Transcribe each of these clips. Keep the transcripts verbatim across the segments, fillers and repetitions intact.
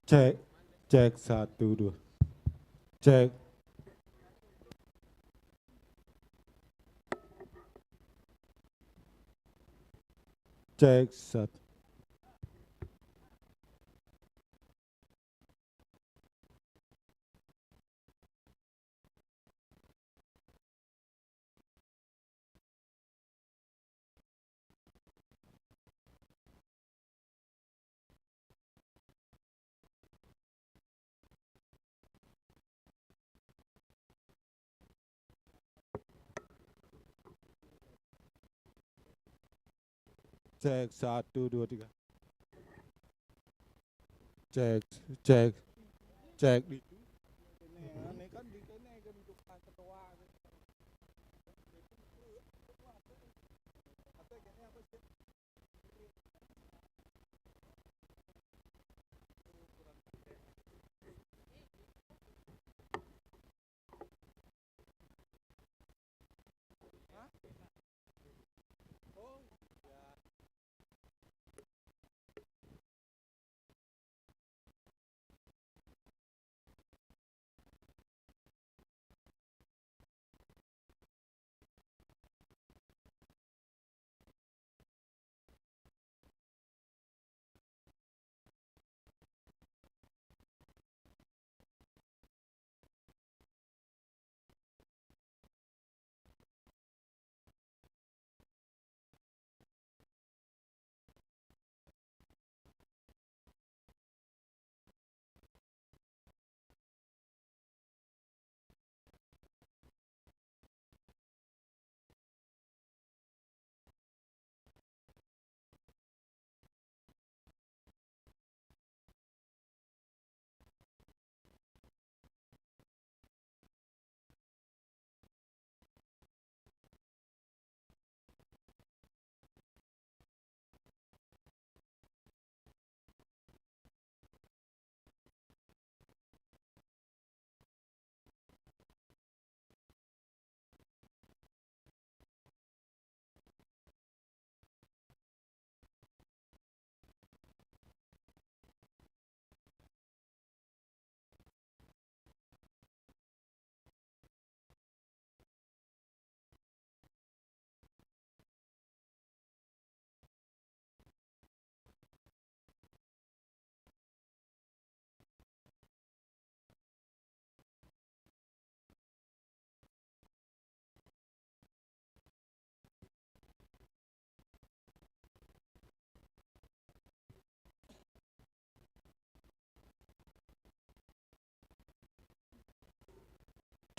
Cek, cek, satu, dua. Cek. Cek, satu. Cek, satu, dua, tiga. Cek, cek, cek. Ini kan di sini kan tukang ketua.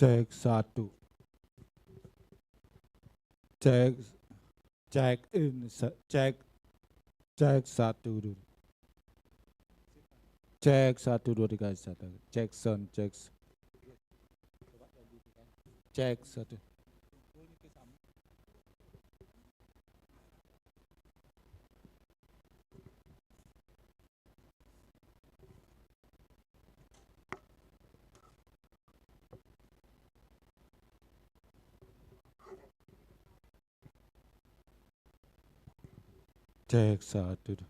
Cek, satu. Cek, cek in, se-, cek, cek, satu, dua. Cek, satu, dua, tiga, satu. Cek sound, cek. Cek, satu. Cek, satu, dua.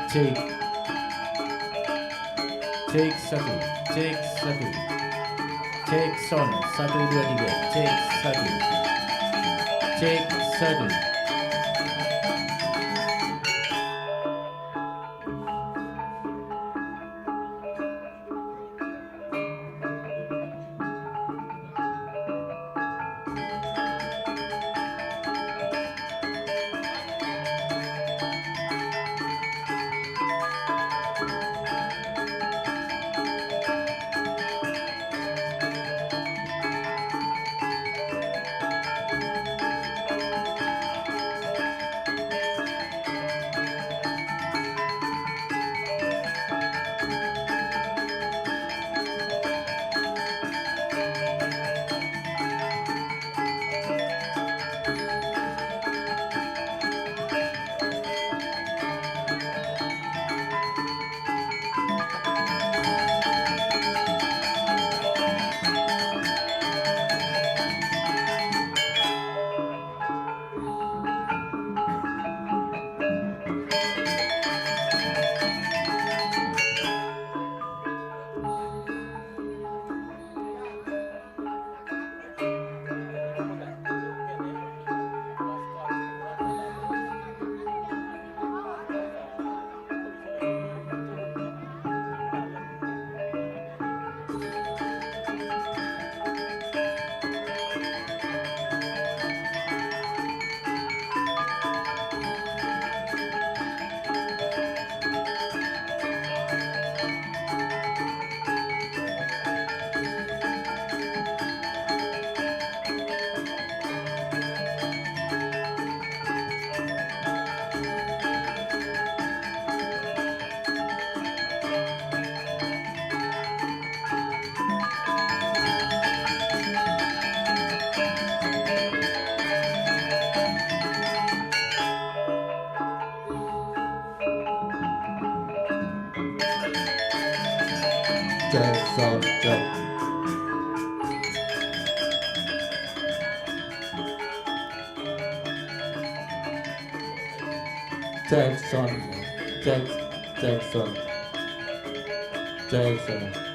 Cek. Cek satu, cek satu. Cek sound, satu, dua, tiga, cek satu. Cek satu. Go, go. Jackson, Jack-, Jackson, Jackson.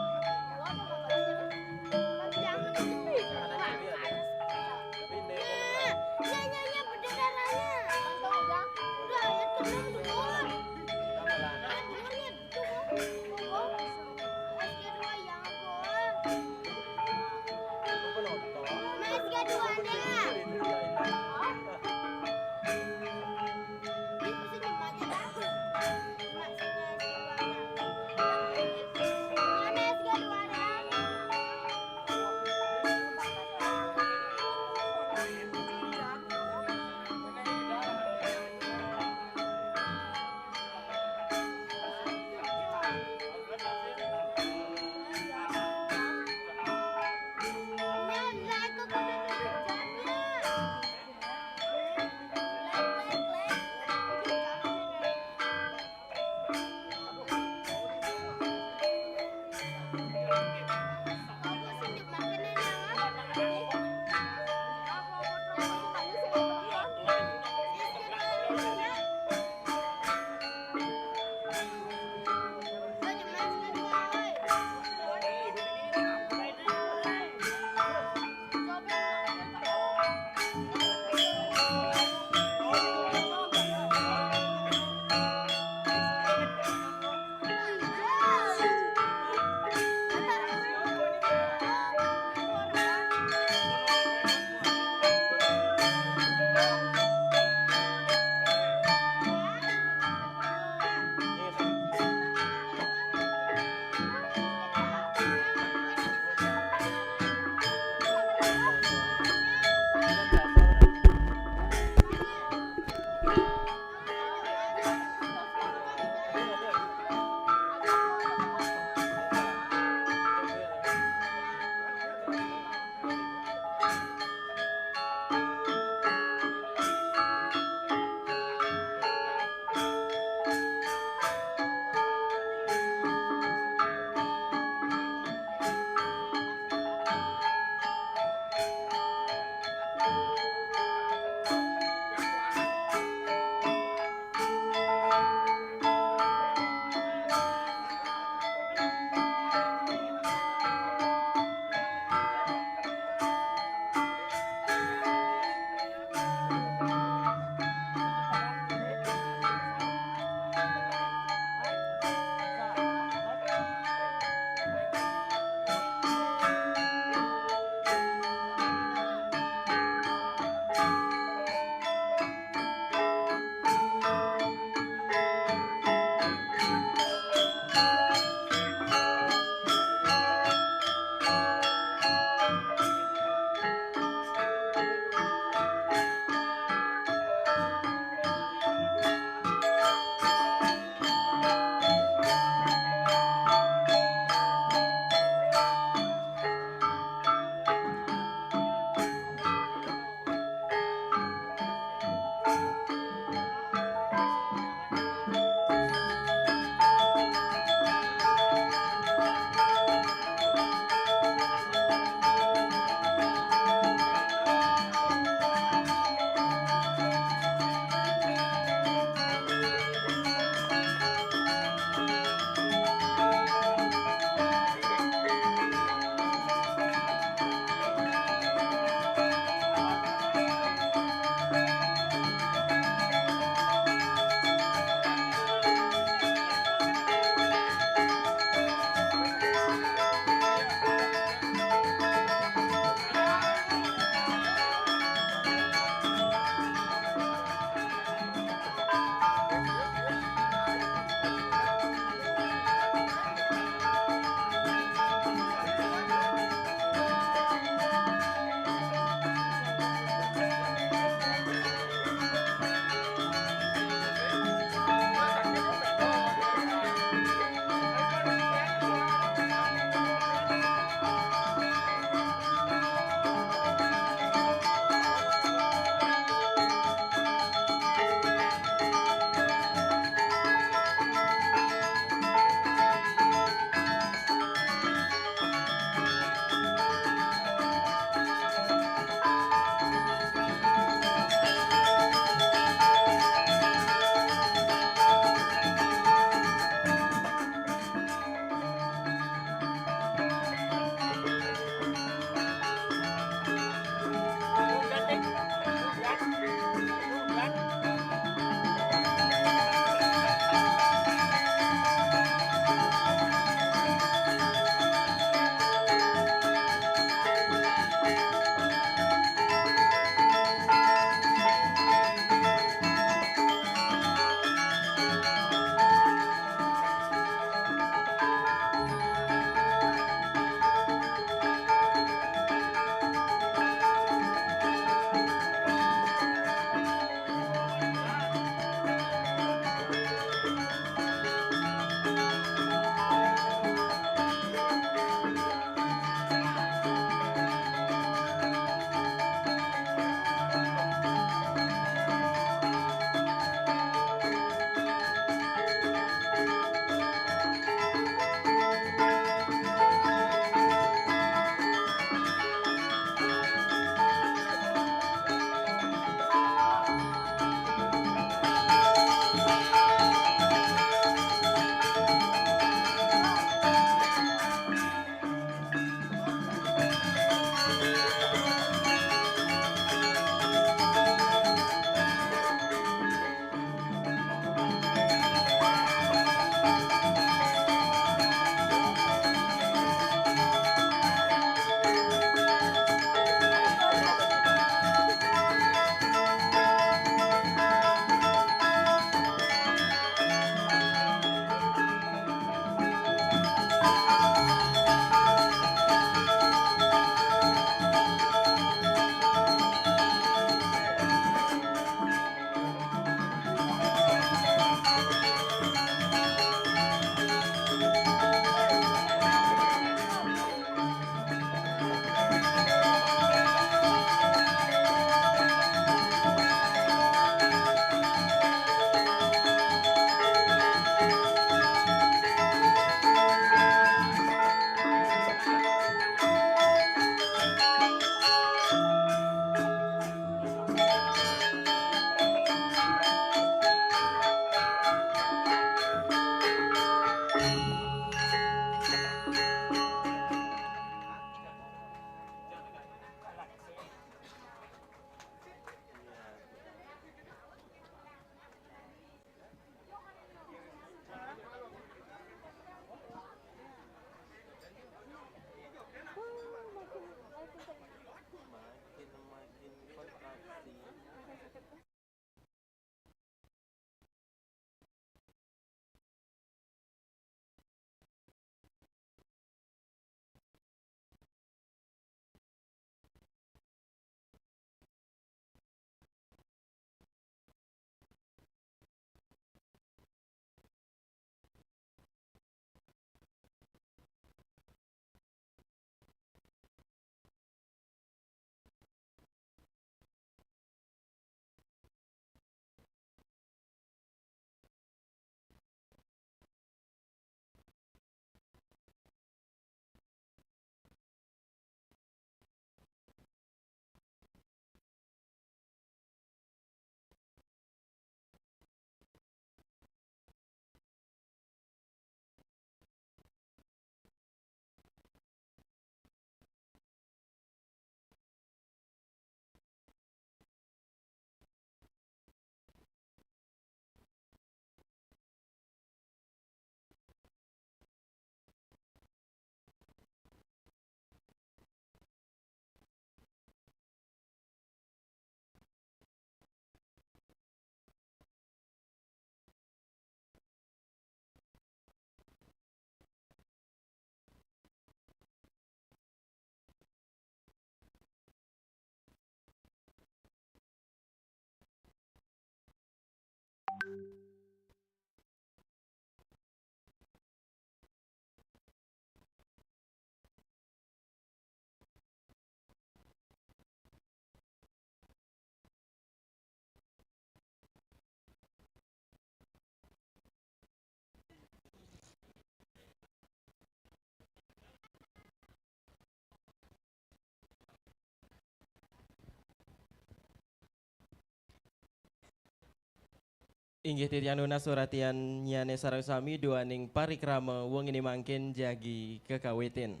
Inggih titiang nunas uratian nyane sareng sami duaning parikrama wengine mangkin jagi kakawitin.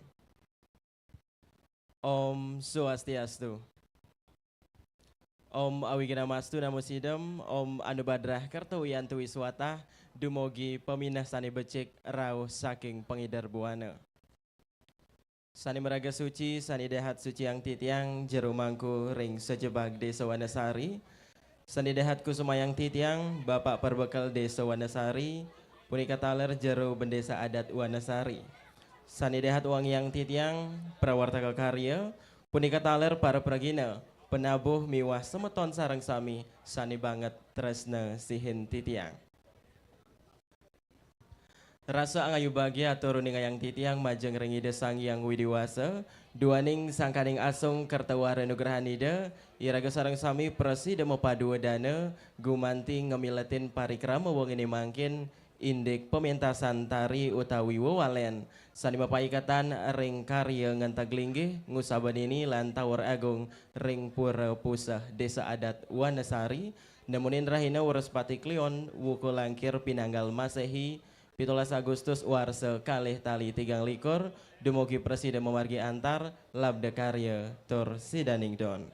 Om Swastiastu. Om Awighnamastu Namo Sidam, Om Anubadrah Kerto Wiyantu Wiswatah, dumugi paminah sane becik rauh saking pangider buana. Sane maraga suci, sane dahat suciang titiang, jero mangku ring sajebag Desa Wanasari. Sane dahat kusumayang titiang, Bapak Perbekel Desa Wanasari, punika taler jero bendesa adat Wanasari. Sane dahat wangiang titiang, prawartaka karya, punika taler para pragina, penabuh miwah semeton sareng sami, sane banget tresna sihin titiang. Rasa angayu bagia atur uningayang titiang majeng ring Ida Sang Hyang Widi Wasa, duaning sangkaning asung kerta wara nugrahan Ida, iraga sareng sami prasida mapadua dana, gumanti ngamiletin parikrama wengine mangkin, indik pementasan tari utawi wewalen, sane mapaiketan ring karya ngenteg linggih, ngusabanini lan tawur agung ring Pura Puseh Desa Adat Wanasari, nemunin rahina Wrespati Kliwon, wuku Langkir pinanggal Masehi, pitulas Agustus warsa kalih tali tigang likur, dumugi prasida mamargi antar, labda karya, tur sidaning don.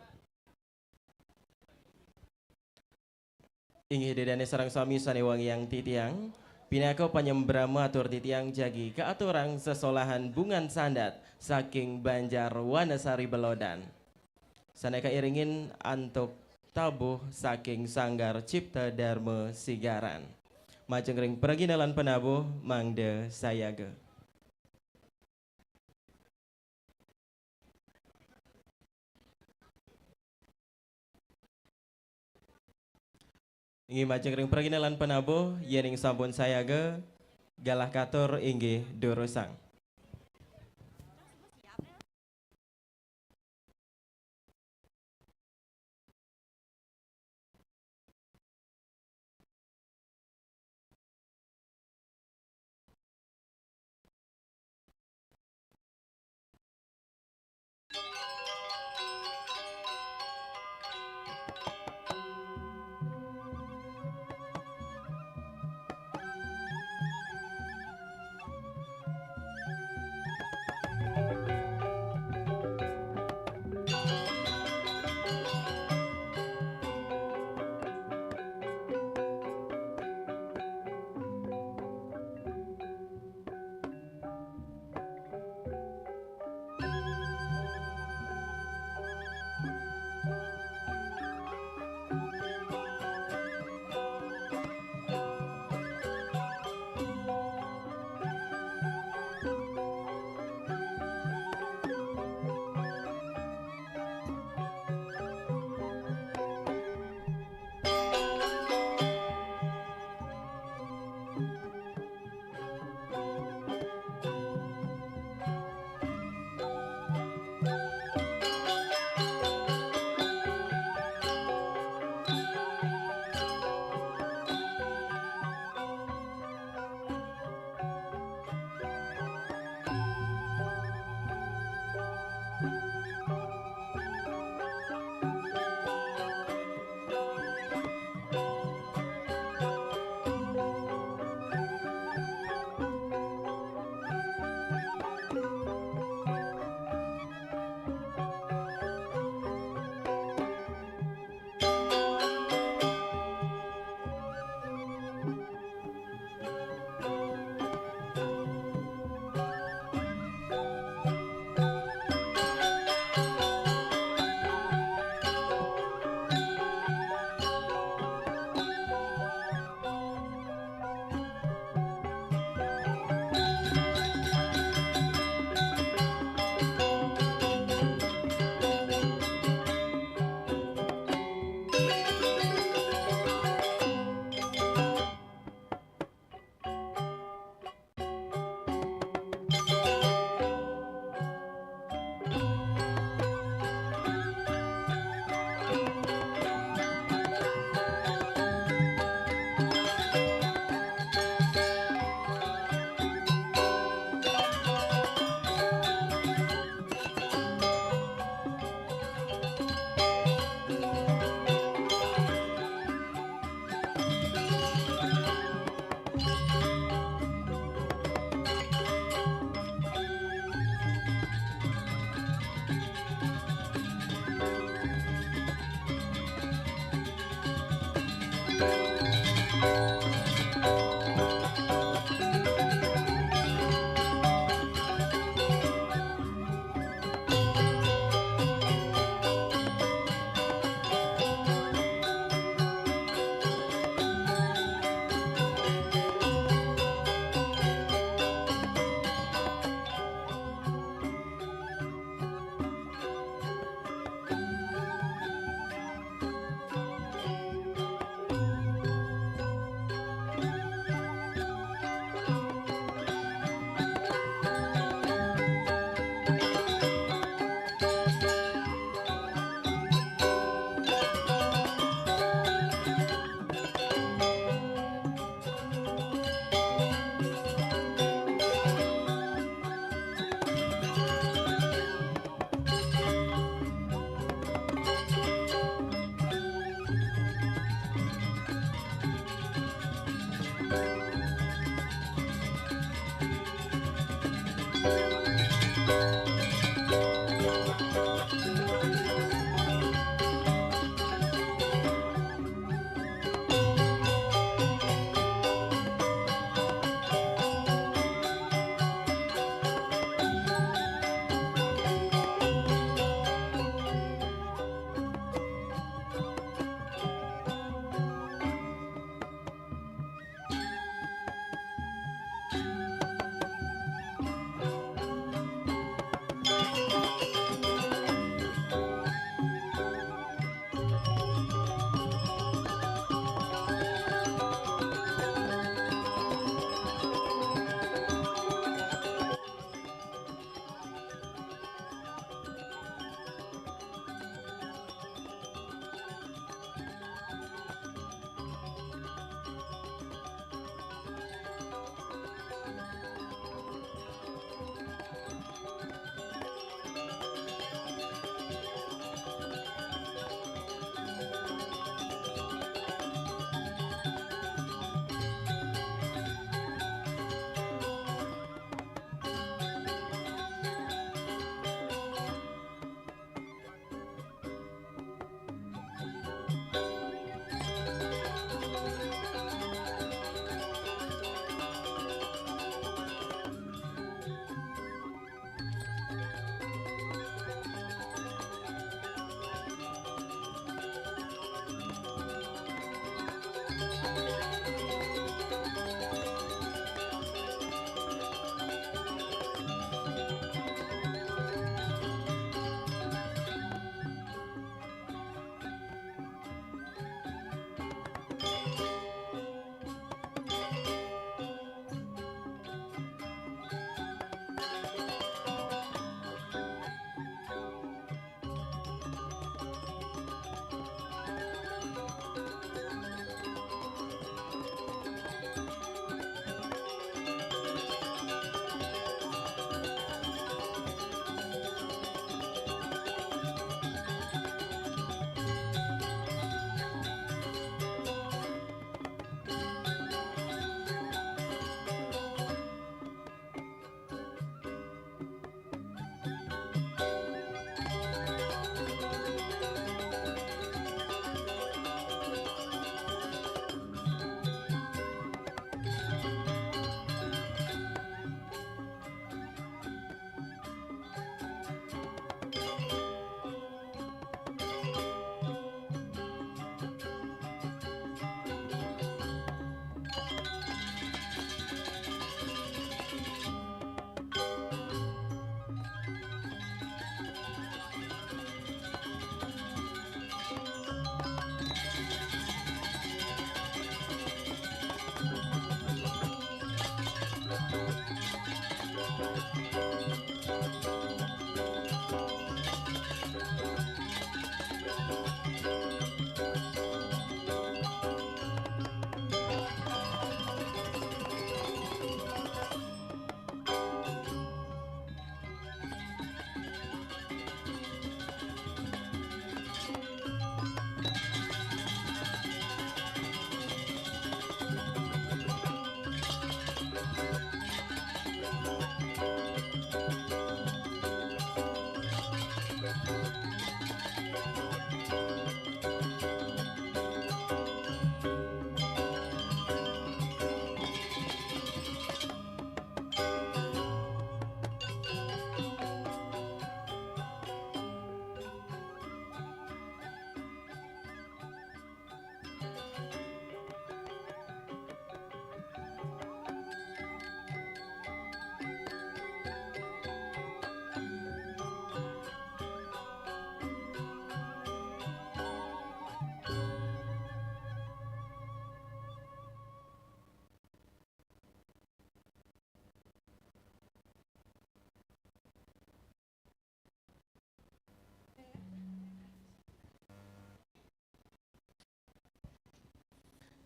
Inggih Ida dane sareng sami sane wangiang titiang, pinaka panyembrama atur titiang jagi kaaturang sesolahan Bungan Sandat saking Banjar Wanasari Belodan. Sane kairingin antuk tabuh saking Sanggar Cipta Darma Sigaran. Majeng ring pragina lan penabuh, mangda sayaga. Inggih majeng ring pragina lan penabuh, yening sampun sayaga, galah katur inggih durusang.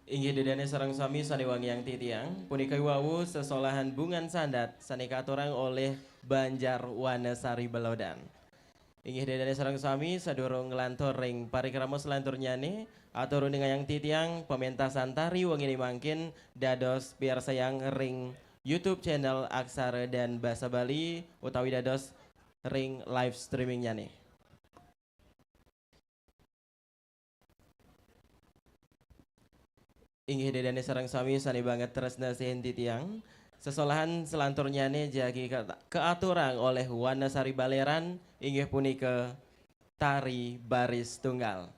Inggih, ida dané sareng sami sané wangiang titiang, punika wau sesolahan Bungan Sandat sané katurang olih Banjar Wanasari Belodan. Inggih, ida dané sareng sami, sadurung nglantur ring parikrama selanturnyané, atur uningayang titiang pamentasan tari wenginé mangkin dados piarsayang ring YouTube channel Aksara dan Basa Bali utawi dados ring live streamingnya nih. Inggih, Ida dané sareng sami sané banget tresna sihin titiang. Sesolahan selanturnya nih jagi ke, keaturang oleh Wanasari Baleran, inggih punika tari baris tunggal.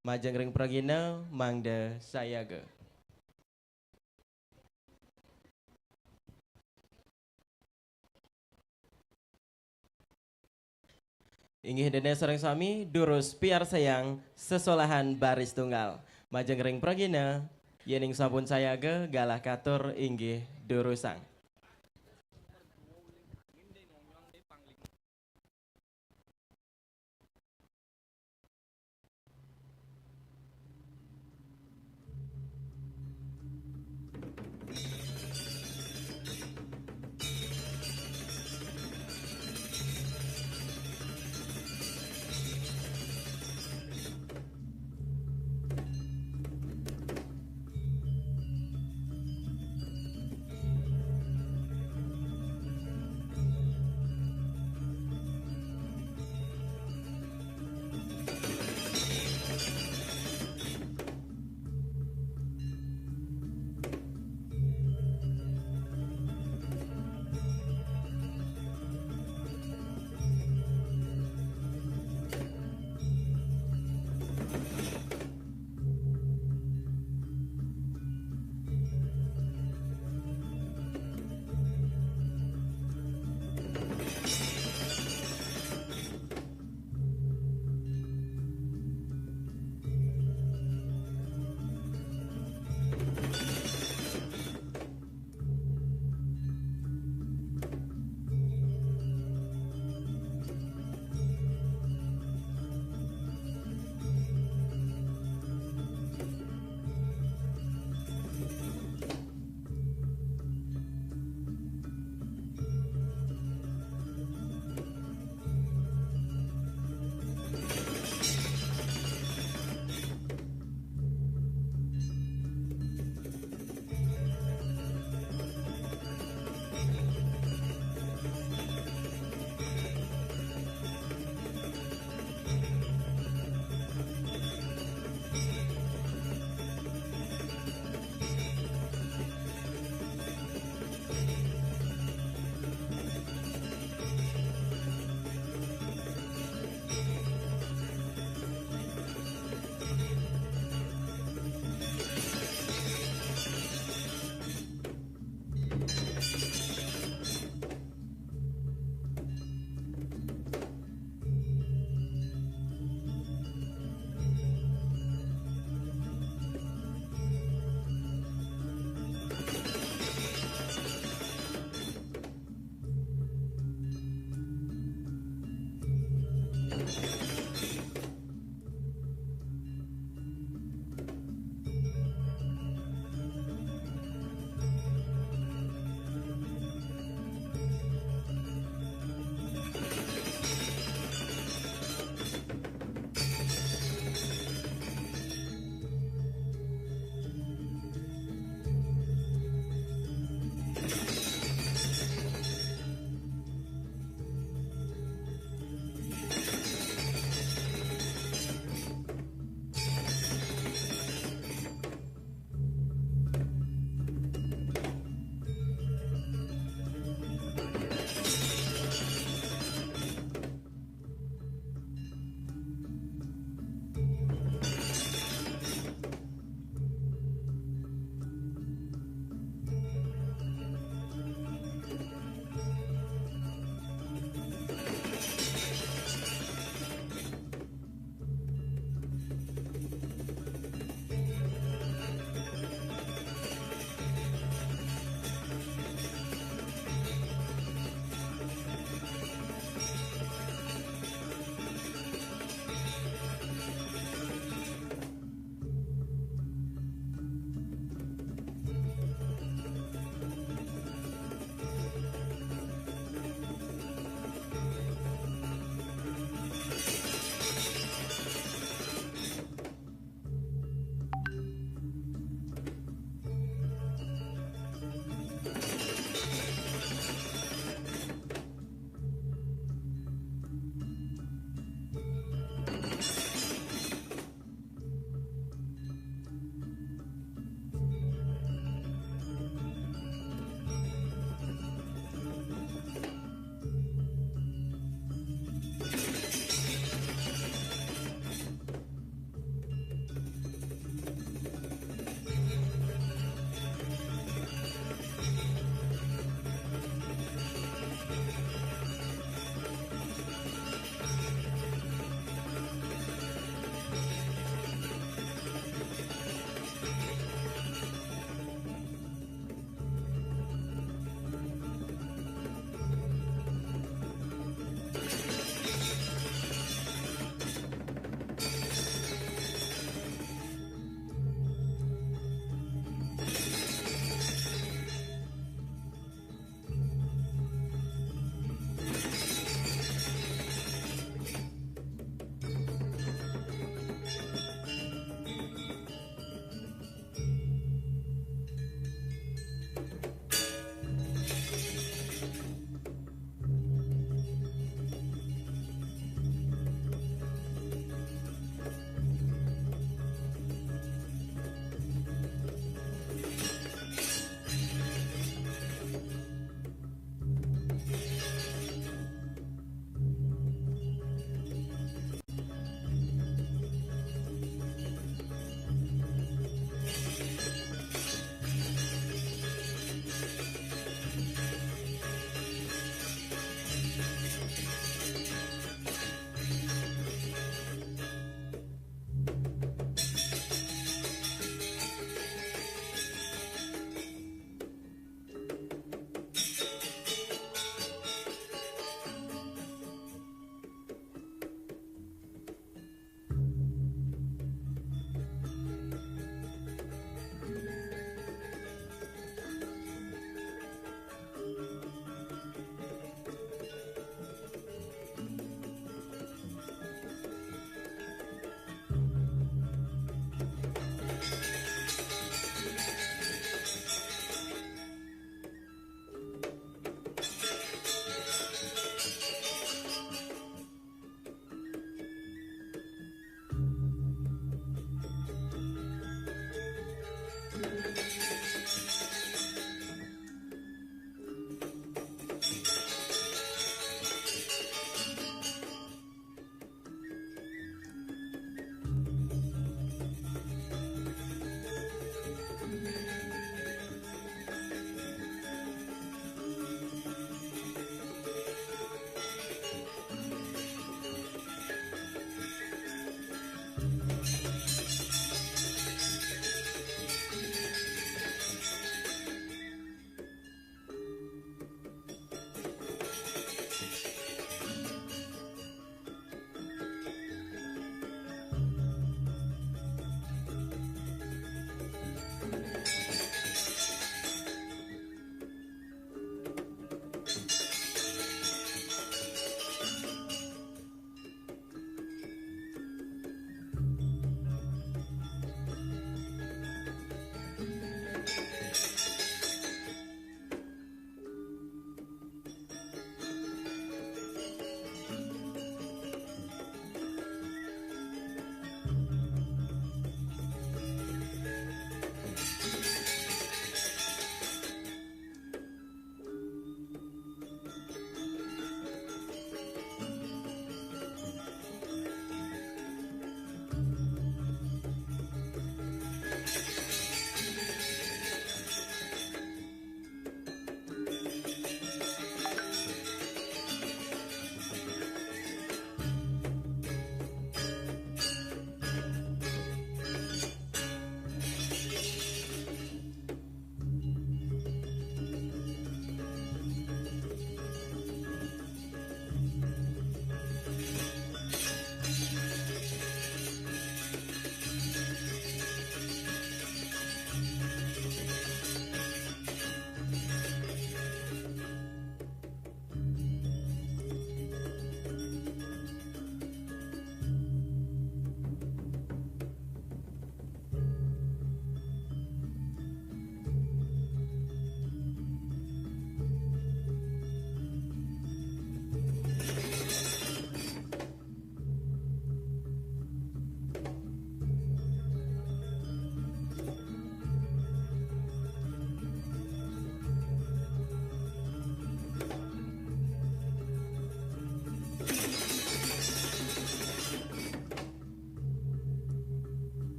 Majeng ring pragina, mangda sayaga. Inggih, Ida dané sareng sami, durus piarsayang sesolahan baris tunggal. Majeng ring pragina, yéning sampun sayaga, galah katur inggih durusang.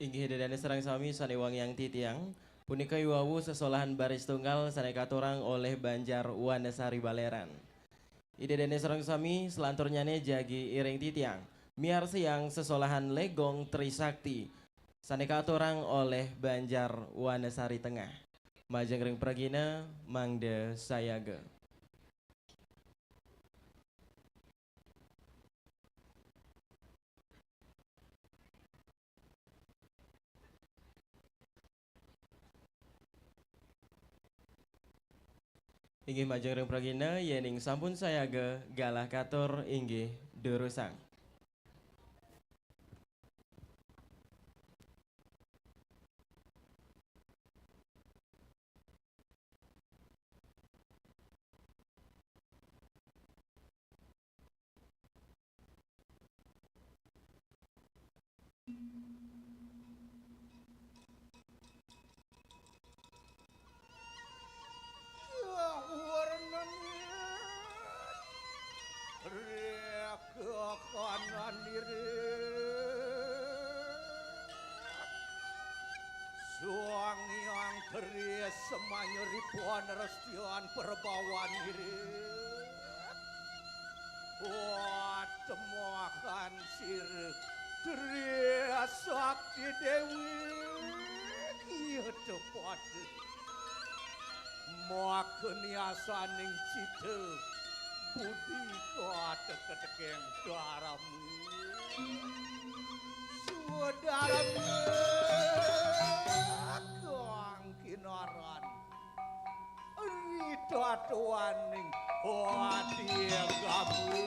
Inggih, Ida dane sareng sami sane wangiang titiang, punika i wau sesolahan baris tunggal sane katurang oleh Banjar Wanesari Baleran. Ida dane sareng sami, selanturnyane jagi iring titiang miarsiang sesolahan Legong Trisakti sane katurang oleh Banjar Wanesari Tengah. Majeng ring pragina, mangda sayaga. Inggih, majeng ring pragina, yening sampun sayaga, galah katur inggih durusang. Kanan diri. Sang Hyang Tri Semanyaripan Restian Perbawan diri. Watemohan sira Tri Sakti Dewi. Iya tepat. Makaniasaning cita budi kateketekeng darami. Swadarami kang kinaran ritatuaning ati agama.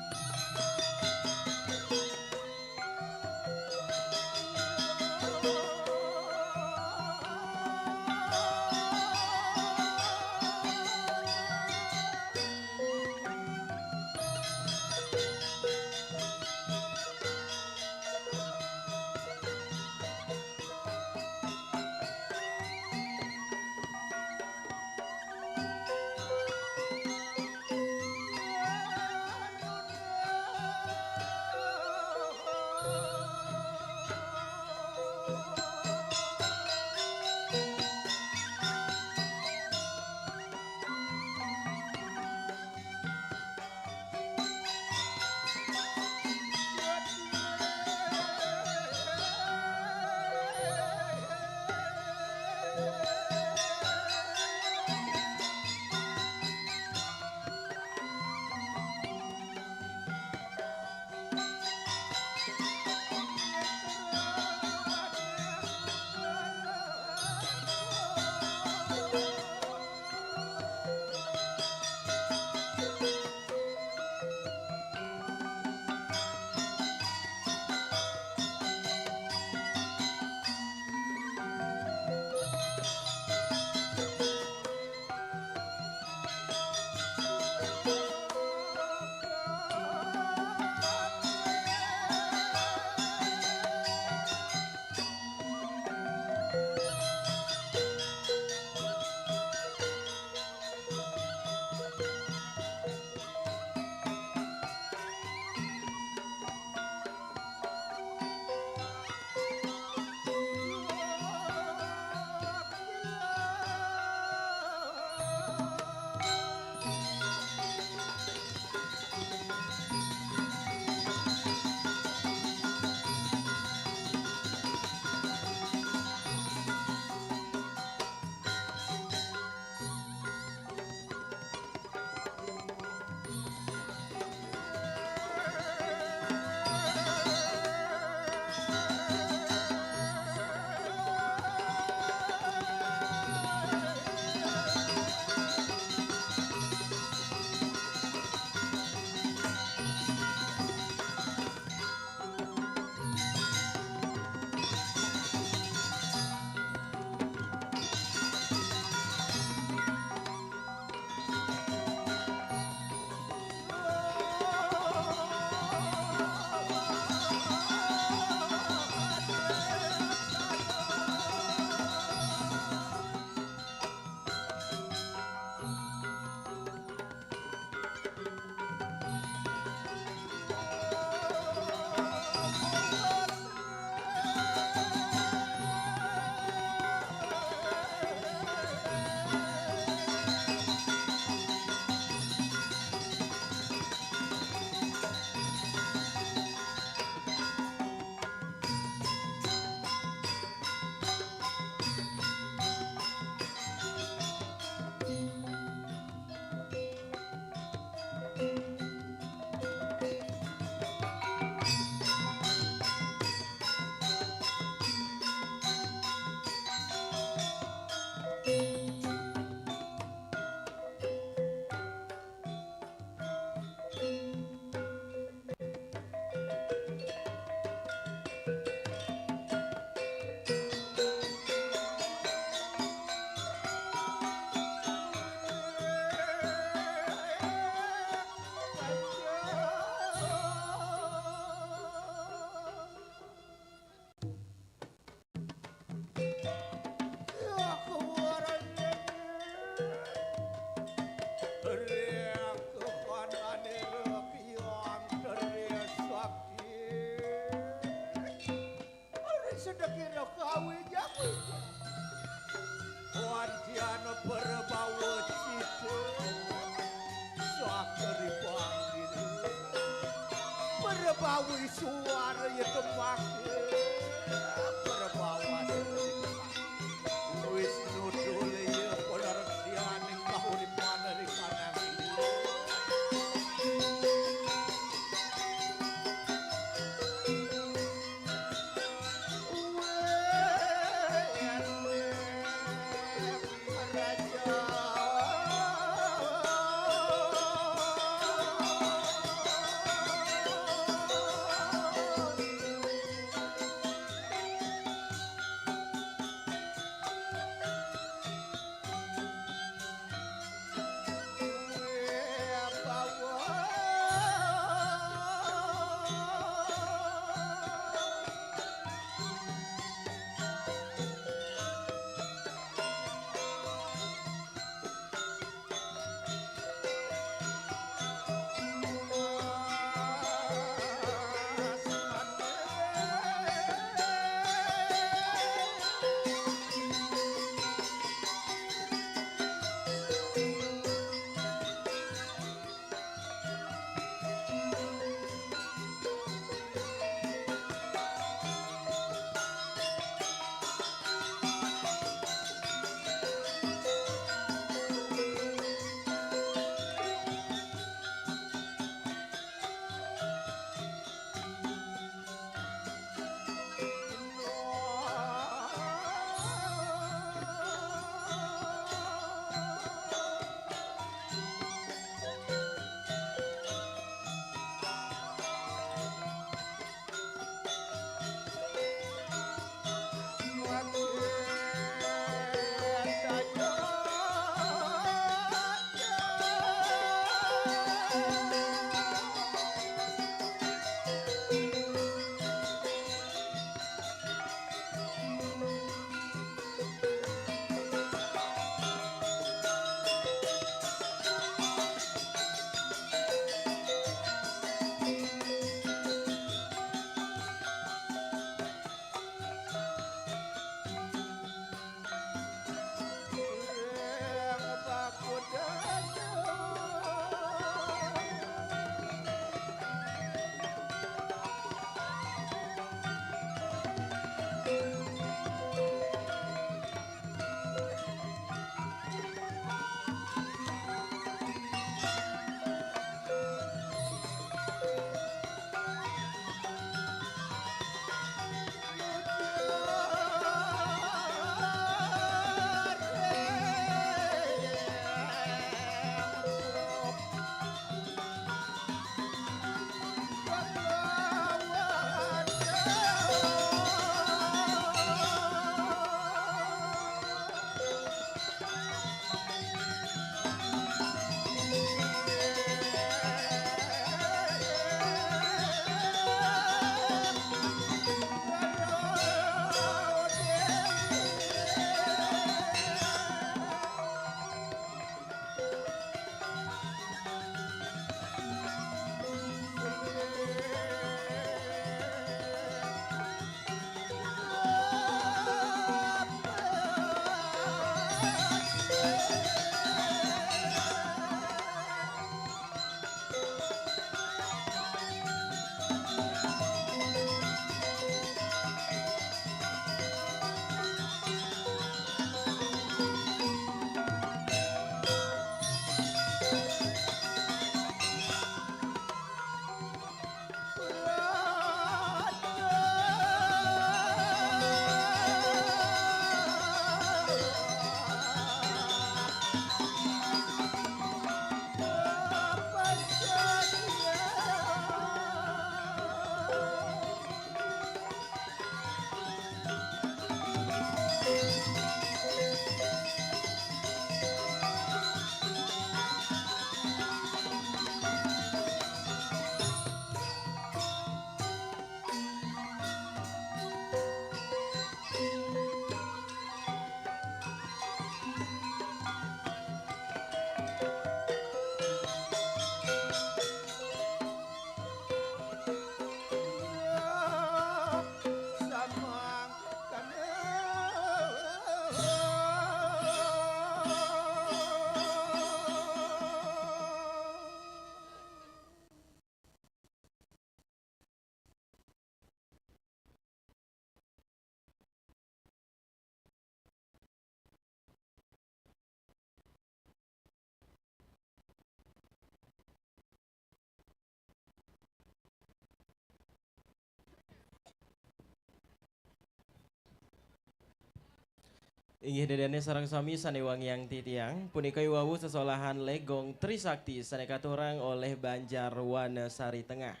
Inggih, Ida dané sareng sami sané wangiang titiang, punika i wau sesolahan Legong Trisakti sané katurang olih Banjar Wanasari Tengah.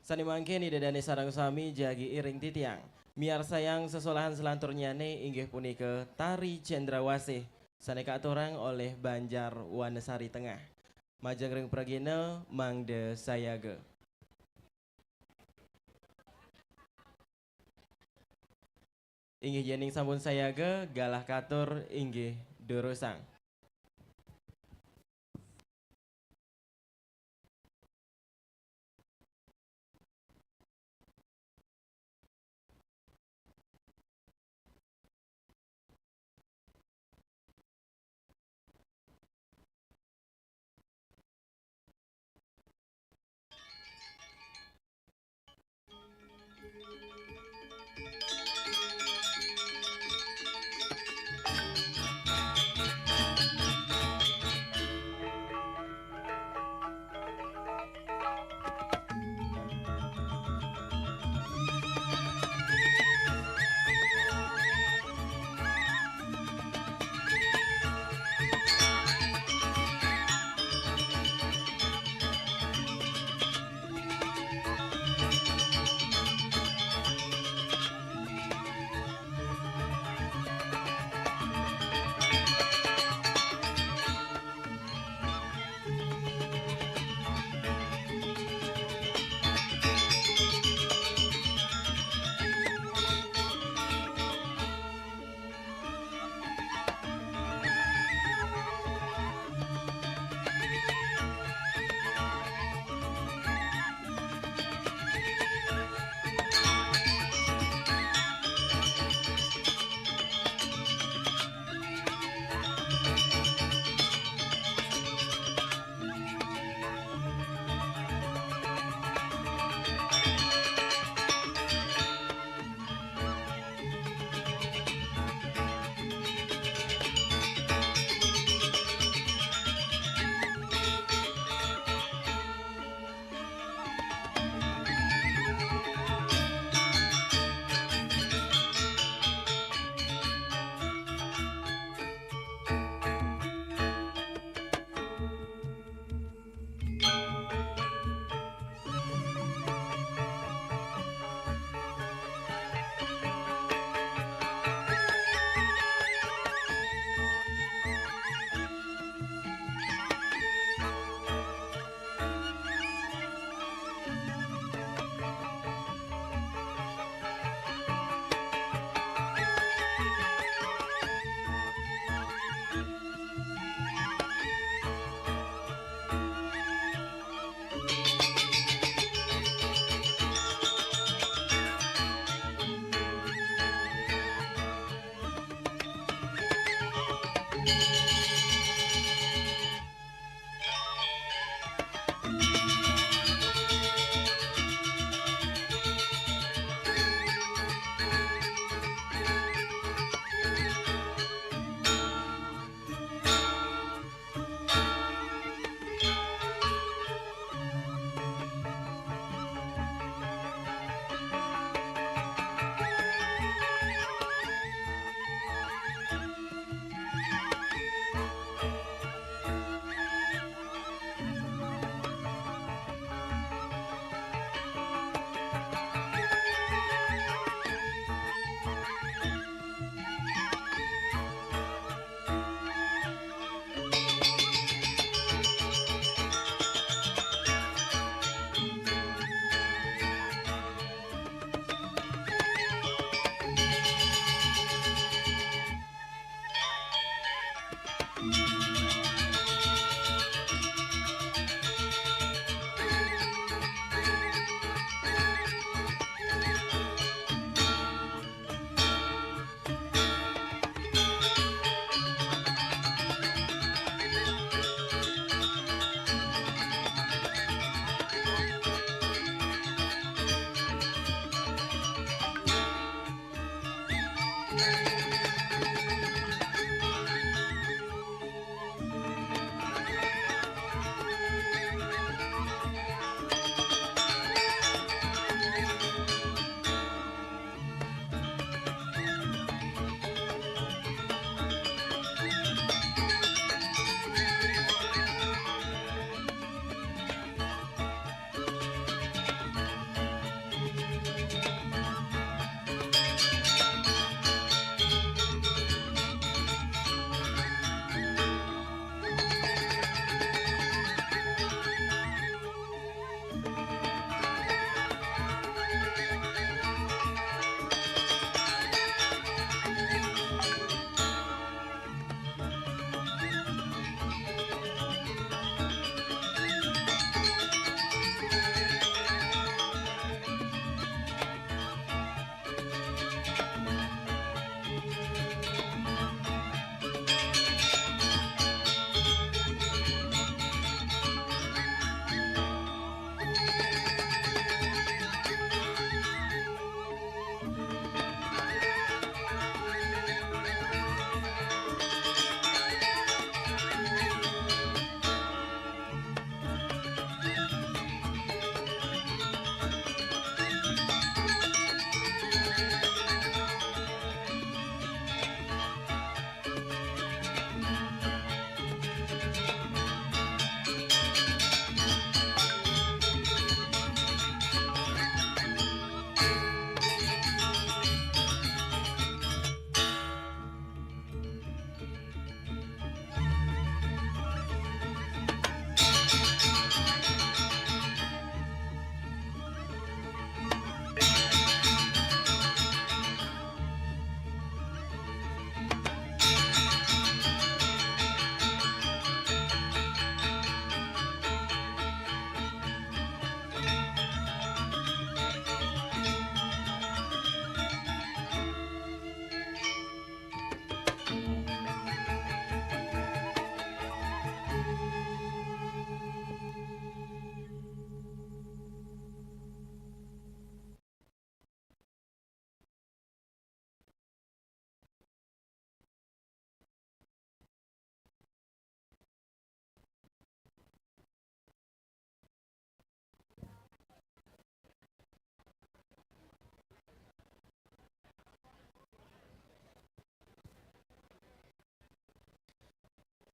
Sané mangkin, Ida dané sareng sami jagi iring titiang miarsayang sesolahan selanturnyané, inggih punika Tari Cendrawasih sané katurang olih Banjar Wanasari Tengah. Majeng ring pragina, mangda sayaga. Inggih, yéning sampun sayaga, galah katur inggih durusang.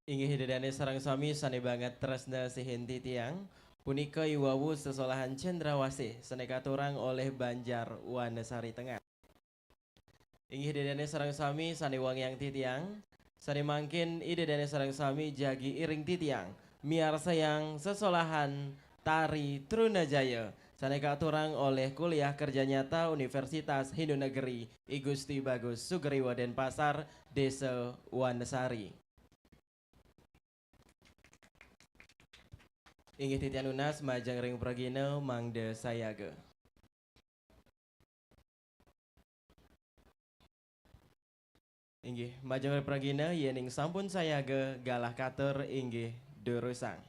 Inggih, Ida Dane sareng sami sane banget tresna sihin titiang, punika i wau sesolahan Cendrawasih sane katurang olih Banjar Wanesari Tengah. Inggih, Ida Dane sareng sami sane wangiang titiang, sane mangkin Ida Dane sareng sami jagi iring titiang miarsayang sesolahan tari Trunajaya sane katurang olih Kuliah Kerja Nyata Universitas Hindu Negeri I Gusti Bagus Sugriwa Denpasar, Desa Wanesari. Inggih, titiang nunas majeng ring pragina mangda sayaga. Inggih, majeng ring pragina, yening sampun sayaga galah katur inggih durusang.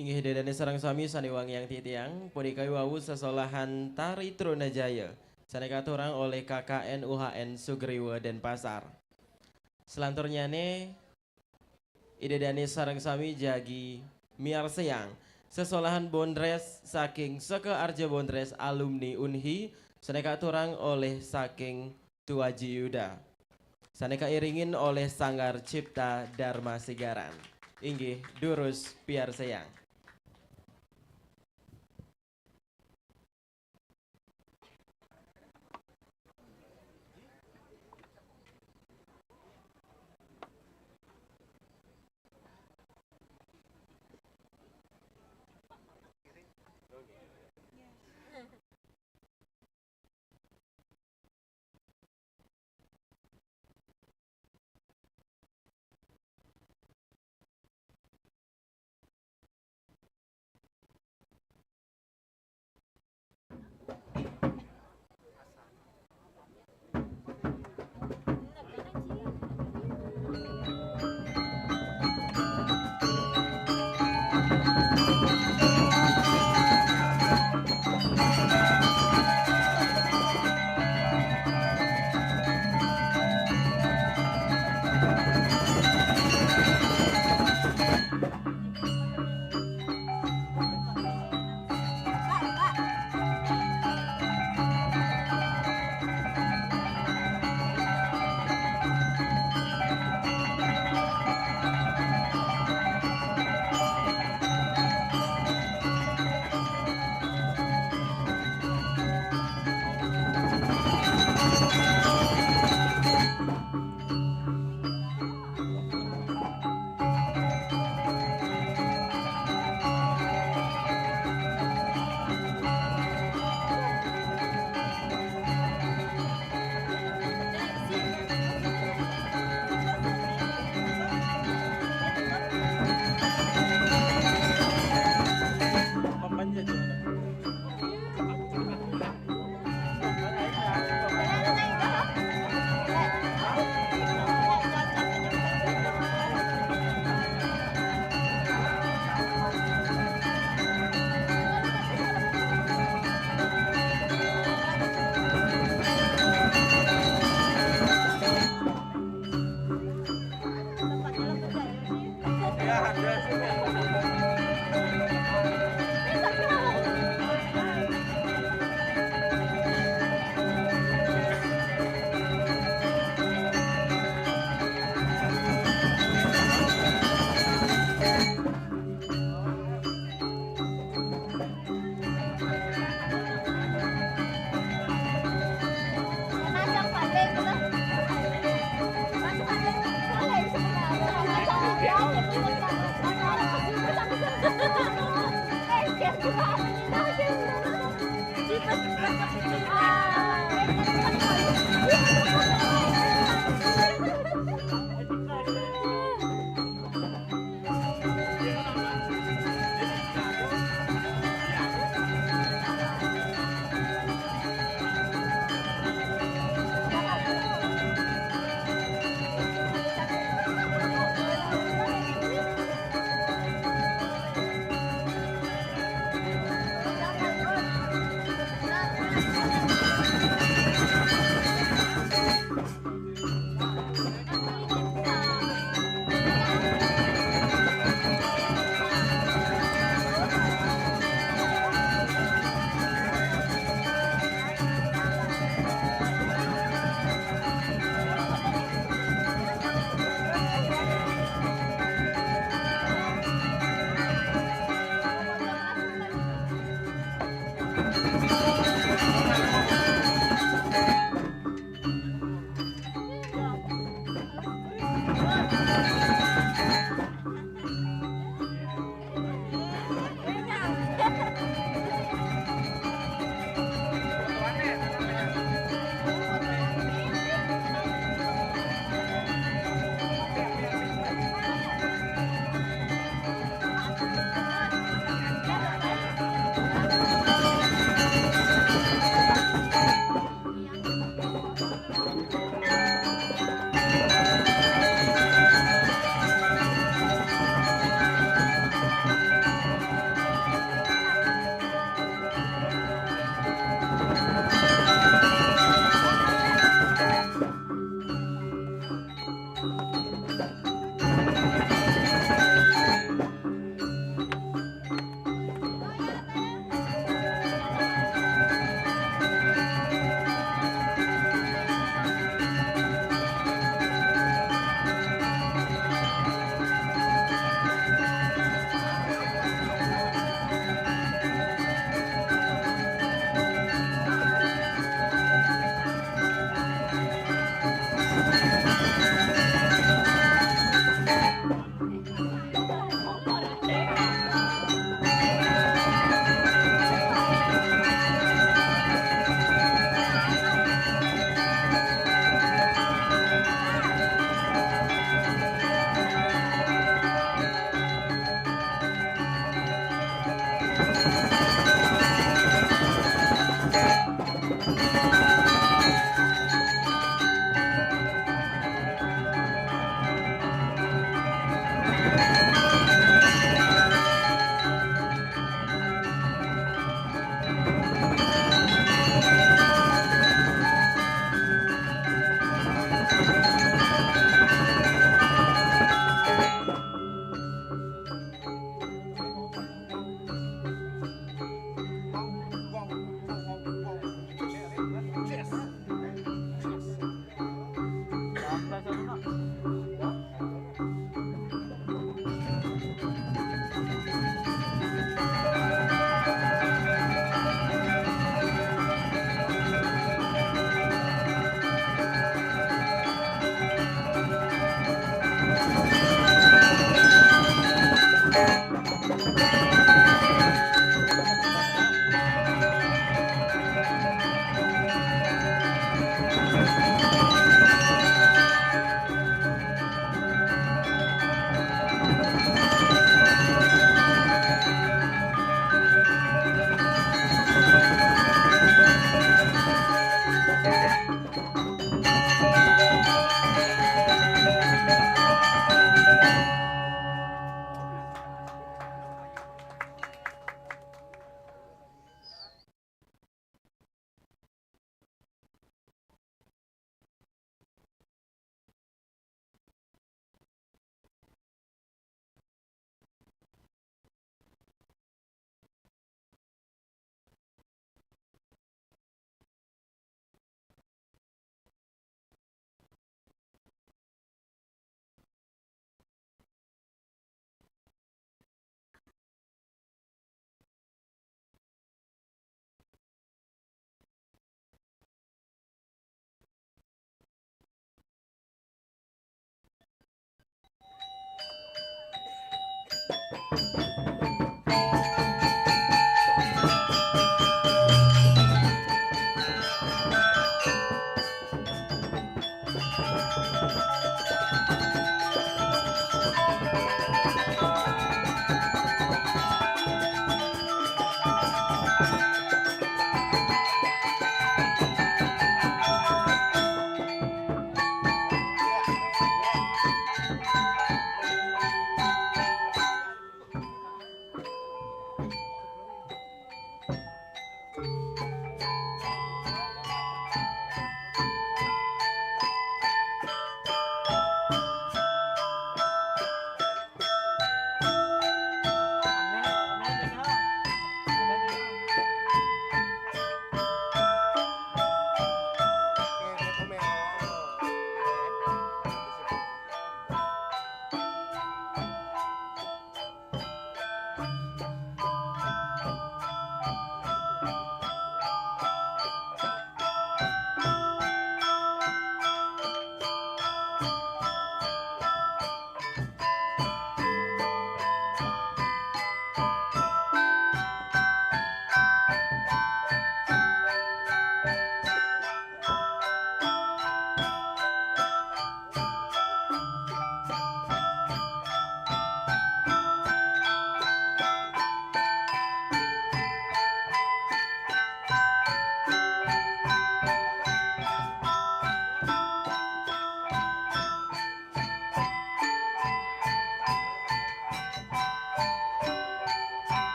Inggih, Ida dané sareng sami sané wangiang titiang, punika wau sesolahan Tari Trunajaya sané katurang olih K K N U H N Sugriwa Denpasar. Selanturnyané, Ida dané sareng sami jagi miarsayang sesolahan Bondres saking Seka Arja Bondres, alumni Unhi, sané katurang olih saking Tuaji Yuda, sané kairingin olih Sanggar Cipta Dharma Sigaran. Inggih, durus piarsayang.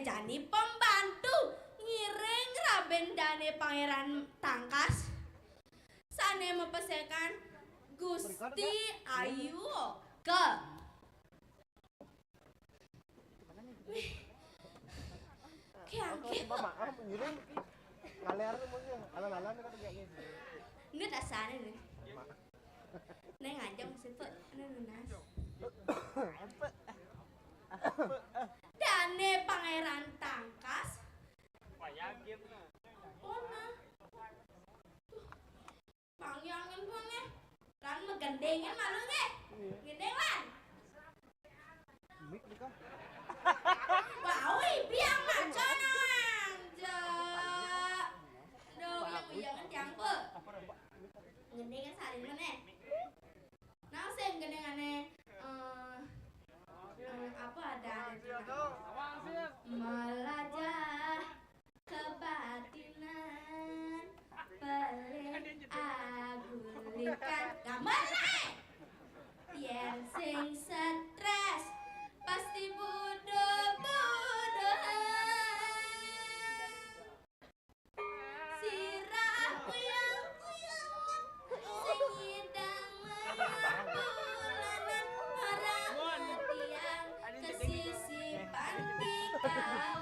Jani pembantu ngiring raben dane Pangeran Tangkas sane mepesekan Gusti Ayu ke. Wih. Kiang, kiang. Maaf, ngiring. Ngaler mungkin, alan-alan kan kayak gitu. Ini dasarnya nih. Neng aja masih pe, ini lunas. Dane Pangeran Tangkas. Pona. Pangyangin pone. Lan megendengan malu nge. Gendeng lan. Mik nih kan. Bawi biang macan anja. Do yang uyangan tiang pe. Gendeng sari mene. Nang sing gendengane eh eh, apa ada ada melajah kebatinan pelit agulikan gambar naik biar sing stres pasti bodoh-bodohan. Sirah uyang-uyangan sing nyidang menyang bulanan marang tiang kesisipan di kawitan.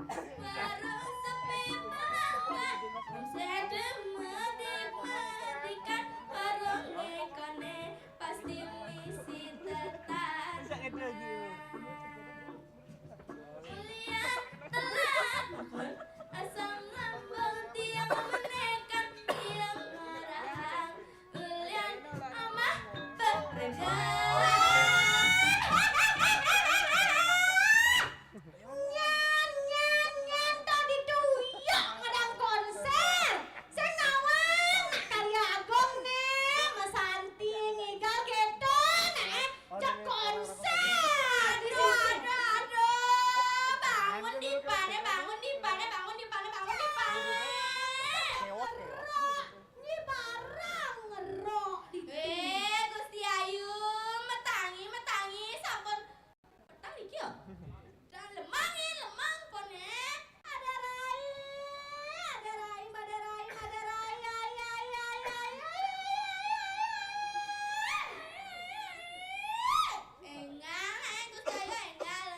Warung sepi pelanggan, sedem medik-medikan, warung nekone pasti misi tetangga. Ulian telat, asam lambung tiang menekan, tiang marahang. Ulian amah berjalan. Nyan, nyan, nyan, tadi tuyok ngedang konser. Sing nawang karya agung ne, mesanti ngigal keto ne. Cek konser di sini. Aduh, aduh, aduh. Bangun dipane, bangun dipane, bangun dipane, bangun dipane. Ngerok, nyi barang ngerok di. Eh, Gusti Ayu, metangi, metangi, sampun petang iki ya? Dan lemang ya, lemang pone. Ada rai, ada rai, ada rai, ada rai, ay, ay, ay, ay, ay, ay, ay, ay, ay. Enggak, eh, Gusti Ayu, enggak, eh.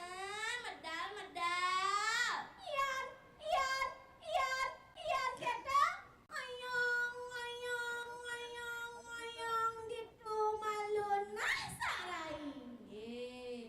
Medal, medal. Ian, Ian, Ian, Ian, kita. Ayang, ayang, ayang, ayang, ditu malu nah sarai. Nggih.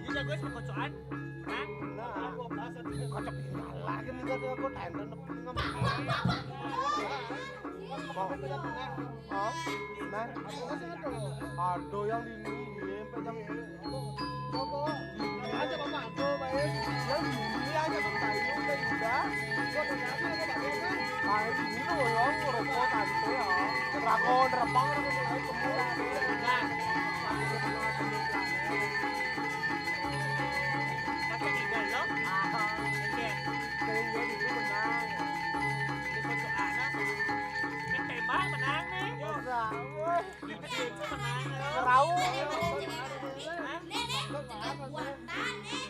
Ini jago sih kocokan. Hah? Nah, kocok ini kalah kan, ini kata aku tender nepi ngam. Oh. Nah, ada yang ini, ini sampai jam ini. Coba. Aja Bapak, coba. Yang ini aja tuh, tahu udah juga. Gua udah nggak ada, nggak ada, kan? Ah, ini loh, ya, ngerokok tante, ya. Dragon, rebang, dragon, dragon, semua. Nah, masa tinggal lo? Ah. Oke. Kalau dia itu menang. Itu foto anak. Kan tembak menang nih. Udah, woi. Itu menang lo. Tahu. Hah? Nenek, buatan, eh. Alis, nih.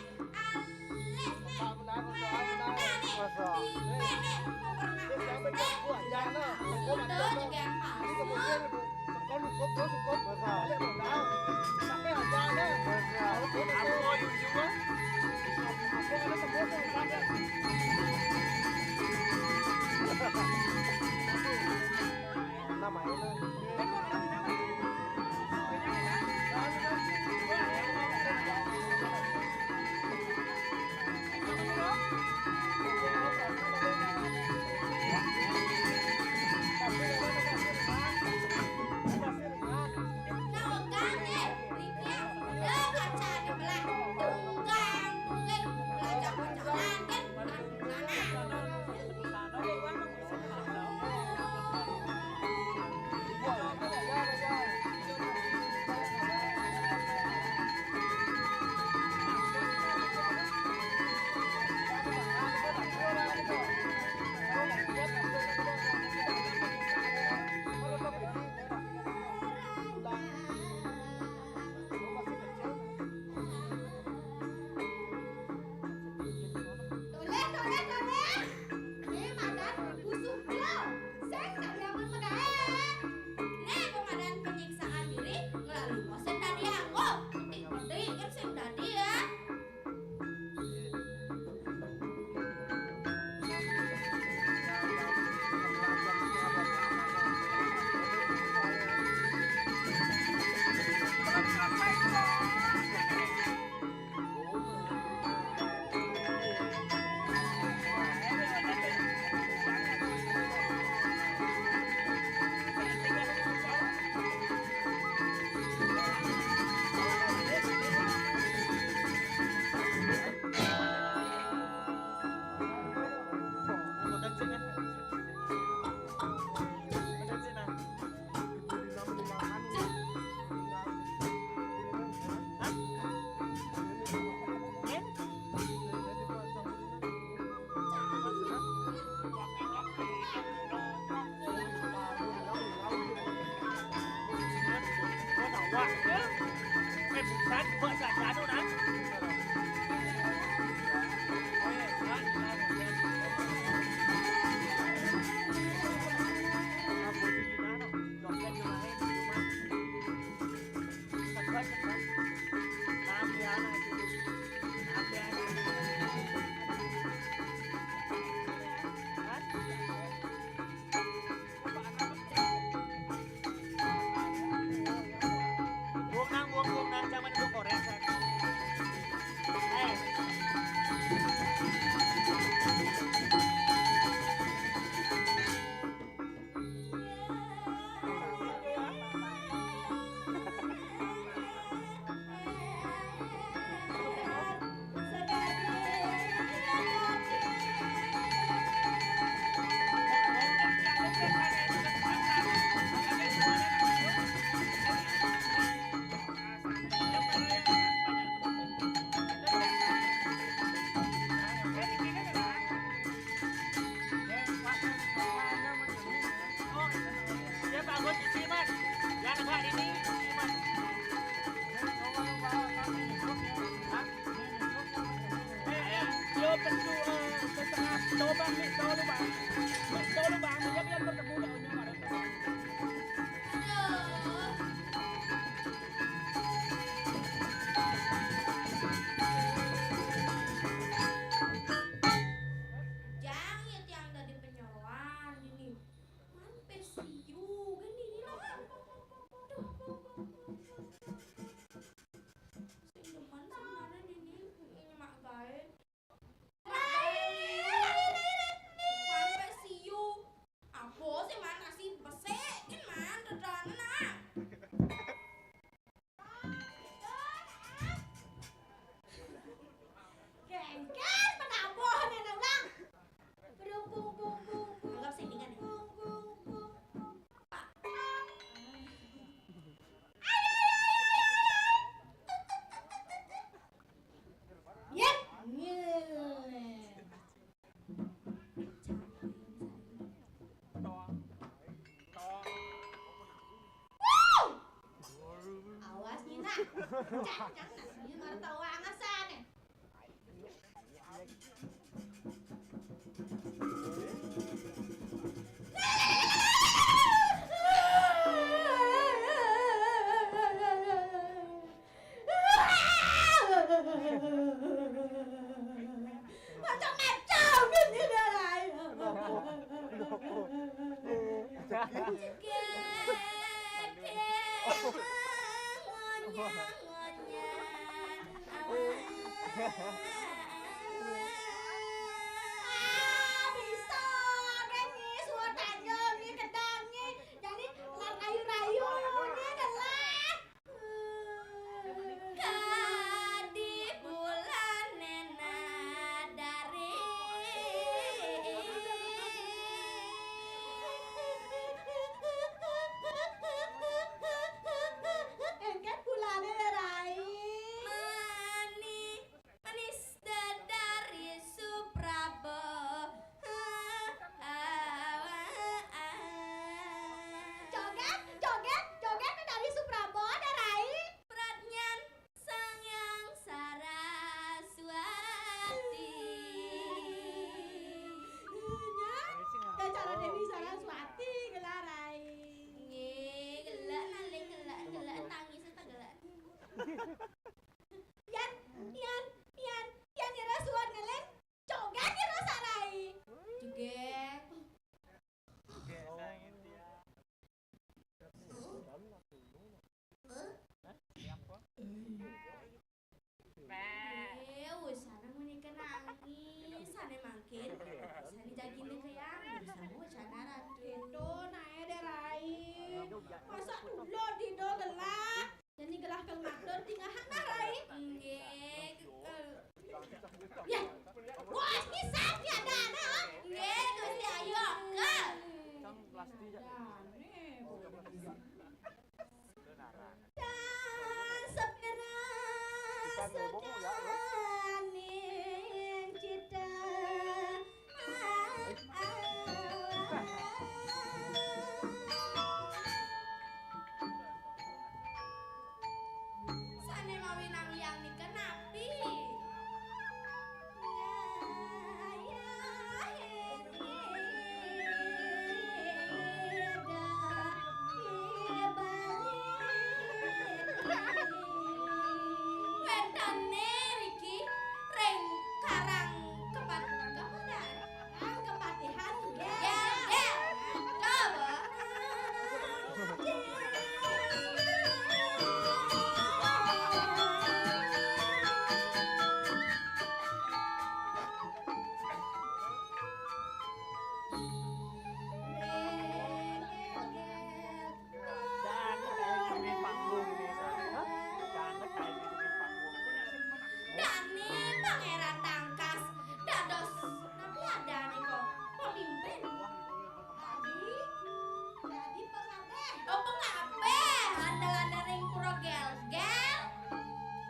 Mata, nih. Masa? Tipe, nih. Mau pernah. Nih. Udah, juga yang palsu. Masa? Aku mau jujur. Namanya. Toleh, toleh, toleh. Nih, madan busuk lo. Sing tak diamun megae. Nih, pemadan penyiksaan diri melalui mosen tadi aku. Penting-penting kan sing tadi ya. Buông năng, buông, buông năng, jangan buông korek. Cacang nasi martawang asane. Macam-macam ini dah lain. Kenapa? Kenapa? Cegek, ngonyang-ngonyang. Ah, bisa, kan, ni, suara tanjung, ni, kedang, ni. Jadi, lar rayu-rayu, ni, adalah. Kadi bulan nena dari. Engke bulane, Rai. Mani Manis dedari Suprabo. Joget, joget, joget dedari Suprabo, Darai. Pradnyan Sangyang Saraswati. Nya, cara Dewi Saraswati gelarai. Nggih, gelek nalih gelek, gelek tangis ta gelek. Yan, yan, yan, yan ira suwun ngelin, joget ira sarai. Joget. Eh, wis ana menika nangis, sane mangkin. Sane jagine kayang, wis ana wis ana Ratu. Itu nae de rai. Masa ulo dido gelak? Jani gelah kal matur tingahan nah, Rai. Nggih, eh, ya. Wah, pisan tiada ada, oh. Nggih, Gusti Ayu, oke. Dan sepira sekaning cita. Sane mawi nang liang nika napi? Wentane riki ring Karang Kepat-, Kepadar. Kepatihan, gel. Gel, gel. Coba. Banget kayak gitu di panggung ini, Sa. Hah? Banget kayak gitu di panggung. Dani Pangeran Tangkas dados napi ada nika pemimpin. Dadi, dadi pengabeh. Oh, pengabeh. Andel-andel ring pura Gelgel.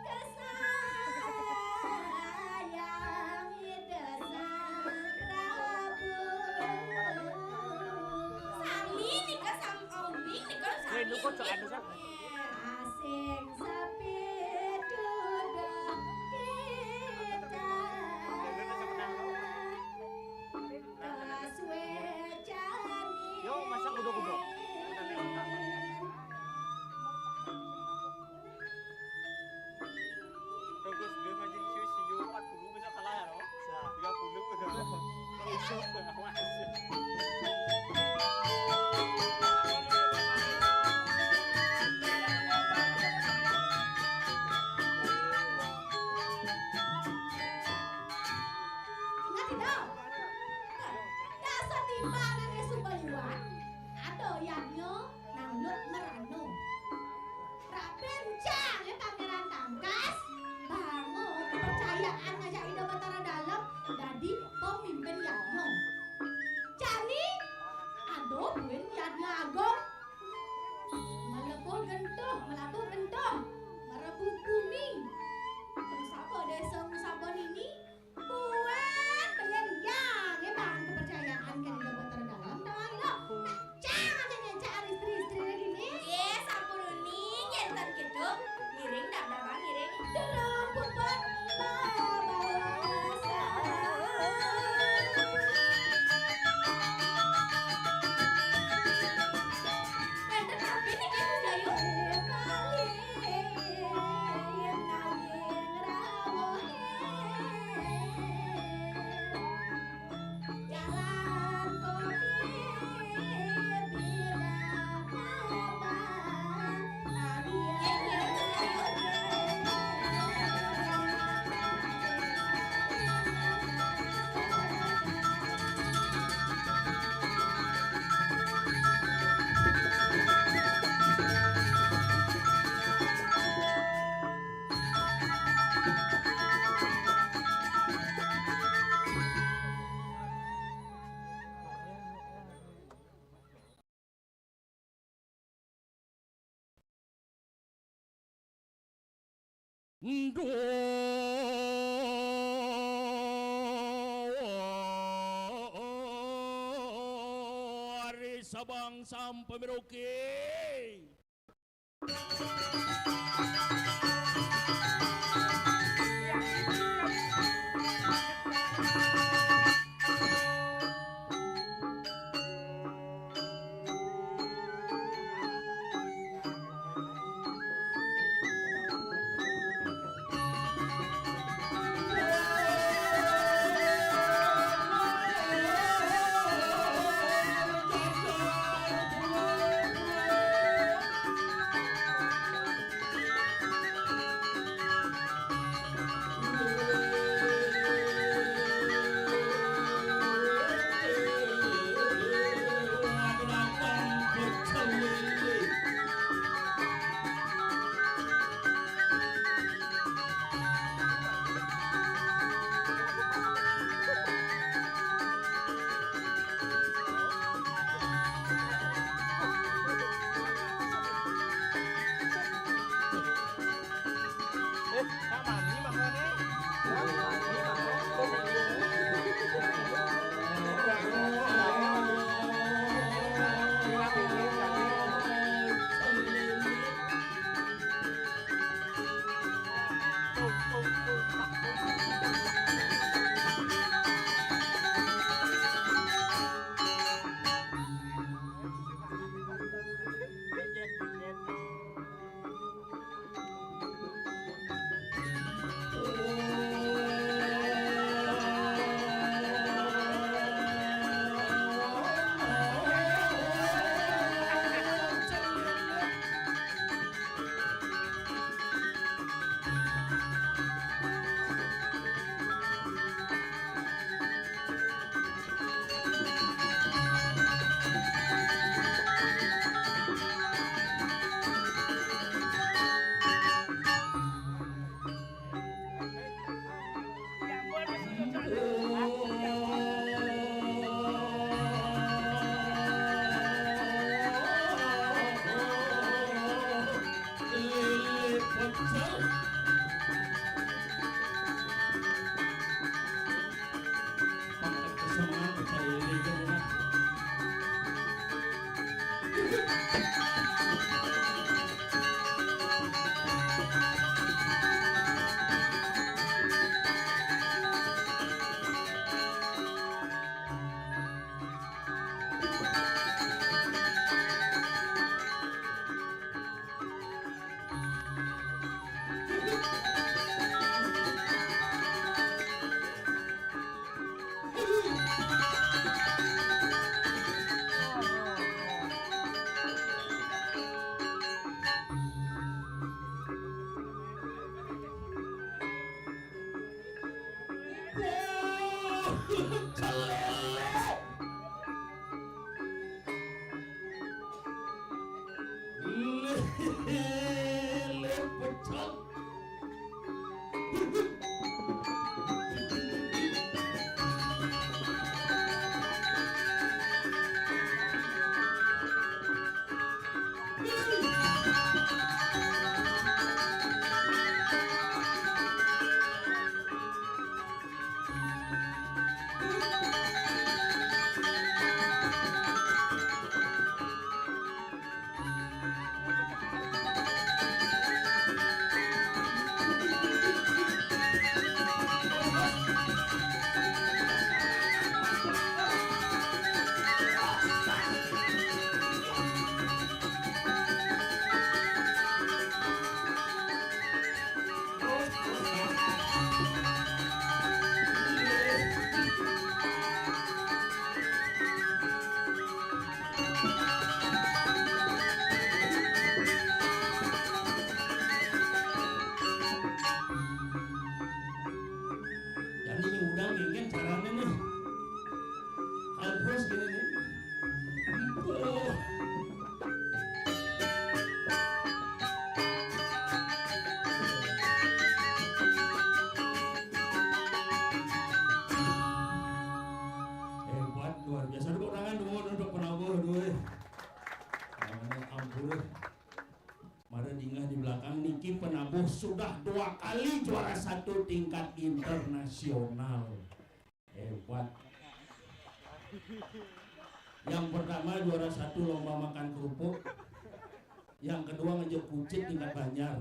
Kesayang Ida Sang Prabu. Sami nika sam-, oh, uning nika sami. Rindu kok, Cok, anu, Sa. Asing sapituduh kita. Kasuecane. Yo, masak kudo-kudo. Bagus, dia mancing siu-siu empat puluh bisa kalah ya, no? Tiga puluh udah. Awas. Nduh, ari sabang sampai Merauke. Dingeh di belakang niki penabuh sudah dua kali juara satu tingkat internasional. Hebat. Yang pertama juara satu lomba makan kerupuk. Yang kedua ngejek kucit tingkat Banjar.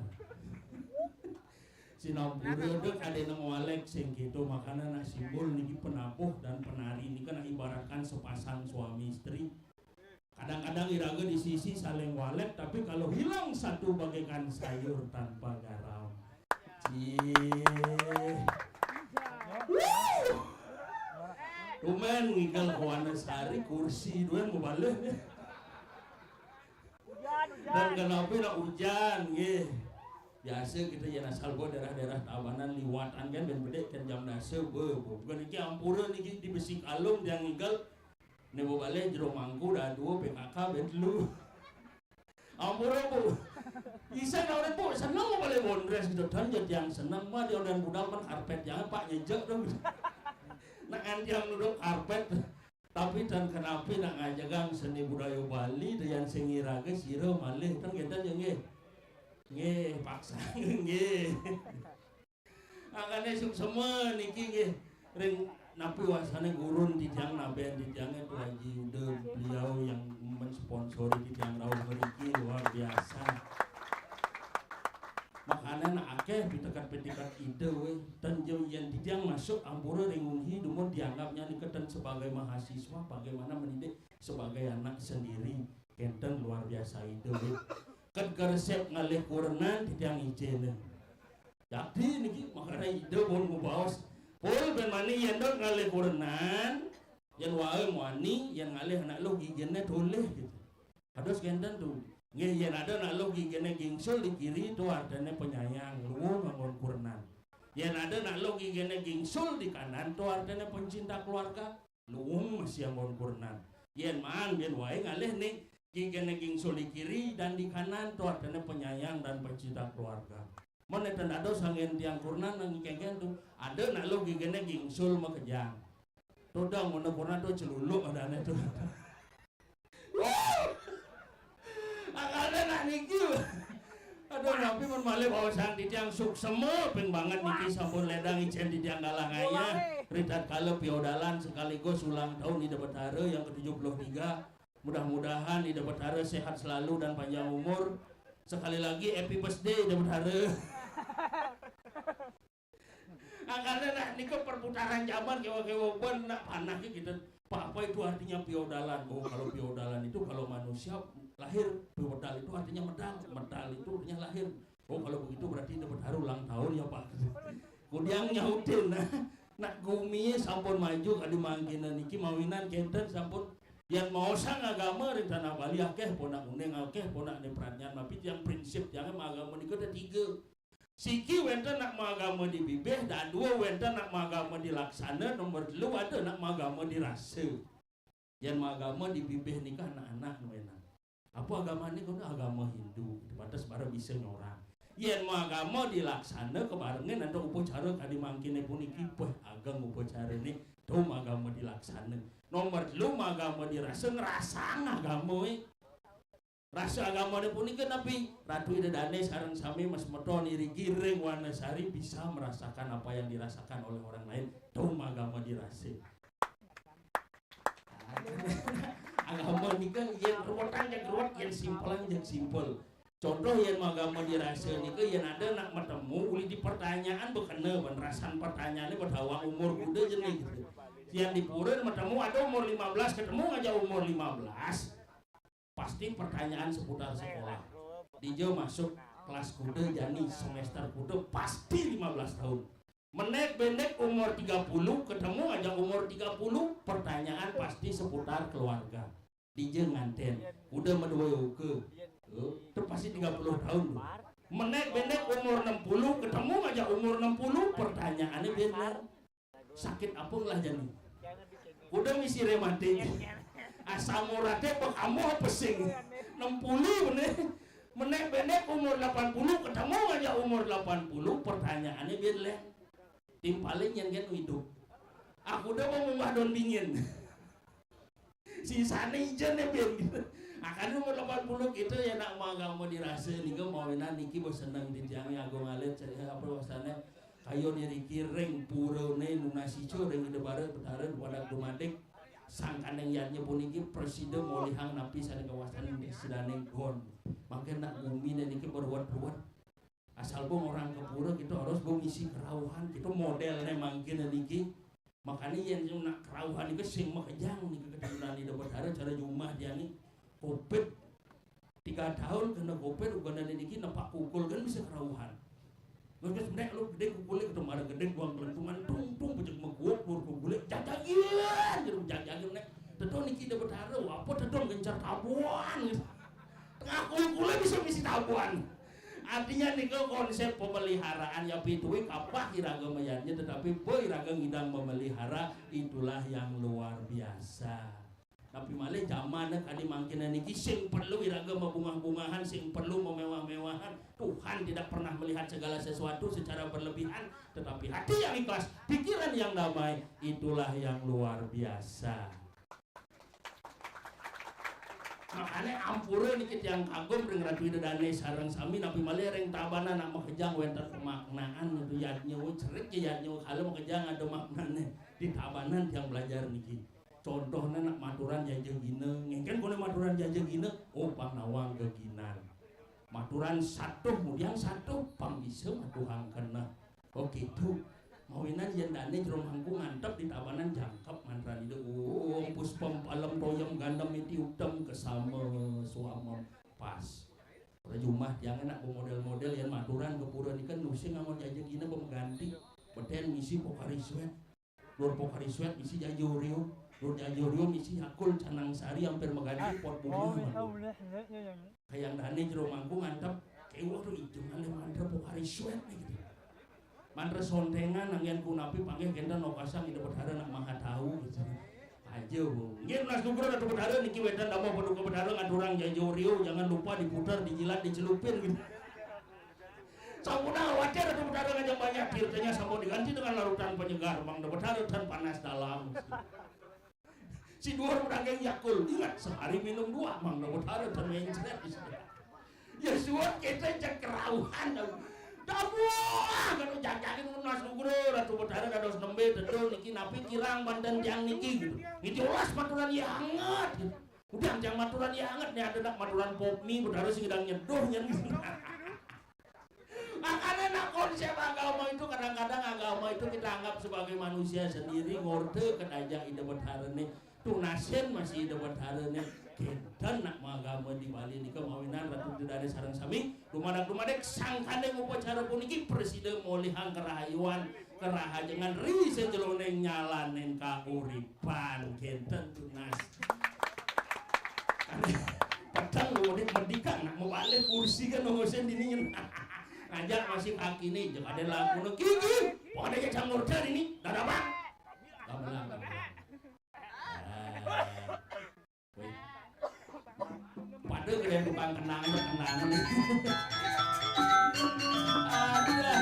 Sinampura dek ada nang walek sing gitu, makanya nak simbol niki penabuh dan penari ini kan ibaratkan sepasang suami istri. Kadang-kadang iraga di sisi saling walek, tapi kalau hilang satu bagaikan sayur tanpa garam. Cih. Wuh. Tumen ngigal kawana sari kursi duen mau balik nih. Dan kenapa nak hujan nggih? Biasa kita ya asal buat daerah-daerah Tabanan liwatan kan ben bedek kan jam dasa be, be. Bukan iki ampura niki di besi kalung yang ngigal. Nih mau balik jero mangku dah dua P K K ben telu. Ampura, Bu. Bisa nak urip, Bu, seneng mau balik bondres gitu. Dan jadi yang seneng mah di orderan budal kan karpet jangan Pak nyejek dong. Nak nganti yang duduk karpet. Tapi dan kenapi nak ngajegang seni budaya Bali dan yang sing iraga sira malih kan gitu ya nggih. Nggih, paksa nggih. Angkane suksema niki nggih ring napi wasane gurun titiang naben titiange Tu Haji Uda, beliau yang mensponsori titiang rauh mriki luar biasa. Makanya nak akeh pitekat-pitekat ide weh. Dan yen titiang masuk ampura ring unhi dumun dianggapnya nika ten sebagai mahasiswa bagaimana mendidik sebagai anak sendiri. Kenten luar biasa ide weh. Ket keresep ngalih kurenan titiang ijene. Jadi niki makanya ide pun ngubaos. Pul ben mani yen dot ngalih kurenan, yen wae muani, yen ngalih anak lo gigene toleh gitu. Kados kenten tuh. Nggih yen ada anak lo gigene gingsul di kiri itu artinya penyayang, luwung anggon kurenan. Yen ada anak lo gigene gingsul di kanan itu artinya pencinta keluarga, luwung masih anggon kurenan. Yen maan yen wae ngalih nih gigene gingsul di kiri dan di kanan itu artinya penyayang dan pencinta keluarga. Mon enten ada sanggen tiang kurenan nang kengken tuh, ada nak lo gigene gingsul makejang. Tuh dong, mana kurenan tuh celuluk ada aneh tuh. Wuh! Angkane nak niki. Aduh, tapi mun malih wawasan titiang suksema ping banget niki sampun ledang ijen titiang galah ngayah. Ritatkala piodalan sekaligus ulang tahun Ida Betara yang ketujuh puluh tiga. Mudah-mudahan Ida Betara sehat selalu dan panjang umur. Sekali lagi happy birthday Ida Betara. Angkane nak nika perputaran zaman kewa-kewa ben nak panah ki kita. Pak, apa itu artinya piodalan? Oh, kalau piodalan itu kalau manusia lahir piodal itu artinya medal. Medal itu artinya lahir. Oh, kalau begitu berarti Ida Betara ulang tahun ya, Pak. Kudiang nyautin nah. Nak gumi sampun maju kadi mangkina niki mawinan kenten sampun yang maosang agama ring tanah Bali akeh ponak uning akeh ponak ne pradnyan mapi tiang prinsip tiang agama nika ada tiga. Siki wenten nak maagama di bibih, dadua wenten nak maagama di laksana, nomor telu ada nak maagama di rasa. Yen maagama di bibih nika anak-anak wenten. Apa agamane kono? Agama Hindu. Pantes bareng bisa nyorang. Yen maagama di laksana kebarengan ada upacara kadi mangkene puniki, peh ageng upacarane. Tuh maagama di laksana. Nomor telu maagama di rasa, ngrasang agama e. Rasa agamane punika napi? Ratu Ida Dane sareng sami mas meton irigi ring Wanasari bisa merasakan apa yang dirasakan oleh orang lain. Tuh agama dirasa. Agama nika yen ruwetan jeg ruwet, yen simpelan jeg simpel. Contoh yen agama dirasa nika yen ada nak metemu uli di pertanyaan bekena ben rasan pertanyaane bedawang umur kuda jene gitu. Yen di pura metemu ada umur lima belas ketemu aja umur lima belas. Pasti pertanyaan seputar sekolah. Dija masuk kelas kuda jani semester kuda pasti lima belas tahun. Menek benek umur tiga puluh ketemu aja umur tiga puluh pertanyaan pasti seputar keluarga. Dija nganten. Udah medua uke. Tuh, itu pasti tiga puluh tahun tuh. Menek benek umur enam puluh ketemu aja umur enam puluh pertanyaannya bener. Sakit apa lah jani? Kuda misi rematik. Asam urate bekambuh pesing. Enam puluh bener. Menek benek umur delapan puluh ketemu aja umur delapan puluh pertanyaannya bener. Timpalin yen kan hidup. Aku udah mau munggah daun bingin. Sisane ijen ya ben gitu. Akan umur delapan puluh gitu ya nak mau agama dirasa nika mawinan niki bos seneng di tiang agung alit saya apa wastané kaya niki ring purane nunasica ring Ida Bara Betara dumadak dumadik sangkaning yadnya puniki prasida molihang napi sané kawastané sidaning gon. Mangkin nak gumi niki beruwet-ruwet. Asal bung orang ke pura kita harus bung isi kerauhan kita modelnya mangkin niki. Makanya yang nak kerauhan itu sing makejang nih keketurunan Ida Betara cara jumah dia nih covid tiga tahun kena covid ugan ada niki nepak kukul kan bisa kerauhan. Terus nek lu gede kukulnya ketemu ada gede buang kelentungan tung tung bejek meguak pur kukulnya jajagian gitu jajagian nek tetu niki Ida Betara apa tetu gencar tabuan gitu. Tengah kukulnya bisa misi tabuan. Artinya nika konsep pemeliharaan ya pituwi kapah iraga mayarnya tetapi bo iraga ngidang memelihara itulah yang luar biasa. Tapi malih zaman kadi mangkin niki sing perlu iraga mabungah-bungahan, sing perlu memewah-mewahan. Tuhan tidak pernah melihat segala sesuatu secara berlebihan, tetapi hati yang ikhlas, pikiran yang damai, itulah yang luar biasa. Makanya ampura niki tiang kagum ring Ratu Ida Dane sareng sami napi malih ring Tabanan nak makejang wénten pemaknaan niku yadnya wé cerik ya yadnya wé kala makejang ada maknane di Tabanan tiang belajar niki. Contohnya nak maturan jaja gina, ngengken kone maturan jaja gina, oh pang nawang geginan. Maturan satuh mudian satuh pang bisa matuhang kena. Oh gitu. Mawinan yen dane jero mangku ngantep di tabanan jangkep mantran ida. Om puspem palem toyem gandem iti utem kesama suamem pas. Ora jumah tiang enak model-model yen maturan ke pura nika nusi ngangon jaja gina pemeganti. Beten misi Pocari Sweat. Lur Pocari Sweat misi jaja Oreo. Lur jaja Oreo misi Yakult Canang Sari hampir meganti pot bunga. Kayang dane jero mangku ngantep kewuh tuh ijo ngalih mantra Pocari Sweat nih gitu. Mantra sontengan anggen kunapi panggih kenten okasang Ida Betara nak maha tahu gitu. Aja bu. Nggih menas nugra Ratu Betara niki wedan damel paduka Betara ngaturang jaja Oreo jangan lupa diputar dijilat dicelupin gitu. Sampun khawatir Ratu Betara ngajak banyak tirtanya sampun diganti dengan larutan penyegar Mang Betara dan panas dalam. Si dua udah kayak Yakult, ingat sehari minum dua, Mang Daud Hara dan mencret. Ya suat kita cek kerauhan dong. Dabuah kalau jagain menas nugra Ratu Betara dados nembe tetu niki napi kirang banten tiang niki gitu. Niki olas maturan ya anget gitu. Udah tiang maturan ya anget nih ada nak maturan pop mie Betara sing sedang nyeduh nyen. Makanya nak konsep agama itu kadang-kadang agama itu kita anggap sebagai manusia sendiri ngorde kedajak ide betara nih tunasin masih ide betara nih kinten nak mau agama di Bali nika mawinan ratu dari sarang sami dumadak dumadak sangkane upacara puniki presiden molihang kerahayuan kerahajengan ri sejeloning nyalanin kauripan kinten tunas. Pedang lu udah merdeka nak mau balik kursi kan nunggu sendiri ngajak masih kaki nih jangan ada lagu no gigi pokoknya aja jangan ngorder ini dah dapat gamelan gamelan. Pada kalian tukang kenangan kenangan. Ada.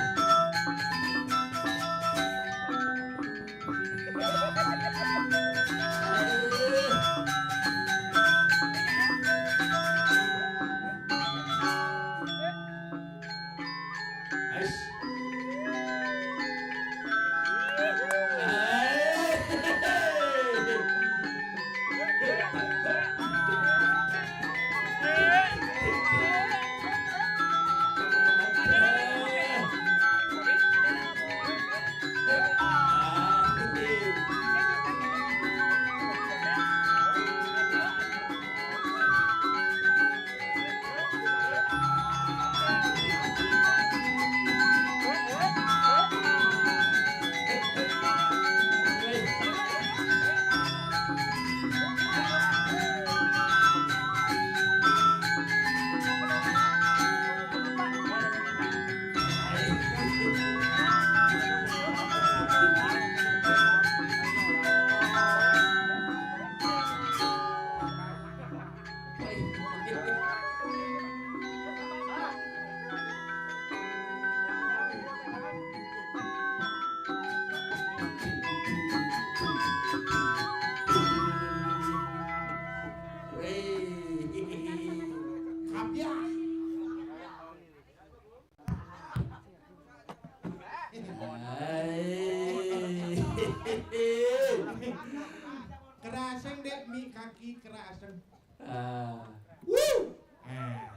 Dek mi kaki kerasem. Ah. Wuh. Ah.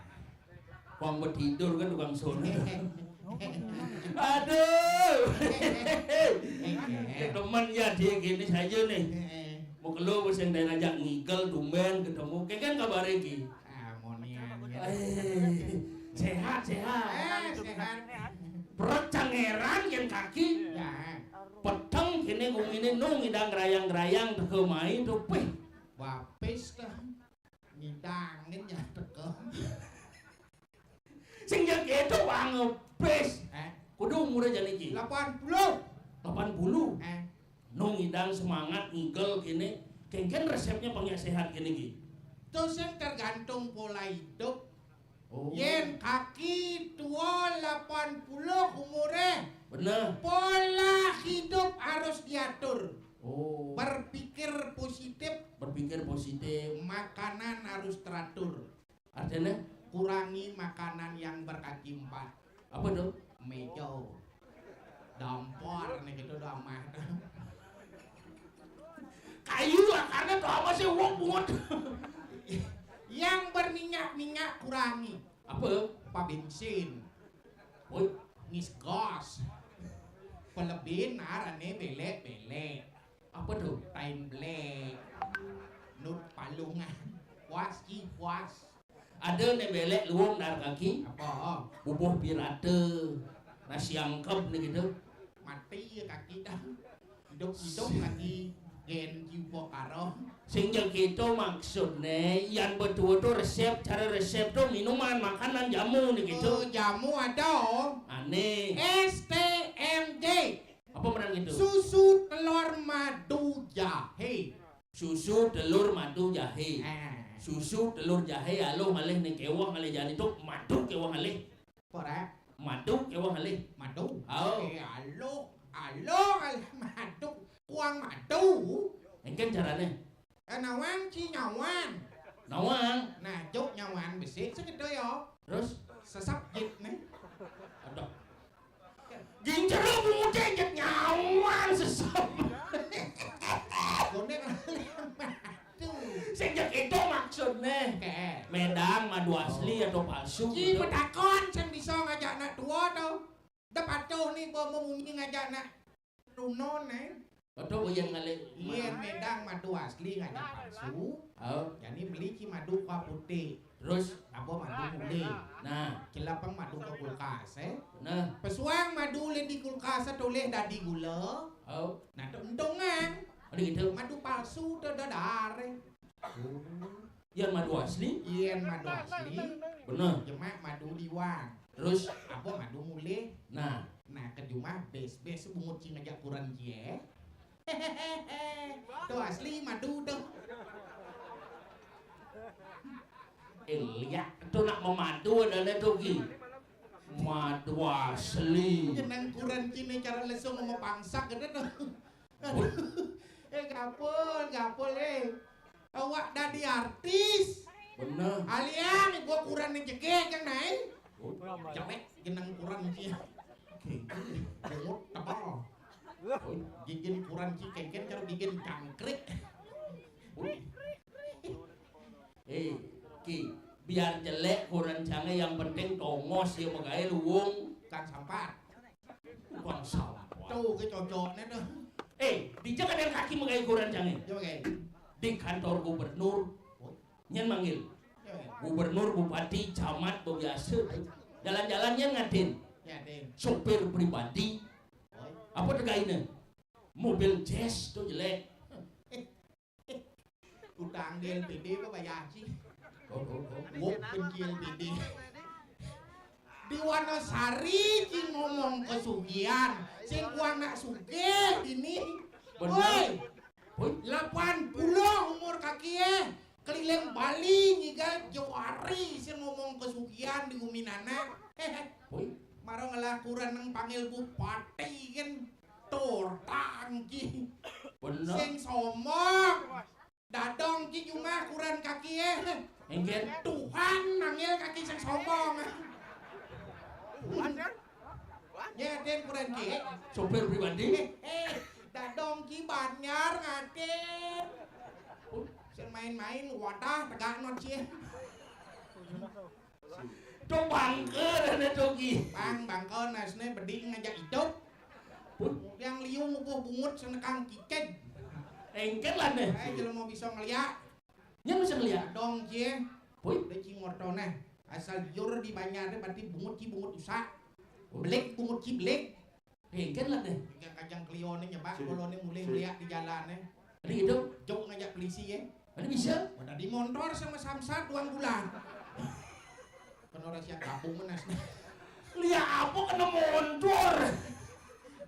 Wong mau tidur kan tukang sono. Aduh. Temen ya dia gini saja nih. Mau keluar sing daerah ajak ngigel tumben ketemu. Kayak kan kabar iki. Ah, monian ya. Eh, sehat, sehat. Eh, sehat. Perut cangeran yang kaki. Ya. Peteng kene ngomine nung idang rayang-rayang teko mai to peh. Wapis ta. Ngidangin ya teko. Sing ya gitu wong ngepis. Eh? Kudu umure jane iki. Delapan puluh. Delapan puluh. Eh? Nung idang semangat ngigel kene. Kengken resepnya pengen sehat kene iki. Terus yang tergantung pola hidup. Oh. Yen kaki tua delapan puluh umure. Bener. Pola hidup harus diatur. Oh. Berpikir positif. Berpikir positif. Makanan harus teratur. Artinya? Kurangi makanan yang berkaki empat. Apa tuh? Mejo. Dampor nih gitu dah mah. Kayu lah, karena tuh apa sih wong bungut. Yang berminyak-minyak kurangi. Apa? Pom bensin. Woi, ngisi gas. Pelebihan arane belek-belek. Apa tuh? Tain belek. Nut palungan. Puas ki puas. Ada nih belek luwung dar kaki. Apa? Bubuh pirate. Nasi angkep nih gitu. Mati ya kaki dah. Hidup-hidup lagi gen kiupo karo. Sing ya gitu maksudnya, yang betul tuh resep, cara resep tuh minuman, makanan, jamu nih gitu. Oh, jamu ada, oh. Aneh. S T M J. Apa benar gitu? Susu, telur, madu, jahe. Susu, telur, madu, jahe. Eh. Susu, telur, jahe, alo ngalih ning kewah ngalih jani tuh madu kewah ngalih. Korek. Madu kewah ngalih. Madu. Oh. Eh, alo, alo ngalih madu. Kuang madu. Engken carane. Eh, nawang ci nyawan. Nawang. Nah, juk nyawan besik sekedo ya. Terus? Sesep jit nih. Aduh. Gincero bungude jet nyawan sesep. Kone ngalih madu. Sing jek itu maksudnya. Oke. Medang madu asli atau palsu. Ki gitu. Petakon sing bisa ngajak anak tua tau. Dep atuh nih mau munyi ngajak anak Runo nih. Betul, yang ngalih. Iya, medang madu asli ngajak palsu. Oh. Jadi beli ki madu kuah putih. Terus? Apa madu mulih. Nah. Celapang madu ke kulkas, eh. Nah. Pesuang madu le di kulkas tulis dadi gula. Oh. Nah, tu untungan. Ada gitu. Madu palsu tu dah dare. Oh. Yang madu asli? Iya, madu asli. Bener. Jemak madu liwang. Terus? Apa madu mulih? Nah. Nah, ke jumah bes-bes bungut cing ngajak kuran cie. Tu asli madu tu. Eh, lihat tu nak memadu ada tu ki. Madu asli. Jeneng kuran cine cara lesung mau pangsak gitu tu. Eh, gapul, gapul, eh. Awak dadi artis. Bener. Alian gua kuran ni jegek yang naik. Oh. Cewek jeneng kuran cie. Bungut tebal. Gigin kuran ci kengken karo gigin jangkrik. Eh, ki, biar jelek kuran cange yang penting tongos ya megawe luwung. Kan sampar. Bang sampar. Tuh ke cocoknya tuh. Eh, dija kadang kaki megawe kuran cange. Coba kayak. Di kantor gubernur. Nyen manggil. Coba kayak. Gubernur, bupati, camat, biasa. Jalan-jalan nyen ngadin. Ngadin. Sopir pribadi. Apa tegaine? Mobil jazz tuh jelek. Utang di L P D apa bayar sih? Oh, oh, oh. Wok benci L P D. Di Wonosari ki ngomong kesugihan. Sing ku anak sugih ini. Bener. Woi. Woi. Lapan puluh umur kaki eh. Keliling Bali ngigal jawari sing ngomong kesugihan di guminana. Woi. Maro ngelakuran nang panggil bupati kan. Tur tangki. Bener. Sing sombong. Dadong ki jumah kuran kaki eh. Enggen. Tuhan nanggil kaki sing sombong. Tuhan kan? Ya, den kuran ki. Sopir pribadi. Eh, eh, dadong ki banjar ngatin. Oh, Main-main, wadah, tegak not cie. Tuh bangke dah tuh, Ki. Bang, bangke nasne bedik ngajak idup. Puh. Yang liu ngukuh bungut senekang kiced. Engken lah nih. Eh, jelema bisa ngeliak. Nya bisa ngeliak. Dong cie. Puh. Udah cing orto nah. Asal jur di banjar berarti bungut ci bungut usak. Belik bungut ci belik. Engken lah deh. Kajang, kajang Clio ne nyebak, Sini. Kalau ne mulai Sini. Meliak di jalan ne. Ada gitu? Jok ngajak polisi ya. Ada bisa? Mana di montor sama samsat dua bulan. Kan orang siap kampung menas. Lihat apa kena montor?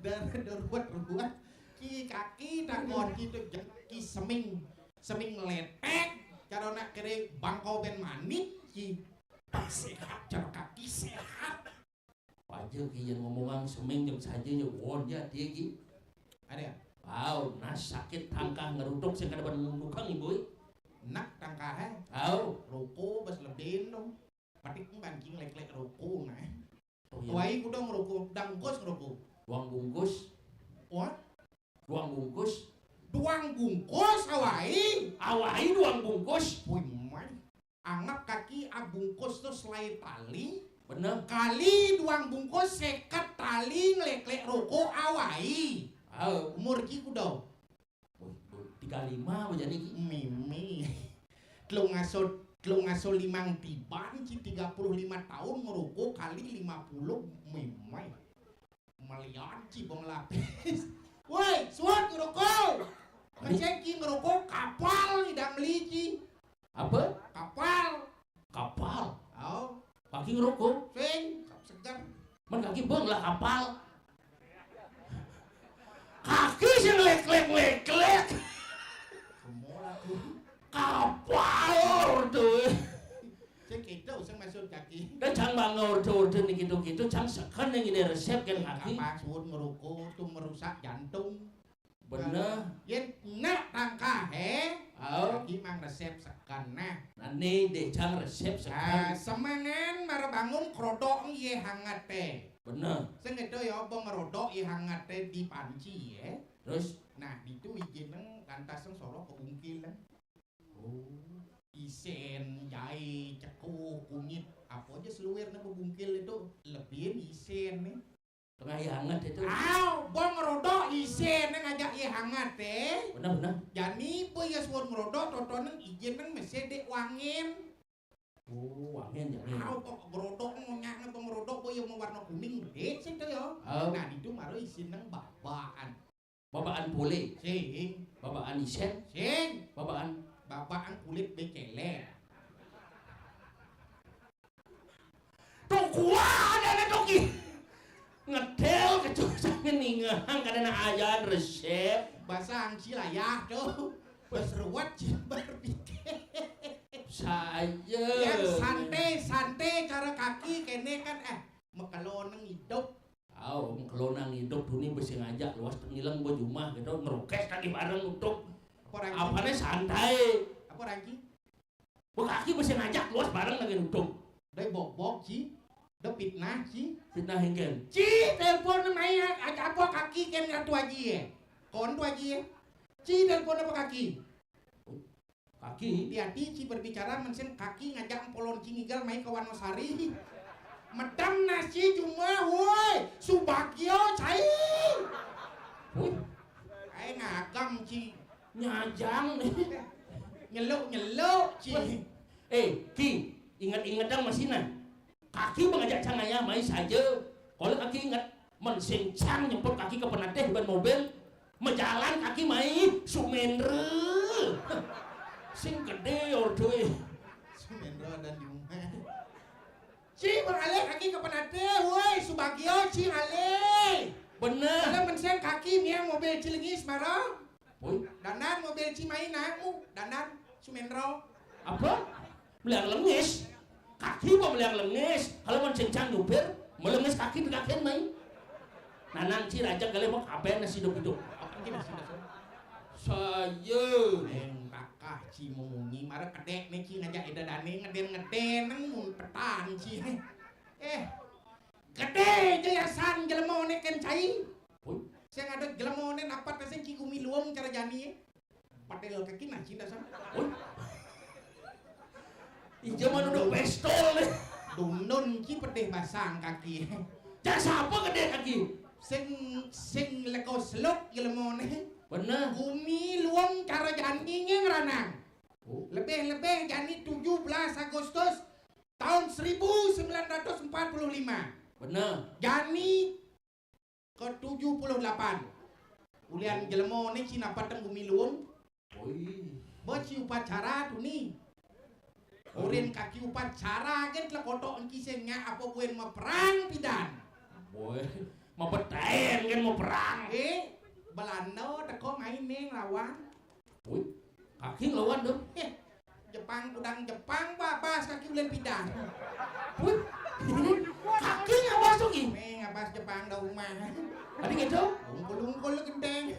Dan ruwet-ruwet. Ki kaki takon ki tuh jeng ki seming. Seming letek. Cara nak kere bangkau ben manik ki. Tak sehat, cara kaki sehat. Paja ki yang ngomongang seming jeng saja ya won ya dia ki. Ada ya? Wow, nah sakit tangkah ngeruduk sing kada nundukang ibu. Nak tangkah eh. Wow. Roko bas lebin dong. Patik emban ki ngelek-lek roko nah. Oh, iya. Wai kuda ngeroko, dangkos ngeroko. Duang bungkus. Wah? Duang bungkus. Duang bungkus awai. Awai duang bungkus. Wih, mai. Anggap kaki abungkus tu selai tali. Bener. Kali duang bungkus seket tali ngelek-lek roko awai. Oh. Umur ki kuda. Wih, tiga lima apa jadi ki? Mimi. Telung aso, telung aso limang tiban ci tiga puluh lima tahun ngeroko kali lima puluh mimi. Melian ci bong lapis. Woi, suat ngeroko. Kecek ki ngeroko kapal idang meli ci. Apa? Kapal. Kapal. Oh. Kaki ngeroko. Sing, segar. Man kaki bong lah kapal. Kaki sing lek-lek lek-lek. Kemol aku. Kapal tuh. Sing kita usah masuk kaki. Dan cang bangga orde-orde nih gitu-gitu, cang seken yang ini resep kan kaki. Kapas wun ngeroko tuh merusak jantung. Bener. Yen nak tangkah eh. Oh. Lagi mang resep seken nah. Nah nih deh cang resep seken. Ah, semangan mara bangun krodok ye hangat teh. Bener. Sing itu ya apa ngerodok ye hangat teh di panci ya. Terus? Nah, itu izin neng lantas neng soroh ke bungkil neng. Oh. Isen, jahe, cekuh, kunyit, apa aja seluir neng bebungkil itu lebihin isen nih. Tengah hangat itu. Aw, bong ngerodok isen neng ngajak ye hangat eh. Benar benar. Jani pe ye suwun ngerodok totonen ijen neng mesti dek wangen. Oh, wangen jani. Aw, kok ngerodok ngonyak neng bong ngerodok boy yang warna kuning dek situ ya. Oh. Nah, itu maro isin neng babaan. Babaan pule. Sing. Babaan isen. Sing. Babaan. Babaan kulit becelek. Tuh kuat ada toki. Ngedel kecucangnya ningehang kada na ajan resep. Bahasa angci layah tuh. Bas ruwet jimbar pite. Saya. Yang santai, santai cara kaki kene kan eh mekeloneng hidup. Au, mengkelonang hidup dunia besi ngajak luas tengileng bejumah gitu, ngerukes tadi bareng untuk Apa ranking? Apane santai. Apa ranking? Bekaki besi ngajak luas bareng lagi untuk. Dai bobok ci, da fitnah ci. Fitnah hingken. Ci, telepon mai aja apa kaki ken ratu aji ye. Kon tu aji ye. Ci, telepon apa kaki? Kaki. Hati-hati ci berbicara mensin kaki ngajak empolon ci ngigal mai ke Wanosari. Medam nasi cuma, woi, Subagio cai. Woi. Ai ngagam ci. Nyajang nih. Nyeluk-nyeluk ci. Woi. Eh, Ki, ingat-ingat dong masih nah. Kaki mengajak cang ayah mai saja. Kalau kaki ingat, mensincang nyemput kaki ke penatih ban mobil, mejalan kaki mai sumendra. Sing gede ordoe. Sumendra dan di rumah. Ci mengalih kaki ke penatih, woi Subagio ci ngalih. Bener. Kalau mensiang kaki miang mobil cilengis marah. Woi. Dandan mobil ci mai nakmu, dandan sumendra. Apa? Meliang lengis. Kaki mau meliang lengis. Kalau mau cencang nyupir, melengis kaki di kaki main. Nanang ci raja kali mau kapan nasi hidup hidup. Apa nasi hidup? Saya. Neng kakah ci memunyi, mara kedek nih ci ngajak ida dane ngeden-ngeden neng mun petan ci. Eh, gede jayasan jelema nek ken cai. Woi. Sing ada jelema nek napat sing ci gumi luang cara jani. Patel kaki nah cinta sama. Woi. Jaman udah pistol nih. Dundun ki pedih basang kaki. Jak sapa gedé kaki? Sing, sing lego seluk jelemoné. Bener. Gumi luung cara jani ngeranang. Oh. Lebih-lebih jani tujuh belas Agustus tahun seribu sembilan ratus empat puluh lima. Bener. Jani ke tujuh puluh delapan. Ulian jelemoné cina pateng gumi luung. Oi. Ba ci upacara tuni. Urin kaki upacara gén tlekotok engki sing nyak apa buin meperang pidan. Boy, mepetaen kan meperang. Eh, Belanda teko main nih ngelawan. Wih, kaki ngelawan dong. Eh, Jepang kudang Jepang babas kaki ulen pidan. Wih, kaki ngabas tuh ki. Nih ngabas Jepang da rumah. Tadi gitu? Ungkul-ungkul gendeng.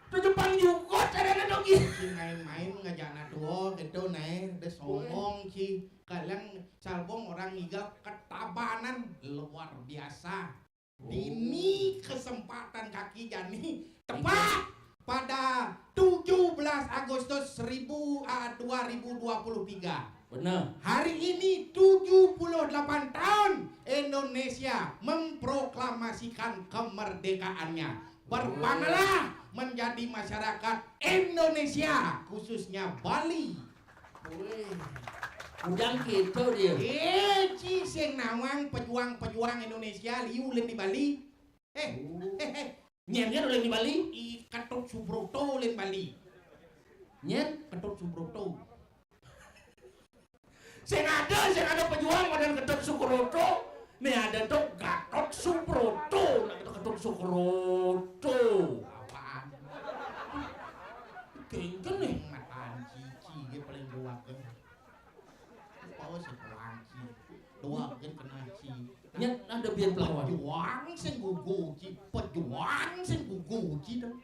Tuh Jepang juga caranya dong ki. Main-main ngajak anak tua gitu naik, udah songong ki. Kalian salbong orang ngigal ketabanan luar biasa. Dini kesempatan kaki jani tepat pada tujuh belas Agustus seribu, ah, dua ribu dua puluh tiga. Benar. Hari ini tujuh puluh delapan tahun Indonesia memproklamasikan kemerdekaannya. Berpanglah menjadi masyarakat Indonesia, khususnya Bali. Wih. Ujang gitu dia. Eh, ci sing nawang pejuang-pejuang Indonesia liu ulin di Bali. Eh, eh, eh. Nyen kan ulin di Bali? I Ketut Subroto ulin Bali. Nyen? Ketut Subroto. Sing ada, sing ada pejuang model Ketut Subroto. Nih ada tuh Gatot Subroto, nah kita Ketut Subroto. Apaan? Kengken nih. Mataan cici dia paling kuat kan. Apa sih pelanci? Doang kan kena ci. Nyet ada biar pelawan. Pejuang sing gugu ci, pejuang sing gugu ci dong.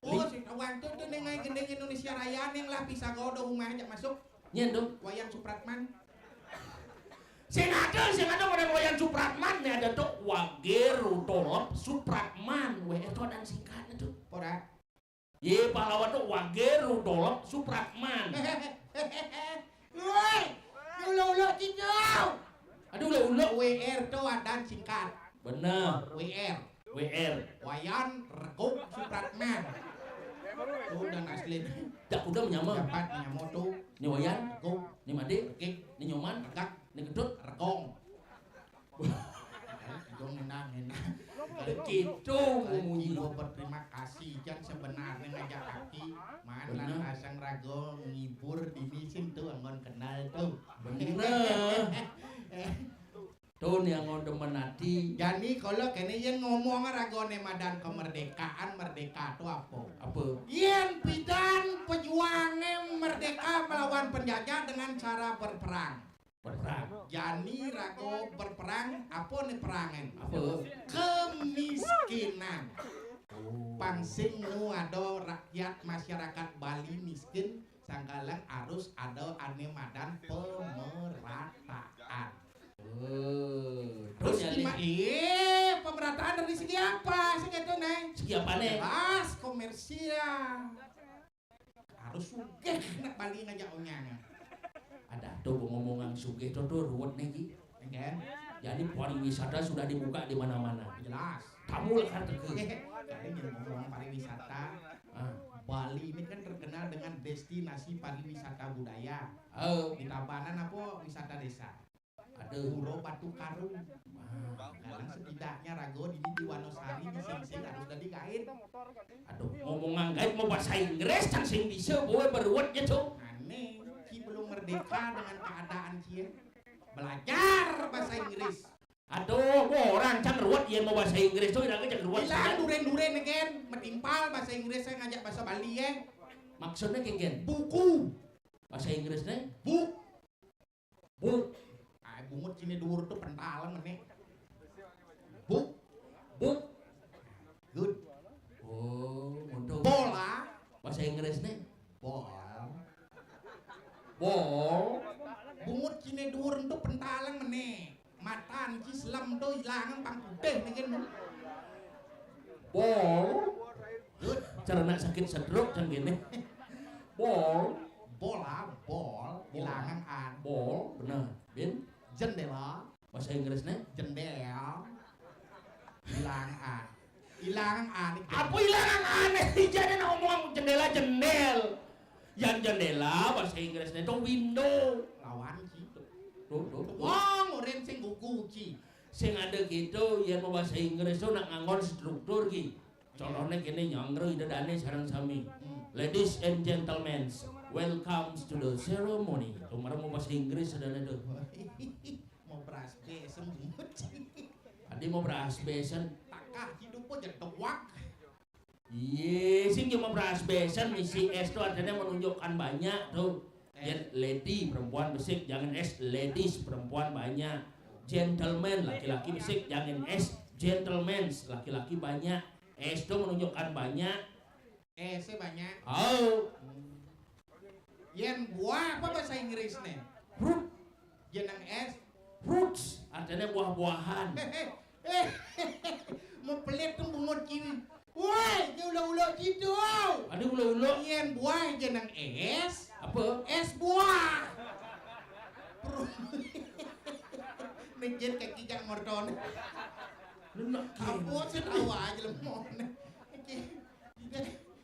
Oh, sing tawang tuh tuh ning gendeng Indonesia Raya ning lah bisa godo rumah aja masuk. Nyen dong. Wayan Supratman. Sing ada, sing ada model Wayan Supratman nih ada tuh Wage Rudolf Supratman. Weh, itu ada singkatnya tuh. Ora. Ye pahlawan tuh Wage Rudolf Supratman. Woi, ulo-ulo cicau. Aduh, ulo-ulo. W R tuh ada singkat. Bener. W R. W R. Wayan Reguk Supratman. Tuh dan asli. Jak udah menyama. Dapat menyama tuh. Ni Wayan. Reguk. Ni Made. Regik. Ni Nyoman. Regak. Ni Gedut. Regong. Regong enak enak. Gitu. Gua berterima kasih. Jan sebenarnya ngajak kaki. Mana asang rago ngibur dini sing tuh anggon kenal tuh. Bener. Tuh nih yang demen hati. Jani kalau kene yang ngomong ragone madan kemerdekaan, merdeka tuh apa? Apa? Yen pidan pejuangnya merdeka melawan penjajah dengan cara berperang. Berperang. Jani rago berperang, apa nih perangen? Apa? Kemiskinan. Oh. Pangsing nu ada rakyat masyarakat Bali miskin, sangkalang harus ada ane madan pemerataan. Oh, terus gimana? Iya, pemerataan dari segi apa? Segi itu, Neng. Segi apa, Neng? Jelas, komersial. Harus sugih nak Bali ngajak onyang. Ada tuh ngomongan sugih tuh, tuh ruwet nih, Ki. Kan? Jadi pariwisata sudah dibuka di mana-mana. Jelas. Kamu lah kan teke. Jadi ngomong pariwisata, ah. Bali ini kan terkenal dengan destinasi pariwisata budaya. Oh. Di Tabanan apa wisata desa? Aduh. Pura Batu Karung. Wah. Sekarang setidaknya rago di, di Wonosari di sing-sing harus dadi gain. Aduh, ngomong ngangkait mau bahasa Inggris kan sing bisa, boy, beruat ya, Cok. Aneh, ci belum merdeka dengan keadaan ci ya. Belajar bahasa Inggris. Aduh, gua orang can ruwet ya mau bahasa Inggris tuh, ilang can ruwet. Bilang duren-duren kan, metimpal bahasa Inggris saya ngajak bahasa Bali ya. Maksudnya kayak gini. Buku. Bahasa Inggrisnya? Book. Book. Ah, bungut sini dhuwur tuh pentalan meneh. Book. Book. Good. Oh, ngono. Bola. Bahasa Inggrisnya? Ball. Ball. Bungut sini dhuwur tuh pentalan meneh. Matan ci selem tuh ilangan pang putih nih kan. Ball. Good. Cara nak sakit stroke kan gini. Ball. Bola, bol, ilangan an. Bol, bener. Bin? Jendela. Bahasa Inggrisnya? Jendel. Ilangan an. Ilangan an. Apa ilangan an? Jadi ngomong jendela, jendel. Yang jendela bahasa Inggrisnya itu window. Lawan gitu. Tuh, tuh, tuh. Wong urin sing kuku ki. Sing ada gitu, yang mau bahasa Inggris tuh nak nganggon struktur ki. Contohnya kene nyangre ida dane sareng sami. Hmm. Ladies and gentlemen, welcome to the ceremony. Tuh marang mau bahasa Inggris ada tuh. Mau beras besen bungut. Tadi mau beras besen. Takah hidup aja tewak. Iya, sing cuma beras besen isi S tuh artinya menunjukkan banyak tuh. Yang lady perempuan besik, jangan S, ladies perempuan banyak. Gentleman laki-laki besik, jangan S, gentlemen laki-laki banyak. S itu menunjukkan banyak. S banyak. Oh. Yen buah apa bahasa Inggris nih? Fruit. Jeneng S. Fruits, artinya buah-buahan. Eh, mau pelit tuh bungut kiwi. Woi, dia ulo-ulo gitu. Ada ulo-ulo. Yen buah jeneng es. Apa? Es buah. Mijit kaki jak merton. Lu nak apa sih tahu aja lemon.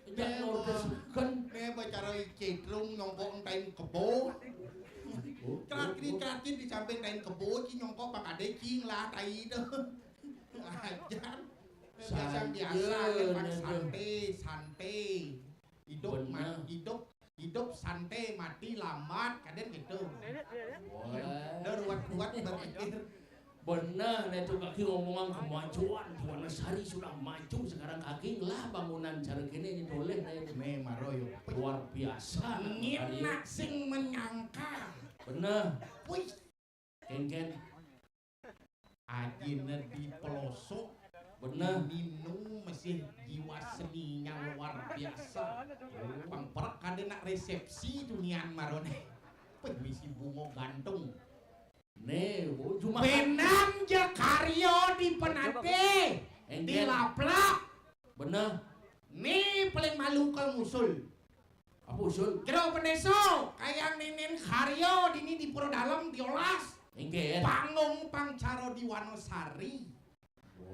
Tidak ngurus kan. Nih bacara cetrung nyongkok entain kebo. Terakhir terakhir di samping entain kebo ki nyongkok pakade cing lah tai itu. Ajar. Biasa biasa kan santai santai. Hidup mati hidup hidup santai mati lambat kadang gitu. Udah ruwet-ruwet berpikir. Benar, nah itu kaki ngomongan kemajuan. Buana Sari sudah maju sekarang kaki lah bangunan cara kini ini boleh nah itu. Nih Maroyo. Luar biasa. Ngin nak sing menyangka. Benar. Wih. Kengken. Ajine di pelosok. Bener. Ninu masih jiwa seninya luar biasa. Pang perak ada nak resepsi dunian marone. Permisi bungo gantung. Nih, bu, cuma benan ja karyo di penate. Engkel. Di laplak. Bener. Nih paling malu kalau ngusul. Apa usul? Kira pendeso, kayang ninin karyo dini di Pura Dalem diolas. Inggih. Panggung pangcaro di Wanosari.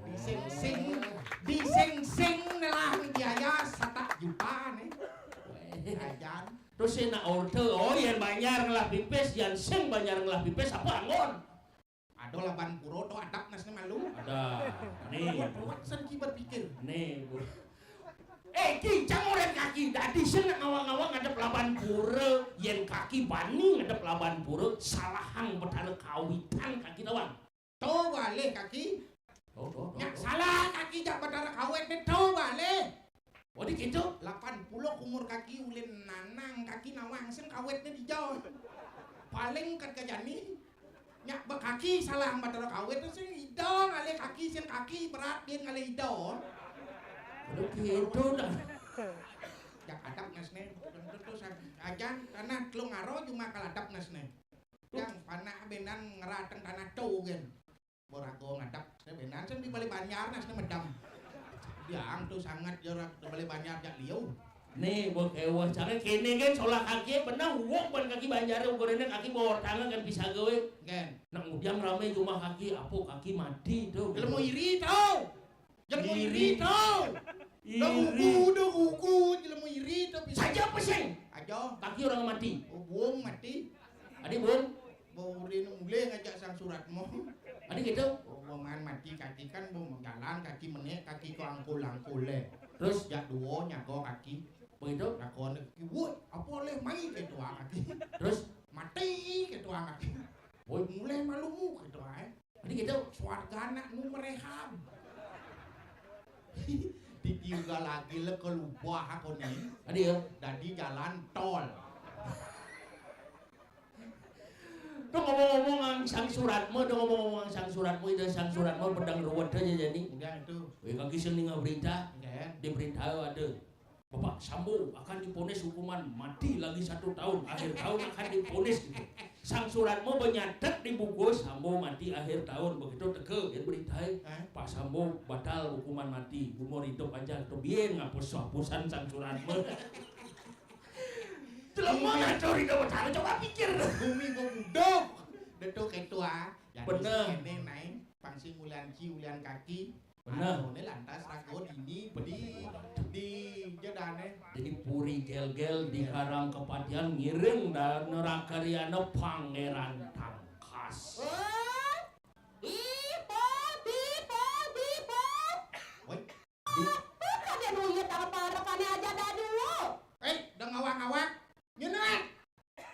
Dising-sing, dising-sing nelah biaya satak juta nih. Ajan. Terus sing nak order, oh yang banjar ngelah pipis, yang sing banjar ngelah pipis apa anggon? Ada laban pura to adap nasne malu. Ada. Nih. Buat sen ki berpikir. Nih, Bu. Eh, ki, jangan orang kaki. Dadi sing nak ngawang-ngawang ngadep laban pura, yen kaki bani ngadep laban pura, salahang betara kawitan kaki tawang. To balik kaki. Oh, oh, oh, nyak oh. Salah kaki jak betara kawit ne to balik. Oh, di gitu? Lapan puluh umur kaki ulin nanang kaki nawang sing kawitnya di jauh. Paling kat kajani. Nyak bekaki salah batara kawit tu sing ida ngalih kaki sing kaki berat dia ngalih ida. Kalau gitu dah. Jak adap nasne. Tentu tu ajan tanah telung aro cuma kal adap nasne. Yang panak benan ngerateng tanah tu kan. Borago ngadap, saya benar saya di Bali Banjar nah saya medam. Diang tu sangat jorok di Bali Banjar jak liu. Nih, buat ewa jangan kene kan solah kaki benar wong ban kaki Banjar ukurane kaki bawah tangan kan bisa gawe. Kan. Nak ngudiang rame cuma kaki apa kaki mati tu. Jelemu iri tau. Jelemu iri tau. Dah gugu, dah gugu, jelemu iri tau. Saja pesing. Aja. Kaki orang mati. Oh, buang mati. Adi bun. Bau urin mulai ngajak sang surat mo. Adi gitu. Bau man mati kaki kan bau jalan kaki menek kaki ko angkul-angkul le. Terus? Jak duo nyago kaki. Begitu? Nyago kaki. Woi, apa oleh mai gitu ah kaki. Terus? Mati gitu ah kaki. Woi, mulai malumu gitu ah. Adi gitu. Swarga anak nu merehab. Ditiuga lagi le ke lubah aku ni. Adi ya. Dadi jalan tol. Tuh ngomong-ngomong ang sang suratmu, tuh ngomong-ngomong ang sang suratmu, itu sang suratmu pedang ruwet aja jadi. Enggak itu. Wih, kaki sing ninga berita. Enggak. Di berita ada. Bapak Sambo akan diponis hukuman mati lagi satu tahun, akhir tahun akan diponis gitu. Sang suratmu menyatet di buku Sambo mati akhir tahun begitu teke ya berita. Eh? Pak Sambo batal hukuman mati, umur hidup aja tuh biar ngapus hapusan sang suratmu. Telung mau ngatur itu cara coba pikir. Bumi mau budok. Detu ketua. Jadi bener. Ini naik pangsi mulian ci, mulian kaki. Bener. Anu, ini lantas rago dini di, di jedane. Jadi puri gel-gel di karang kepatian ngiring dan nerakaryana Pangeran Tangkas. Oh, bipol, bipol, bipol. Woi. Apa kalian uyut sama parekannya aja dah dulu? Eh, udah ngawak-ngawak. Nyenet.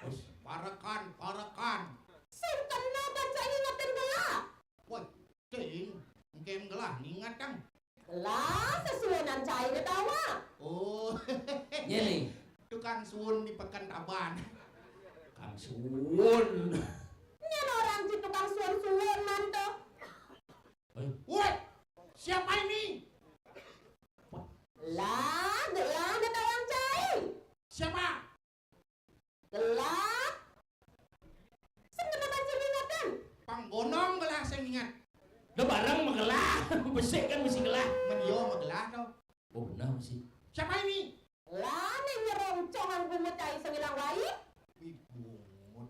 Us, parekan, parekan. Sing kena baca ingetin gelah. Woi, cing, engke gelah nginget, Kang. Gelah sesuunan cai ketawa. Oh. Nyene. Tukang suun di Pekan Taban. Kang Suun. Nyen orang si tukang suun-suun mantu. Woi, siapa ini? Lah, gelah ada tawang cai. Siapa? Gelah. Sing kena baca ingatan. Panggonong gelah sing ingat. Udah bareng mah gelah. Besik kan mesti gelah. Men yo mah gelah to. Oh, benar mesti. Siapa ini? Lah, ning nyerongcongan bungut cai sing ilang wae. Wih, bungut.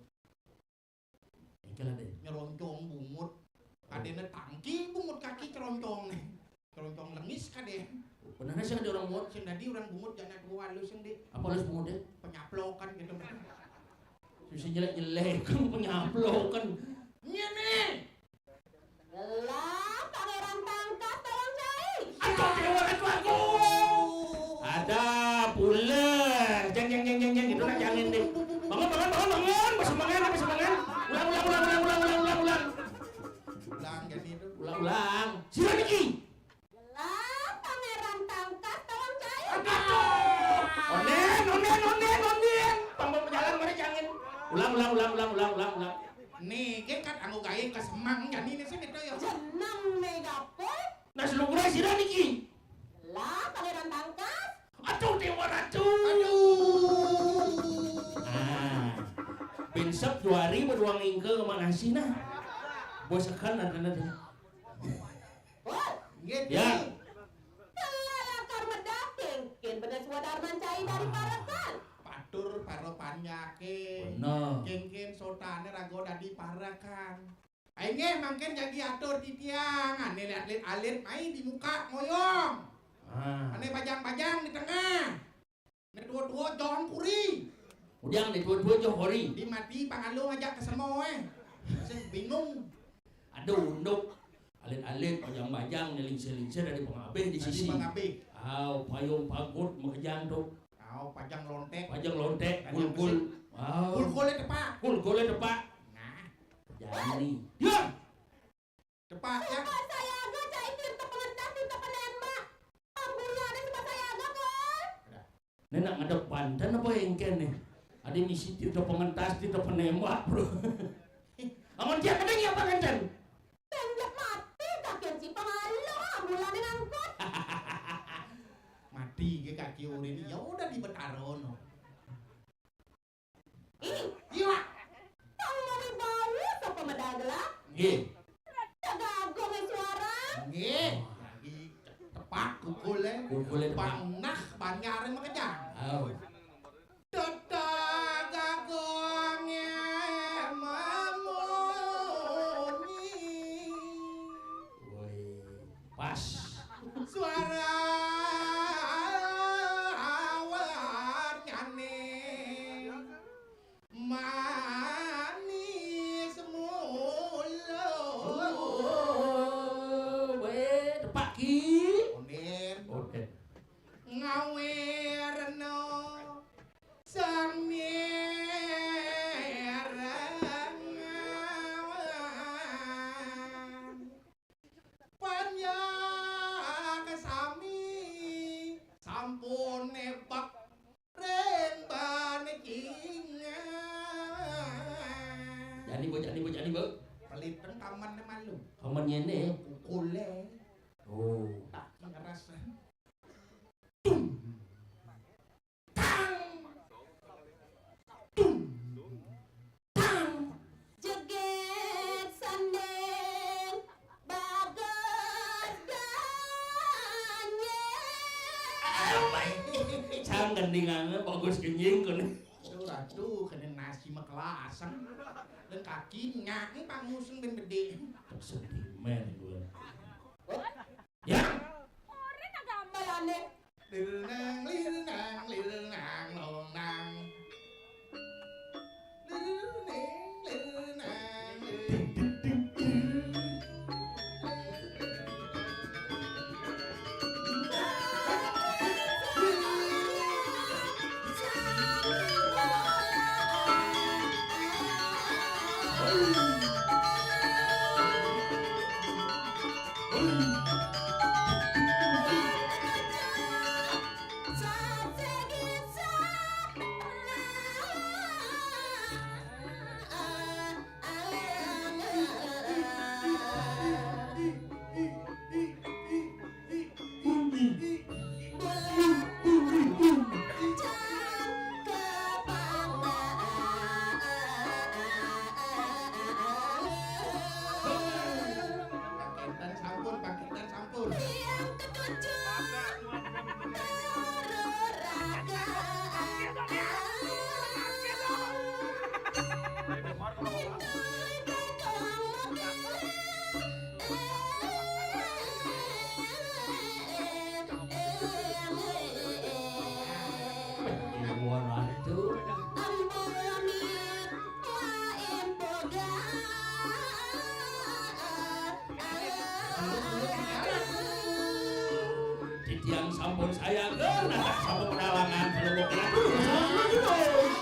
Engke lah deh. Nyeroncong bungut. Kadene tangki bungut kaki ceroncong nih. Ceroncong lengis kade. Benernya sih ada orang bungut. Sing dadi orang bungut jana tua lu sing di. Apa lu bungut deh? Penyaplokan gitu. Susah jelek-jelek kan penyaplokan. Ngene. Lah, Pangeran Tangkas tolong cai. Aduh, dewa ratu aku. Ada pula. Jeng, jeng, jeng, jeng, jeng. Itu nak jangan deh. Bangun, bangun, bangun, bangun. Masih bangun, masih bangun. Ulang, ulang, ulang, ulang, ulang, ulang, ulang, ulang. Ulang, jadi itu. Ulang, ulang. Sira niki. Lah, Pangeran Tangkas tolong cai. Aduh. Onden, onden, onden, onden. Pambon jalan mari jangan. Ulang, ulang, ulang, ulang, ulang, ulang, ulang. Nih, kan anggo gawe kesemang jani ini sih itu ya. Jeneng Megapol. Nah, selukure sira niki. Lah, Pangeran Tangkas. Aduh, Dewa Ratu. Aduh. Ah. Pinsep juari beruang ingke manasina. Bosekan ada-ada. Wah, nggih, ya. Kelelakar medal kengken bener suwa darman cai dari parekan. Patur para panyake. Bener. Kengken sotane raga dadi parekan. Ayo nggih, mangkin jagi atur titiang. Ane alit-alit mai di muka ngoyong. Ah. Ane bajang-bajang di tengah. Nek tua-tua jong kuri. Udiang nek tua-tua jong kuri. Di mati pangalu ngajak ke semua, eh. Sing bingung. Aduh, unduk. Alit-alit, pajang-pajang, nelingsir-lingsir dari pengabih di sisi. Pengabih. Aw, payung pagut makejang tu. Aw, pajang lontek. Pajang lontek, pajang kulkul. Aw. Kulkule tepak. Kulkule tepak. Nah. Jani. Diam. Tepak ya. Sumpah saya agak cai tirta pengentas, tirta penembak. Ampun ya, ada sumpah saya agak, Bol. Nih nak ngadep banten apa engken nih? Ada misi tirta pengentas, tirta penembak, bro. Amun dia kadang ya penganten. Tenjak mati kaki si pamalu, ambulan ngangkut. Mati ke kaki urin, ya udah di Betara no. Ih, iya. Tang mau bau sapa medal gelap? Nggih. Tegago me suara. Nggih. Lagi tepak kukule. Kukule tepak. Bang nah banyaran makejang. Oh. Tetagagonge mamunyi. Woi, pas. Suara awaknyane manis mula. Oh, weh, tepak ki. Onden. Onden. Ngawerna sang mirengan. Panjak sami sampun nebak ring banikingan. Jani, Bu, jani, Bu, jani, Bu. Peliteng kamen malu. Kamen nyene. Kukule. Oh. Tak ngerasa. Tung. Tang. Tung. Tang. Jeget sandeng bagus ganyeng. Oh my. Cang gendingannya bagus ganyeng kono. Aduh, kena nasi mah kelaseng. Dan kaki nyak, ini pangusung ben bedé. Sentimen gue. Ya. Ora tak gambarane. Lirnang, lirnang, lirnang, lonang. Lirneng, lirnang, lirnang. Pakitan sampun, pakitan sampun. Titiang sampun sayaga, natak sampun nalangan pelebok. Aduh, sampun terus.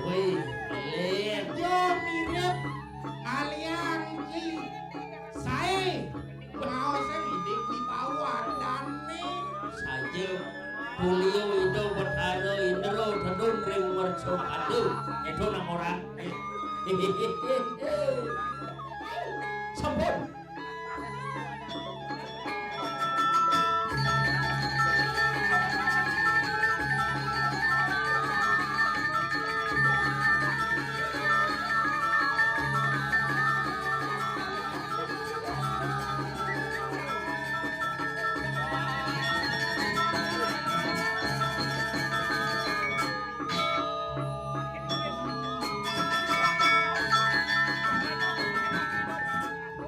Wih, Lin. Yo mirip kalian ki sae. Ngaosan idik di bawah dane. Saja. Tulio Ida Betara Indra tedun ring mercapada. Itu nang orang. Sampun.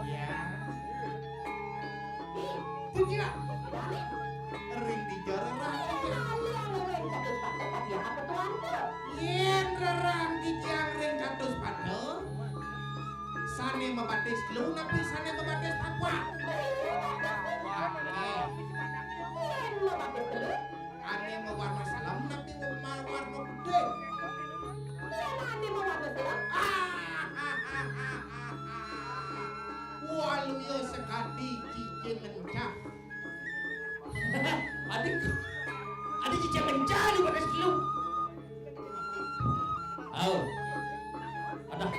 Iya. Ih, Bujila. Ring di jararan. Yen rerang titiang ring Catus Pada, sane mabatis telu napi sane mabatis papat? Yen mabatis telu. Ane mawarna selem napi mawarna putih? Yen ane mawarna selem. Waluya sakadi cicing encah. Adi, adi cicing encah di batis telu. Au. Adah.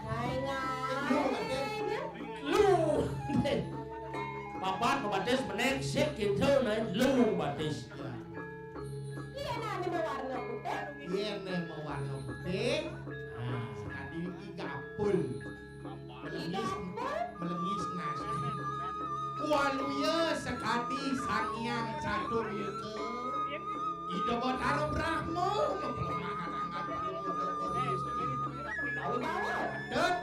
Hai, ngai. Lu. Papat mabatis menek sik gitu, nah, lu batis. Yen ane mawarna putih. Yen ane mawarna putih. Nah, sakadi iki gapul. Melengis, melengis nas. Waluya sakadi Sang Hyang Catur Muka. Ida Batara Brahma, mapelemahan angkat. Dut.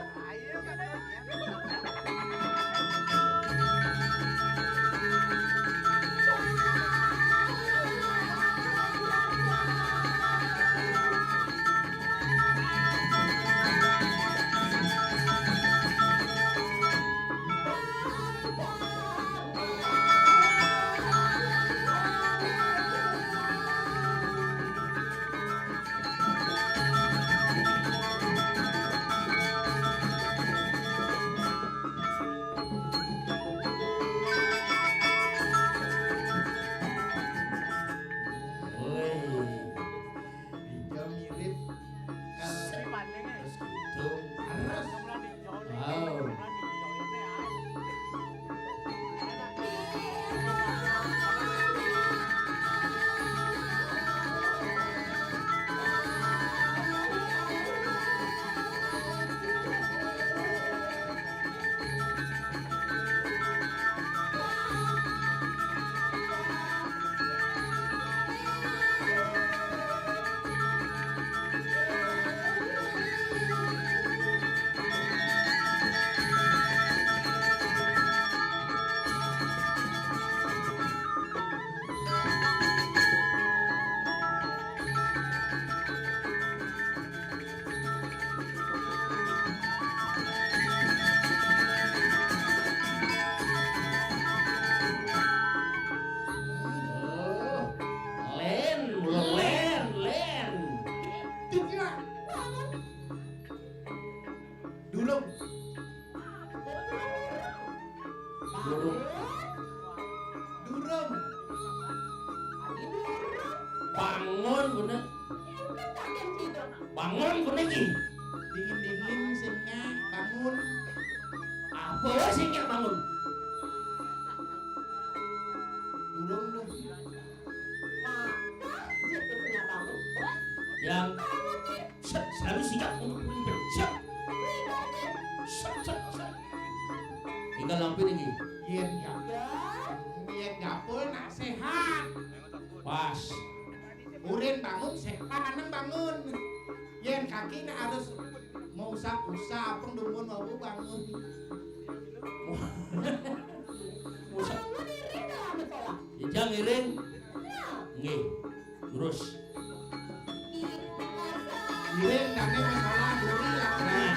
Bangun, guna. Bangun, guna, iki. Dingin-dingin, sing nyak, bangun. Apa sing nyak bangun? Durung, duh. Maka, dia punya bangun. Yang se-, selalu siap untuk berpikir. Siap. Siap, siap, siap. Tinggal lampir iki. Yén gapul, yén gapul nak séhat. Pas. Urin bangun, séhat anem bangun. Yén kaki nak harus mau usap-usap, pengdumun mau bangun. Usap. Bangun iring dalam sekolah. Ijang iring. Ya. Nggih. Terus. Iring dane masalah duri lah. Nah.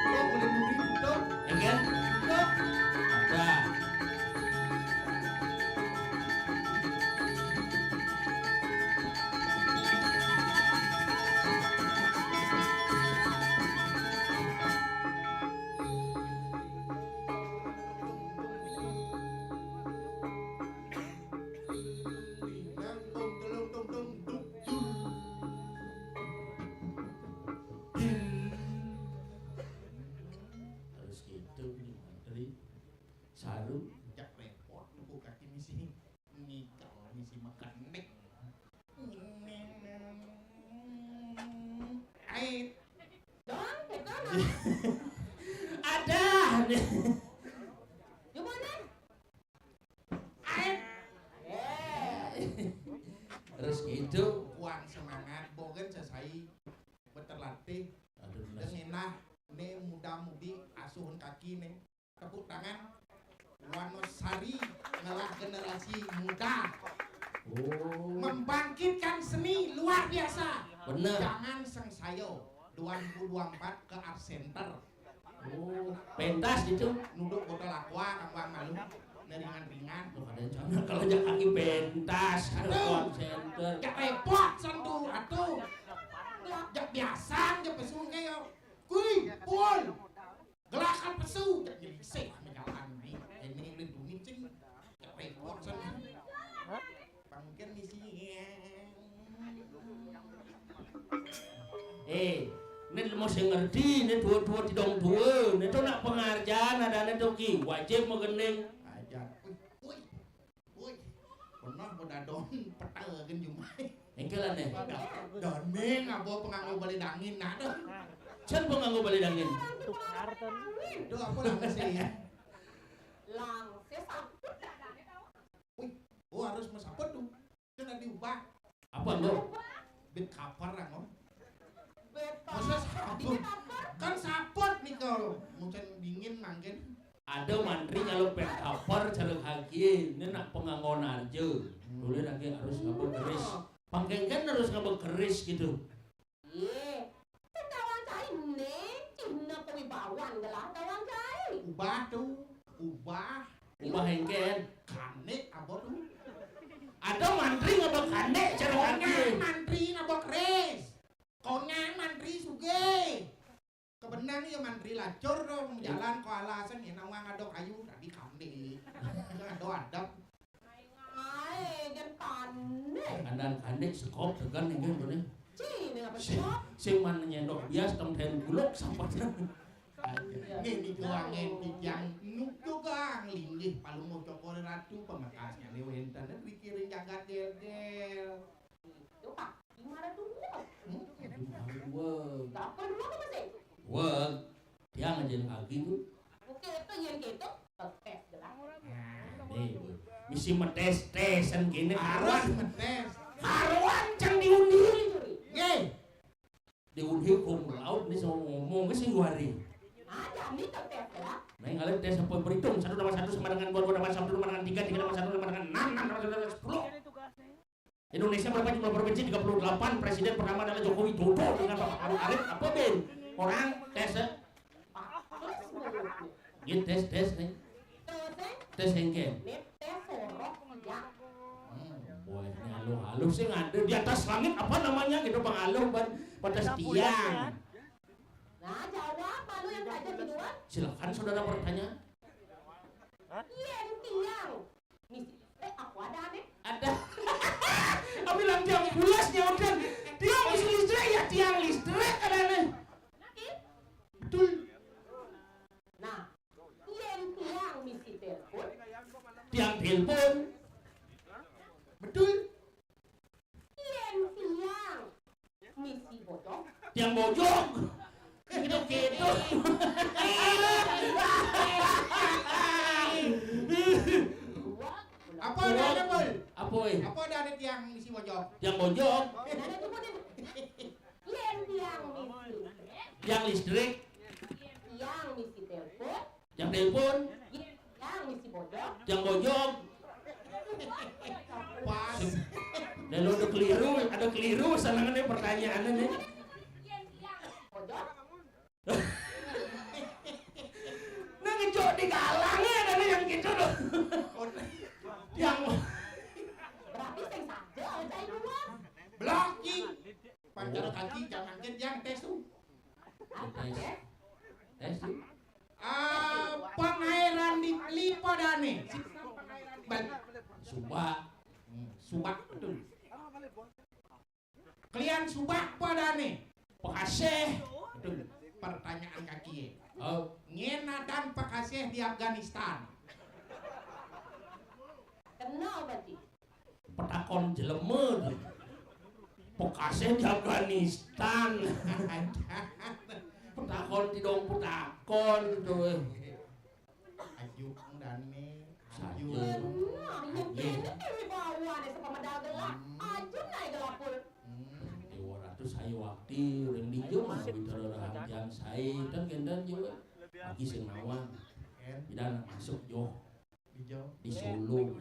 Kok boleh nuri, betul? Enggak. Betul. Ada. Harus gitu nih, mantri. Saru. Jak repot tuh kaki misi. Ngikel misi mekanik. Ait. Dong, bukan. Ada. Gimana? Ait. Eh. Terus gitu. Kuang semangat, bogen sesai beterlatih. Aduh, dan nas- ngenah, ne muda-mudi, asuhun kaki ne. Tepuk tangan. Wonosari ngelah generasi muda. Oh. Membangkitkan seni luar biasa. Bener. Jangan seng sayo. Dua ribu dua empat ke Art Center. Oh, pentas gitu. Nuduk botol aqua, kampang malu. Neringan-ringan. Tuh, ada yang sana kalau jak kaki pentas, ada Art Center. Jak repot santu atuh. Jak biasa aja pesun kayak. Kui, pul. Gelakan pesu, nyelisih ame jalan ni. Ini udah dunia cing. Repot sana. Pangken misi. Eh, ini mau sing ngerti, ini dua-dua tidong dua, ini tuh nak pengajian ada ini tuh ki wajib mau gending. Ajar. Wih, wih. Woi, pernah bedadon peta kan jumai. Engkelan deh. Doning apa penganggo balai dangin, nah, tuh. Cen penganggo balai dangin. Tukar ten. Tuh, apa lah sih ya? Langsung saput. Wih, oh, harus mesaput tuh. Kan ada diubah. Apa lo? Bed cover lah, Om. Bed cover. Masa saput? Kan saput nih kalau musim dingin mangkin. Ada mantri kalau pet cover cara kaki, ini nak pengangon aja. Boleh lagi harus ngapa keris. Pangkengkan harus ngapa keris gitu. Iya. Kan kawan cai nih, Cina kewibawan gelah kawan cai. Ubah tuh, ubah. Ubah engken. Kanek apa tuh? Ada mantri ngapa kanek cara kaki? Mantri ngapa keris? Konang mantri sugih. Kebenang ya mantri lacur dong, jalan koala sen ya nawang ada kayu tadi kambing. Ada adab. Ae, jan kandek. Andan kandek sekop tegan nih kan boleh. Cih, ini apa sih? Sing mana nyendok bias tong ten gulok sampah. Nih di tuangen tijang nuk juga linggih palu mau cokor ratu pamekasnya lewenten negeri kiring jagat gel-gel. Itu Pak, gimana tuh? Hmm? Aduh, aduh, wah. Apa dulu apa sih? Wah, dia ngajarin kaki tuh. Oke, itu yang gitu. Tes jelas. Nah, nih, Bu. Misi metes-tesan gini, harus karuan. Metes. Karuan cang diundi. Nggih. Diundi hukum laut nih sama ngomong ke sing dua hari. Ada nih tes jelas. Nah, kalian tes apa berhitung? Satu tambah satu sama dengan dua, dua tambah satu sama dengan tiga, tiga tambah satu sama dengan enam, enam tambah satu sama dengan sepuluh. Indonesia berapa jumlah provinsi? Tiga puluh delapan. Presiden pertama adalah Joko Widodo dengan Pak Maruf Amin. Apa, Ben? Orang tes, eh? Gitu, tes, tes, nih. Tes engke. Hmm, boy, ini halus-halus sih, ada di atas langit, apa namanya gitu, Bang Aluh, ban, batas tiang. Nah, jawab, malu yang tanya duluan. Silakan saudara bertanya. Iya, tiang. Misi, eh, aku ada aneh. Ada. Aku bilang tiang pulas, ya udah. Tiang misi listrik, ya tiang listrik ada aneh. Ih. Betul. Nah, iya, tiang misi telepon. Tiang telepon. Betul. Iya, tiang misi bojong. Tiang bojong. Gitu-gitu. Apa ada, ada, Boy? Apa, eh? Apa ada, ada tiang misi bojong? Tiang bojong. Ada juga deh. Iya, tiang misi. Tiang listrik. Tiang misi telepon. Tiang telepon. Tiang misi bojong. Tiang bojong. Pas. Lalu ada keliru, ada keliru, salah nih pertanyaannya nih. Bojong. Nah, ngejok di galangnya ada nih yang gitu loh. Yang berarti saya saja, saya luar. Belaki. Pancara kaki, jangan ke yang tes tuh. Tes. Tes tuh. Ah, pangairan di lipa dane. Bal-, subak. Hmm, subak betul. Kalian subak padane. Pakaseh. Betul. Pertanyaan kaki. Oh. Ngen adan pakaseh di Afghanistan. Kenal berarti. Petakon jelema tuh. Pakaseh di Afghanistan. Petakon di dong petakon tuh. Ajuk dane, ajuk. Saja. Nah, iya, kene dewe bawa ane sepemedal gelap. Hmm. Ajuk naik gelapul. Hmm. Dewa Ratu saya wakti ring dija mah witara raharjan saya ten genten juga. Bagi sing nawang. Ken. Tidak masuk joh. Di Solo.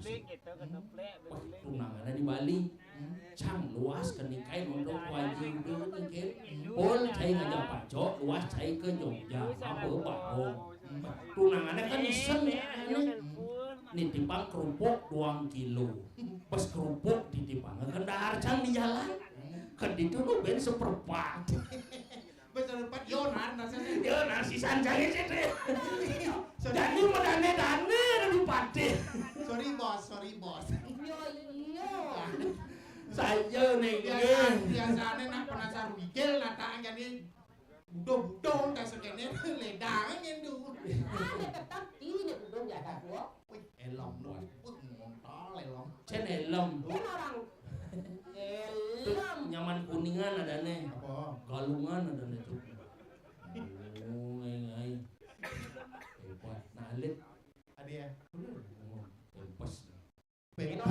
Wah, tunangannya di Bali. Cang luas ke nikahin untuk wajib dulu nih. Pol cai ngajak pacok, luas cai ke Jogja, apa bawa. Tunangannya kan iseng ya, nitipang kerupuk dua kilo. Pas kerupuk ditipang ke Dahar Cang di jalan. Kan itu nu ben seperempat. Betul, Pak Yonan rasanya. Yonan, si Sanjay itu. Jadi, mau dane-dane, aduh, pade. Sorry, Bos, sorry, Bos. Iya, iya. Saya nih, biasanya nak penasar wigil, nataan jadi budo-budo, tak sekene, ledang, nyendu. Ada tetap, ini budo, ya, tak, Bu. Wih, elom lu. Wih, ngontal elom. Cen elom. Cen orang. Tuh, elom. Nyaman Kuningan ada nih. Apa? Galungan ada nih tuh. Oh, ngai, ngai. Hebat. Nah, alit. Ada ya? Bener. Oh, tempes. Pem-,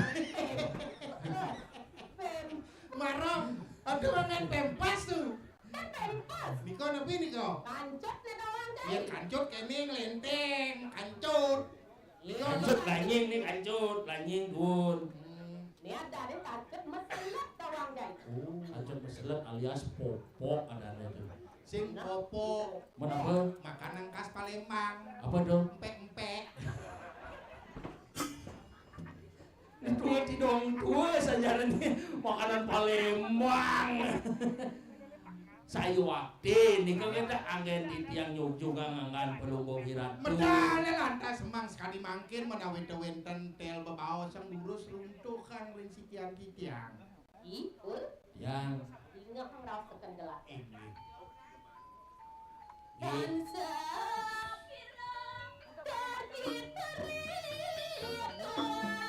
Pem-, Marong. Aduh, mangan pempas tuh. Kan pempas. Niko napi niko? Kancut nih kawan, kan? Ya, kancut kene ngelenteng, kancut. Iya. Kancut lanying nih, kancut lanying duun. Hmm. Ini ada nih kancut meselet kawan, kan? Oh, kancut meselet alias popok ada nih tuh. Sing popok. Menapa? Makanan khas Palembang. Apa tuh? Empek-empek. Tua tidong tua sajarnya makanan Palembang. Saya wakti nika kita anggen titiang nyujung nganggan pelungguh hiratu. Medal lantas semang sekali mangkin menawi wenten tel bebaos yang lurus runtuh kang ring sitian titiang. Ih, Ul. Yang. Ingat ngraosaken gelas. Inggih. Tansah dadi teri tuatingan.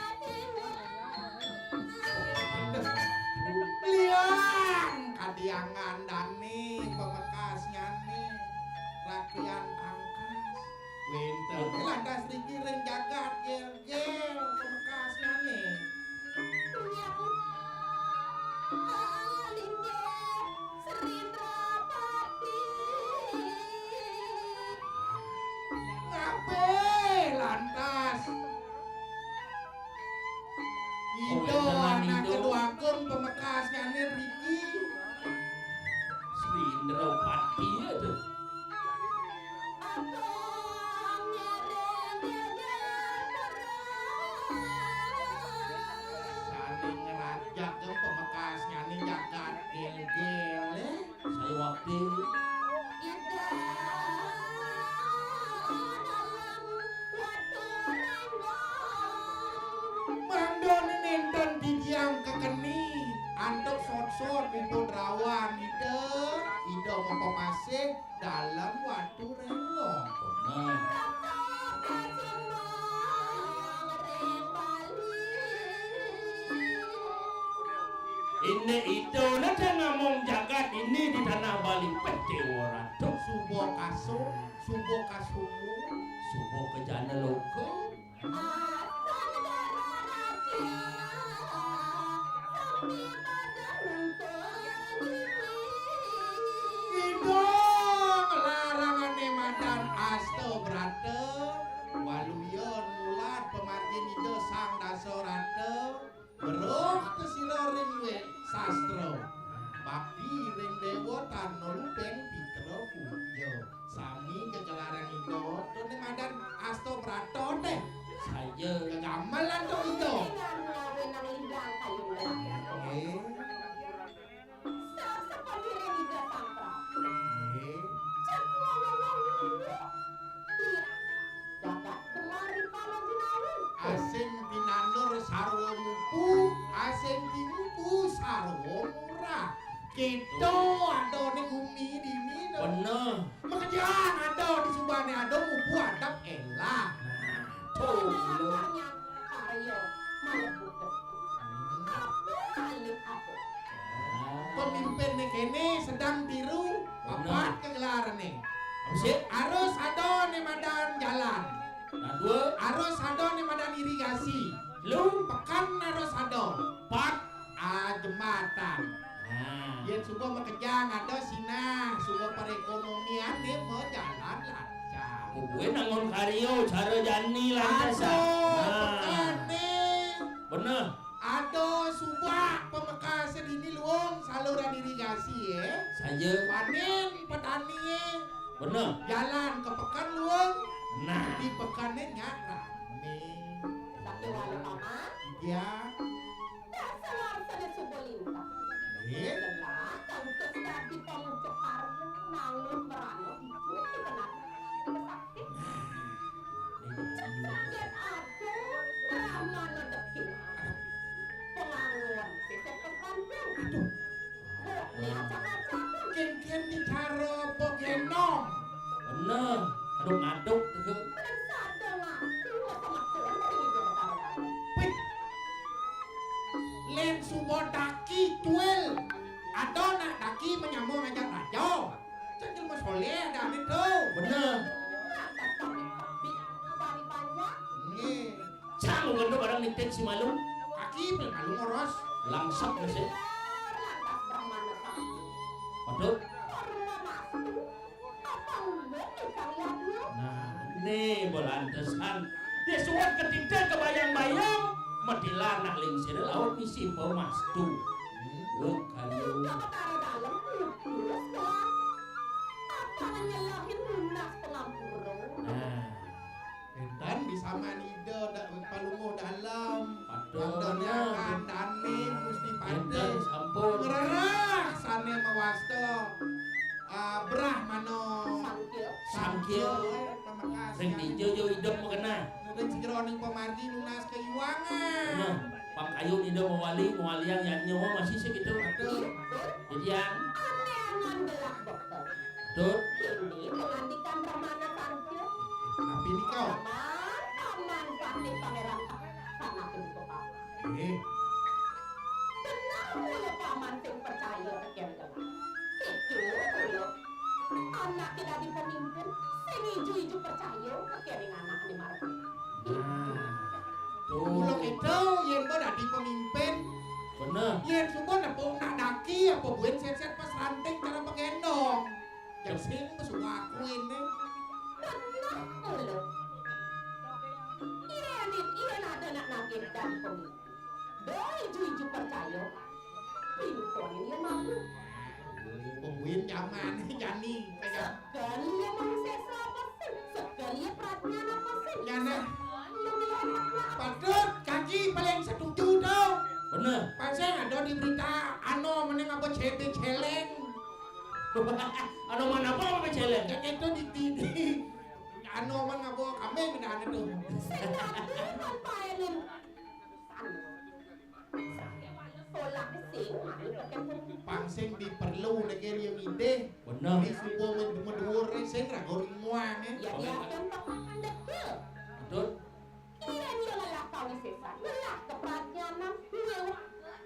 Liang kadiangan dani pamekasnyane rakyat tangkas. Wenten lantas dikiring jagat gel-gel pamekasnyane. Nyang linggih Sri Drapati. Ngape Ini itu nata ngamong jagat ini di tanah Bali pete orang tu. Suba kasung, suba kasumu, suba kejana loka. Ida nglarang ane madan Asta Brata, waluya nulat pamargin Ida Sang Dasa Rata, weruh ta sira ring wit sastra. Bakti ring dewa tan nulubeng pitra puja. Sami kagelaran Ida, to ne madan Asta Brata deh. Saja. Kagamelan to Ida. Dengan ngawinang lindang kayun. Eh. Sasepuh Ida Sang Prabu. Eh. Cek wong-wong. Jagat kemari pala jinawi. Asing pinanur sarwa mupu, asing timupu sarwa murah. Kita ada ning gumi dini tu. Bener. Makejang ada di subane ada mupu adep elah. Nah, tuh. Karya malebu. Hmm. Apa alih apa? Pemimpin ne kene sedang tiru. Bener. Papat kegelarane. Apa sih? Harus ada ne madan jalan. Nah, dua. Harus ada ne madan irigasi. Lu? Pekan harus ada. Empat. Ah, jembatan. Nah. Yen suba makejang ada sinah, suba perekonomian ne majalan lancar. Kuwe nangon karya cara jani lantas. Aduh, nah. Pekane. Bener. Ada suba pamekase dini luung saluran irigasi, ya. Saja. Panen petani, ya. Bener. Jalan ke pekan luung. Nah. Di pekane nyak rame. Tapi walau paman. Iya. Dasar warsane suba lintang. Eh? Lelah, kang tes dadi pamucuk karya, nanglut merana, dicuci kena sakti. Cek kaget aduh, merana degil. Pengangon, sisip kesamping. Aduh. Bokne acak-acakan. Ken-ken bicara begenong. Bener. Aduh, ngaduk tuh. Pen sada ngaku, masa makun, ini dia ketawa-tawa. Wih. Len suba daki cuil. Ada nak daki menyambung ajak raja. Cek jelema soleh ada ane tu. Bener. Lantas kami pabik bani panjang. Nggih. Cang, lu gendut barang nitip si malu. Kaki paling malu ngoros. Langsat mesti. Lantas Brahmana sakti. Waduh. Karena mastu. Apa ulun ingkang yadnya? Nah, nih, belantesan. Dia surat ketiga kebayang-bayang. Matilah nak lingsir laut misi pemastu. Hmm. Wah, kayu. Udah Betara Dalem, putus, kelar. Apa nyelahin lunas pengampura? Nah. Entan di saman Ida da-, Palungguh Dalem. Aduh, Ida nah. Kandane Gusti Patih. Entan sampun. Ngrereh sane mawasta, ah, Brahmana. Sangkya. Sangkya. Sangkya, eh, pamekas. Ring dija ja idup makena. Ring sajeroning pamargi nunas kaiwangan. Nah, pang kayun Ida mawali, mawaliang yadnya masih segitu. Aduh. Jadian. Ane angan gelah bekal. Tut. Kini pangandikan Brahmana Sangkya. Napi nika? Paman, paman Patih Pangeran Sanapin Kota. Eh. Bener mula paman sing percaya tekén gelah. Itu mula anaké dadi pemimpin sing iju-iju percaya tekén ring anaké marep. Nah. Tuh. Mula kéto yén ba dadi pemimpin. Bener. Yén suba nepuk nak daki apa buin sét-sét pas ranting cara pagendong. Jang sing pesuwaku ini. Bener, Ulu. Yén, yén ada nak nagih dadi pemimpin. Doi iju-iju percaya. Pintoné ia mampu. Pemimpin zaman jani. Seger ia manusia apa sih? Seger ia pradnyan apa sih? Nyana. Seger ia milih anaknya apa? Patut, kaki paling setuju tuh. Bener. Pasang ada di berita, ano meneng apa cebe celeng. Ano mana apa apa celeng? Cek itu di T V. Ano man ngaba kambing dah ane tuh. Sing dadi man paenin. Tolak sing mari pakai pun. Pang sing diperlu negeri yang ide. Bener. Di suku med-, meduur sing ragu ring muang, eh. Ya, dia kan pakai pendek, ya. Betul. Iya, dia lelah kawisésan, lelah kapradnyanan, ngéwak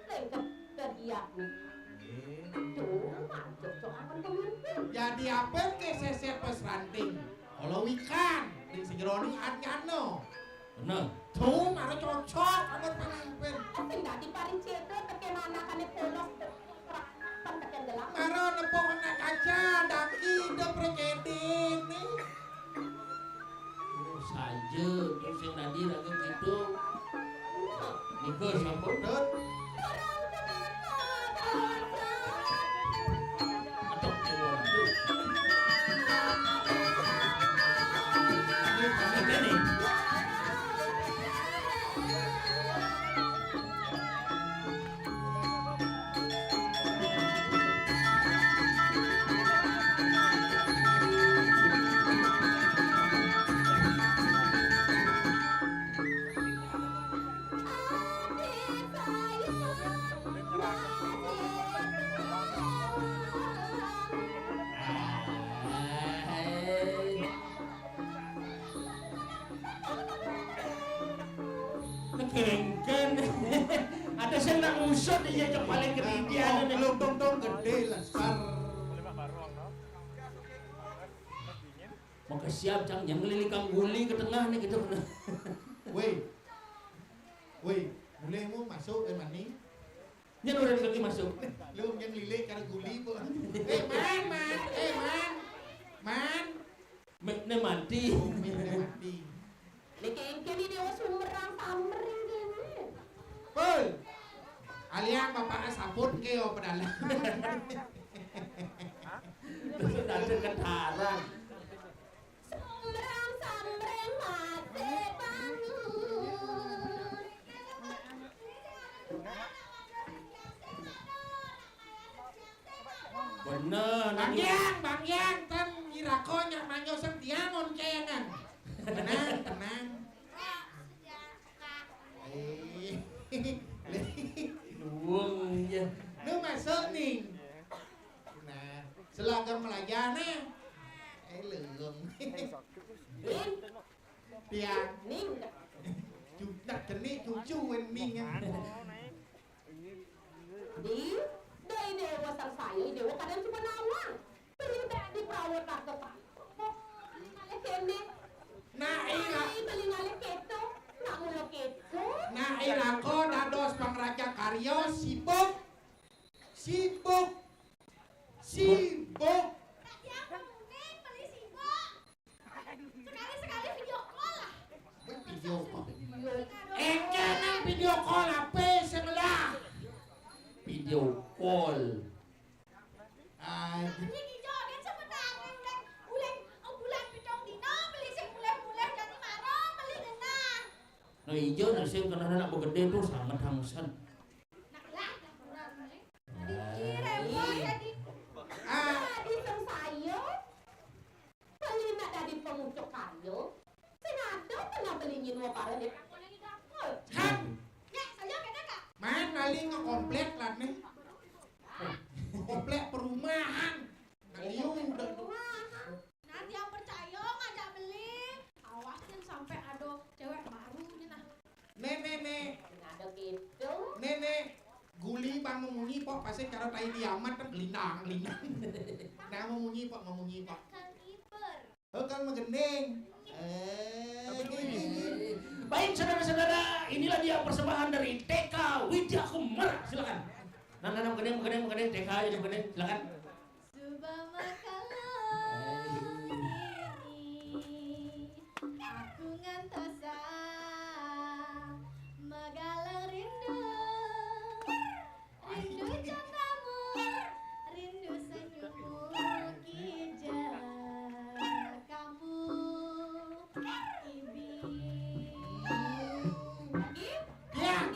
ring ke-, kedi Siap nih. Cuma cocok akan pemimpin. Jadi apa ke sesek pas ranting? Kalau ikan di sejeroning arnyano. Bener. Tuh, mara cocok amat pemimpin. Sing dadi paring cedek, bagaimana kane polos, kan tekan gelang. Mara nepuk anak kaca, daki udah percedek nih. Oh, saja, terus yang tadi raga gitu. Nika sampun. Dut. Aduh, aduh. Ini, ini, ini. Negengken. Ada sing nak ngusut, iya, cek paling ketidian. Nah, ini. Lu tong-tong gede, lesar. Maka siap, Cang, yang ngeliling kang guli ke tengah nih, gitu. Woi. Woi, mulai mau masuk, eh, mani? Nya urang lagi masuk. Lu yang lilik karo guli, Bu. Eh, Man, Man, eh, Man. Man. Me-, ne mati. Oh, Me, ne mati. Nek kengken dewa sumerang samring kene. Pul. Alian bapak sabut ke yo pedalaman. Terus ada ketarang. Sambrang-sambrang mate bangun. Bener, Bang Yang, Bang Yang, kan irako nyak manyo sentiang on kengan. Tenang, tenang. Eh, luwung ya. Lu masuk nih. Nah, selagang melajah nih. Eh, lelong. Ning. Tiang. Ning. Cu-, nak jenik cucu wen Ning. Di, dai dewa sangsaya, dewa kadang cuma nawang. Beli tak di perawan warga kampung. Beli ngalih kene. Nah, ira. Beli ngalih keto. Nak mula keto. Nah, ira ko dados pangraja karya sibuk. Sibuk. Sibuk. Kak Tiang penguning beli sibuk. Sekali-sekali video call lah. Video call. Engke nang video call ape sebelah? Video call. Ah, ini kijang, dia sebenarnya ulen, ulen, oh, bulan pitung dino, beli sing mulih-mulih, jadi maro, beli genah. Nah, ijo, nah, sing kena anak begede tuh, sangat hangsan. Nah, lah, kurang, eh. Jadi, repot, jadi. Ah. Jadi, sing sayo. Beli nak dadi pengucuk kayu, sing ada tengah beli nyinua para dek aku lagi dapur. Hah? Ya, saya kata, Kak. Main kali ngekomplek lah nih. Komplek perumahan. Nah, liu udah tuh. Perumahan. Nanti yang percaya ngajak beli, awasin sampai ada cewek baru nih nah. Nek, nek, nek. Sing ada gitu. Nek, nek. Guli bang memunyi pok, pasti cara tai diamat kan gelindang, gelindang. Nah, memunyi pok, memunyi pok. Kan iper. Oh, kan megending. Eh. Baik, saudara-saudara, inilah dia persembahan dari T K Widya Kumara. Silakan. Nah, nah, nah, megending, megending, megending, T K aja megending. Silakan. Suba makala ini aku ngantosa magalang rindu, rindu candamu, rindu senyummu kija kamu ibi. Ya.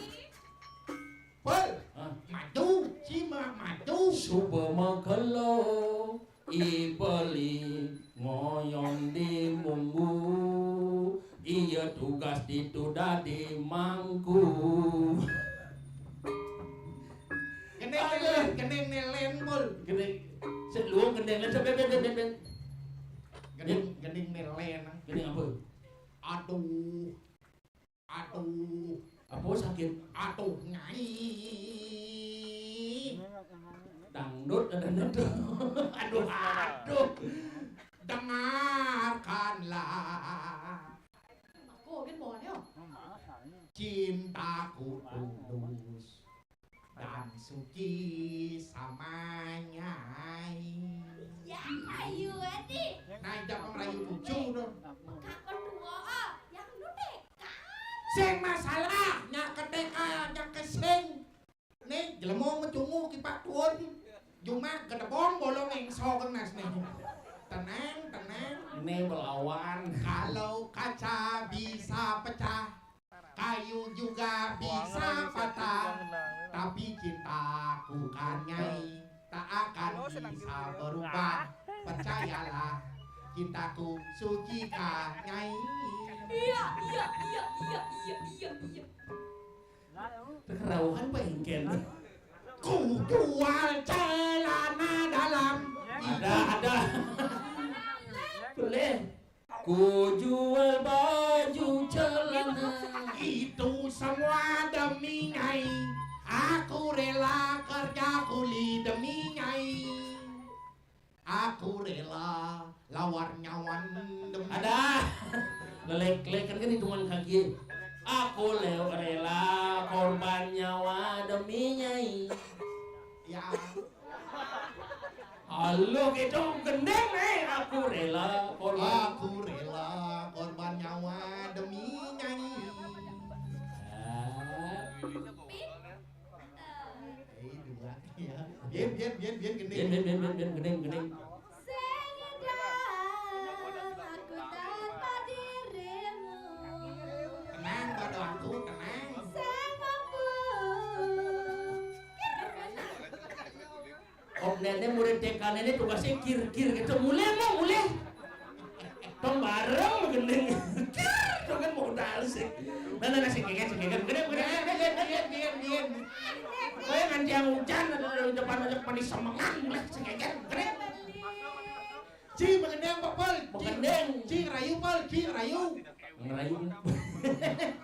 Pul, hah? Maju, cima maju. Suba magala, i beli ngoyon di munggu. Iya tugas ditu dadi mangku. Gending nelen, gending nelen, Pul. Gending, sik luwung gending nelen, ben, ben, ben, ben, ben. Gending, gending nelen. Gending apa? Aduh. Aduh. Apa sakit? Aduh, Nyai. Dangdut ada dangdut. Aduh, aduh. Dengarkanlah. Aku kan bawaannya. Cintaku tulus dan suci sama Nyai. Ya, ayo, Adi. Nah, jangan merayu cucu dong. Kapan tua, ah? Yang lu T K. Sing masalahnya ke T K, yang ke sing. Nih, jelema mecungu kipak tuun. Cuma gedebong bolong engso kenas nih. Tenang, tenang. Nih melawan. Kalau kaca bisa pecah, kayu juga bisa patah. Tapi cintaku kan Nyai tak akan bisa berubah. Percayalah, cintaku suci kan Nyai. Iya, iya, iya, iya, iya, iya, iya. Kerauhan bengkel. Ku jual celana dalam. Ada, ada. Boleh. Ku jual baju celana. Itu semua demi Nyai. Aku rela kerja kuli demi Nyai. Aku rela lawar nyawan demi. Ada. Lelek-lelek kan, kan hitungan kaki. Aku le-, rela korban nyawa demi Nyai. Ya. Halo gitu gendeng, eh. Aku rela korban. Aku rela korban nyawa demi Nyai. Ah. Eh, dua. Ya. Bien, bien, bien, bien, gending. Bien, bien, bien, bien, bien, gending, gending. Sing idup aku tanpa dirimu. Tenang, pada aku, tenang. Sing mampu. Om Nene murid T K Nene tugasnya kir-kir gitu. Mulai mau, mulai. Tong bareng gending. Tong kan modal sih. Nah, nah, nah, sing keget, sing keget. Gending, gending, gending, gending, gending. Kayak nganti yang hujan, ada di depan aja pada semengan, mulai sing keget, gending. Ci, mengendang, Pak Pol. Ci. Mengendang. Ci, ngerayu, Pol, ci, ngerayu. Ngerayu.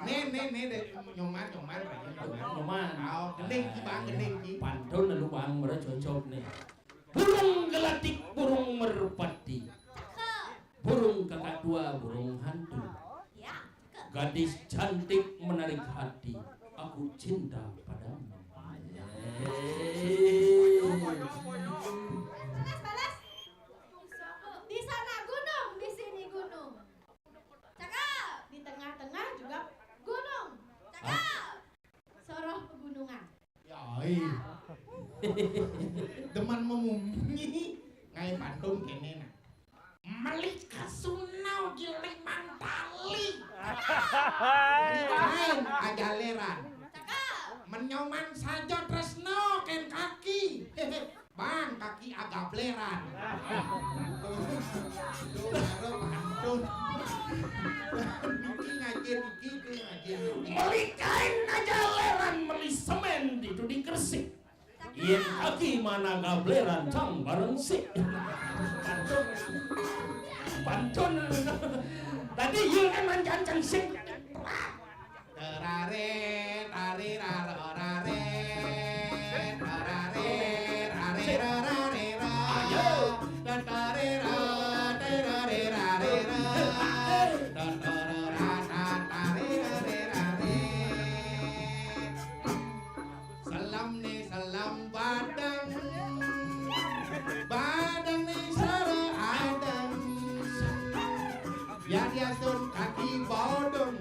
Nih, nih, nih, deh. Nyoman, nyoman, rayu, nyoman. Nyoman. Oh, gending, ci, Bang, gending, ci. Pantun lalu, Bang, baru cocok nih. Burung gelatik, burung merpati. Cakep. Burung kakak tua, burung hantu. Ya, cakep. Gadis cantik menarik hati. Aku cinta padamu. Balas, balas. Di sana gunung, di sini gunung. Cakep. Di tengah-tengah juga gunung. Cakep. Soroh pegunungan. Ya, ai. Demen memunyi, ngai pantun kene nah. Meli kesunau giling mantali. Main agaleran. Cakep. Menyoman saja tresno ken kaki. Bang, kaki agableran. Tuh, baru pantun. Niki ngaji niki, niki ngaji niki. Meli kain aja leran, meli semen itu di Gresik. Yen kaki mana gableran cang bareng sik. Pantun. Tadi yul kan mancan cang sik. Terare, tari, raro, rare. Terare, rare, rare, rare. Ayo. Dan tari, ra, terare, rare, ra. Dan tara, ra, ta, tari, rare, rare. Salam nih, salam badang. Badang nih, sara adang. Ya dia sun kaki bodong.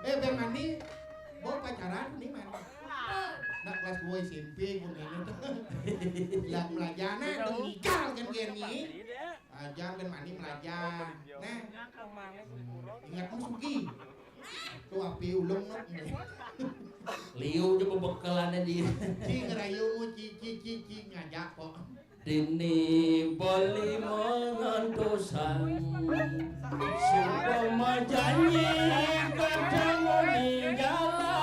Eh, Ben Mani, bawa pacaran nih, Man. Nak kelas dua S M P, gue ini tuh. Lah, melajana, tuh, ngigal kan, gini. Aja, Ben Mani melajah. Nah, ingat, Mas Sugi. Tuh, api ulung, nak. Liu aja bebekelannya di. Ci ngerayu, ci, ci, ci, ci, ngajak kok. Dini beli mengantosan, supama janji ketemu di jalan.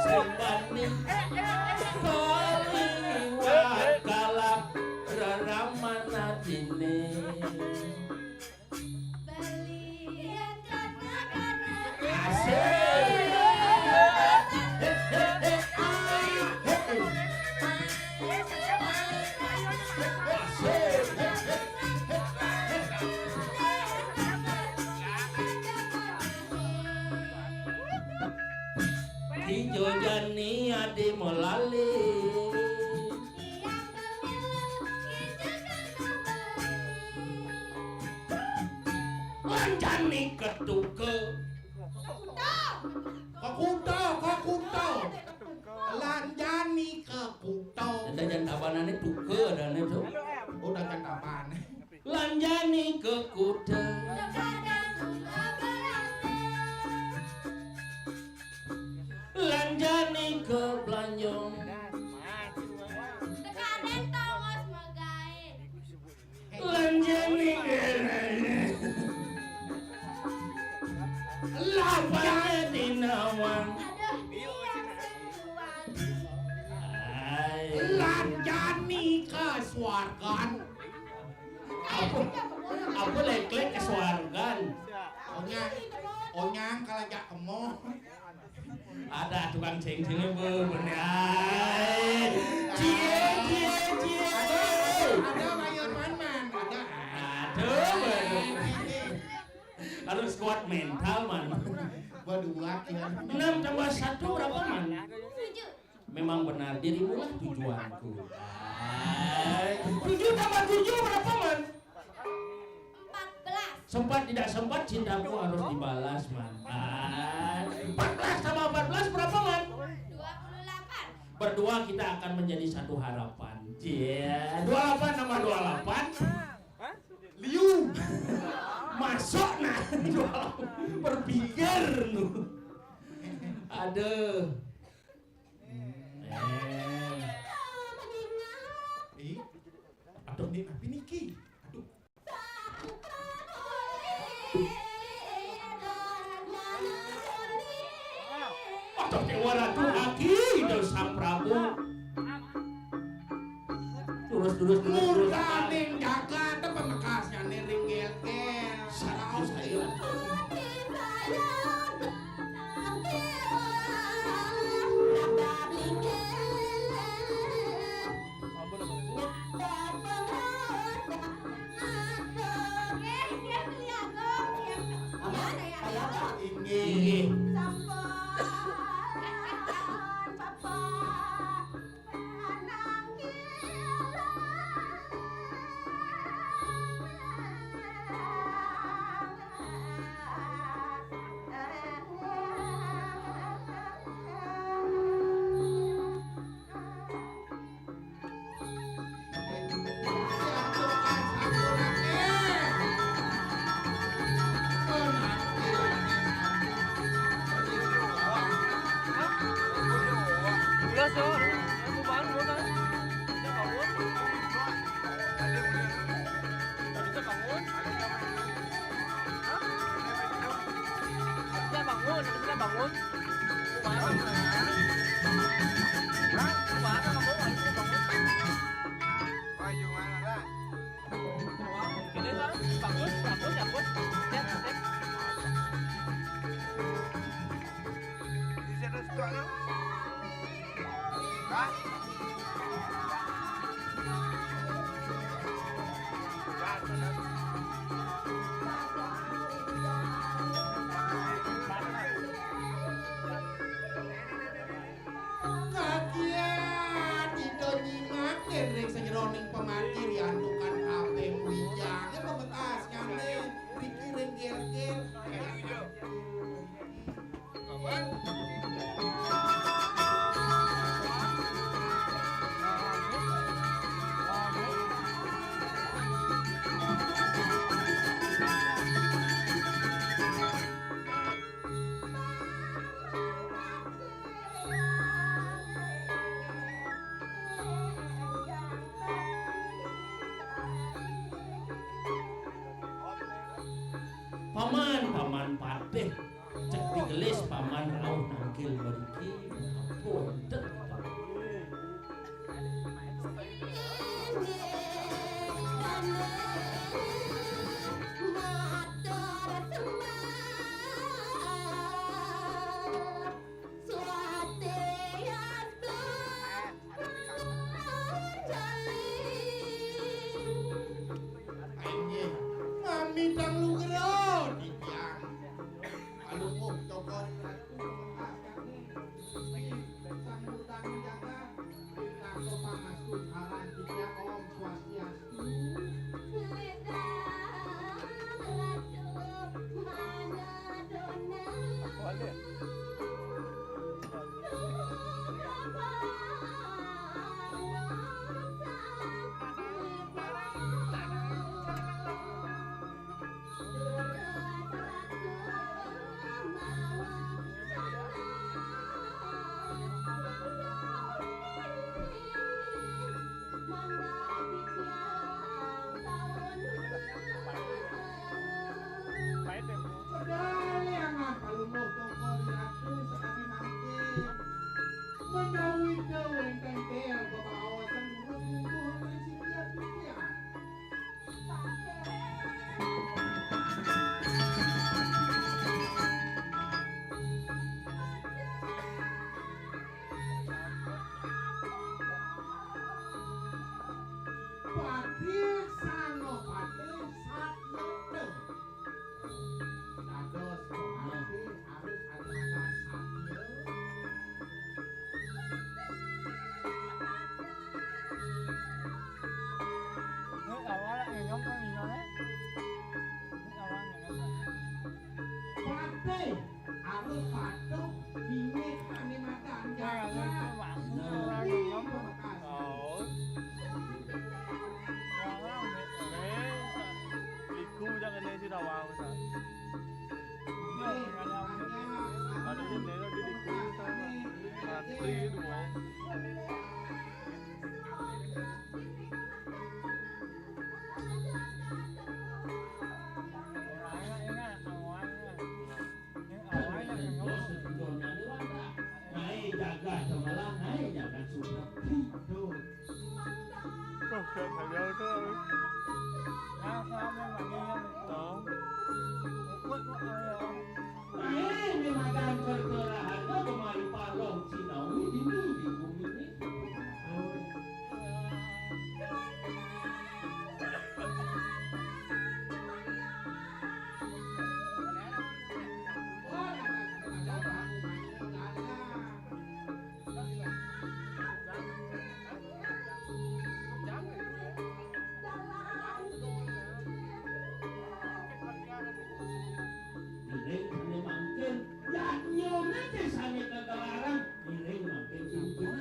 Sembani kaliwat kalap reraman atine. Asik. Ijo jani ade melali. Lanjani ketuke. Kekuto, kekuto. Lanjani kekuto. Ada jantabanane tuke adane tuh. Udah jantaban. Lanjani kekuto. Lanjani ke Blanjong. Tekaden tongos magae. Lanjani ke Lapane tinawang. Aduh, iya, sentuhan. Hai. Lanjani ke swargan. Apa? Apa leklek ke swargan? Onyang, onyang kalau jak kemo. Ada tukang cengcengnya, Bu, bener. Cie, cie, cie. Ada, ada Mayor Man, Man. Ada. Aduh, aduh. Harus kuat mental, Man. Waduh, kuat ya. Enam tambah satu berapa, Man? Tujuh. Memang benar, dirimulah tujuanku. Hai. Tujuh tambah tujuh berapa, Man? Empat belas. Sempat tidak sempat, cintaku harus dibalas, Man. Ah, empat belas tambah empat belas berapa, Man? Dua puluh delapan. Berdua kita akan menjadi satu harapan. Cie, dua puluh delapan tambah dua puluh delapan. Liu. Masuk, nah. Berpikir, nu. Aduh. Eh. Ih. Aduh, ini apa niki? Aduh. Aduh, Dewa Ratu Aki, Sang Prabu. Terus, terus, terus, terus. Murkaning jagat, apa bekasnya nih, ringgil, eh, saraos, ayo. Inggih. Bisa bangun, bisa bangun. Kumaha? Kumaha kamu? Ayo, bisa bangun. Wah, gimana lah? Wah, gini lah. Bagus, bagus, bagus. Siap, siap. Bisa ada suka lu? Hah? Kakian, Ida nyimak ring sajeroning pamargi riantukan kabeh wijange pamekasnyane. Paman, paman patih, cek digelis paman rauh nangkil mriki. Ampun, dek. Inggih, mami dang lugra titiang. Palungguh tokon ratu pamekasane. Sang Murtani jagat, pinaka pangastu aran titiang Om Swastiastu. Ledang ratu mana dona. Pedhaliangan palungguh tokon ratu sakadi mangkin. Menawi wénten tér bebaosan urung lungguh ring sisian titiang. Patih sanopatih satya. Dados pangantih harus ada kata satya. Ini awal ngomong ini. Ini awal ngomong. Patih harus patuh, bingit, ane madan. Nah, jagat. Ini pamekasane. Oh. Iku udah kena si tawang, Ustaz. Ada yang nero di iku, Ustaz. Mati dua. Nae jagat sebelah, nae jagat sebelah. Aduh. Oh, gak ada tuh. Tahu. Nae, ini makan perkerahan, kemari parong Cinawi, ini di bumi ini. Iring sane mangkin, yadnyane sane kagelaran. Iring mangkin pimpin.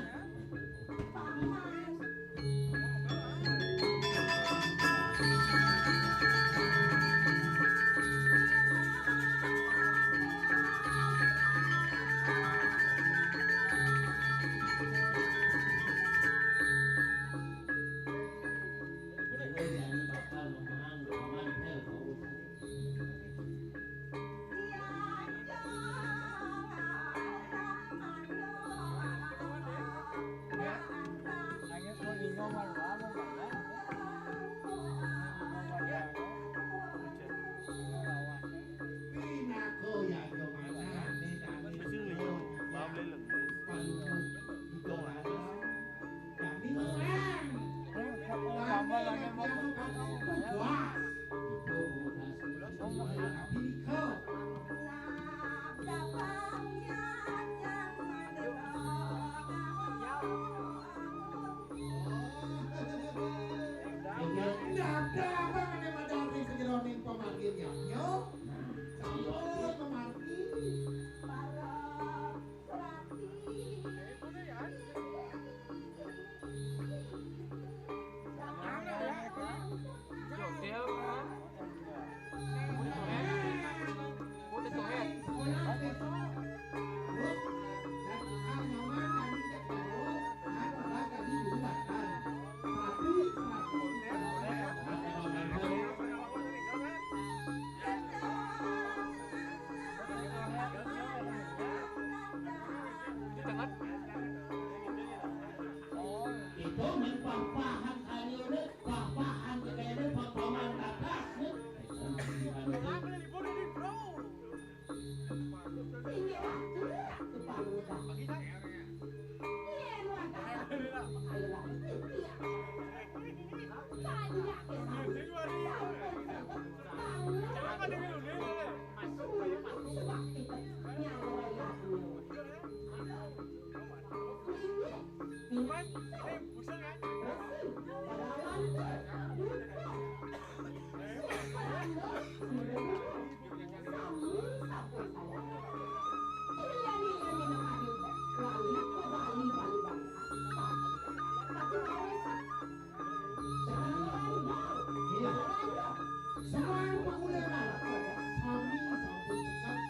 Iring bakal memang, memang hal kau. Pinaka yaga manah, ne dane. Mesti ngeliat, bang, boleh lengkes. Dong, lah. Jani orang. Wah. Ibu, Bu, Tasmi, Tasmi, Tasmi. Inggih. Nyabda abang ane madari sajeroning pamargin yadnya. Sampun pamargi. Para serati. Papahan kali ini, papahan kali ini, papahan atas nih. Ini waktu, waktu panutan. Iya, nuan tak. Ayolah, iya. Tanya ke sana. Tahu. Sudah, sudah kita. Nyawa ya. Ini. Iya. Semua yang populer lah. Sami, sami, kan.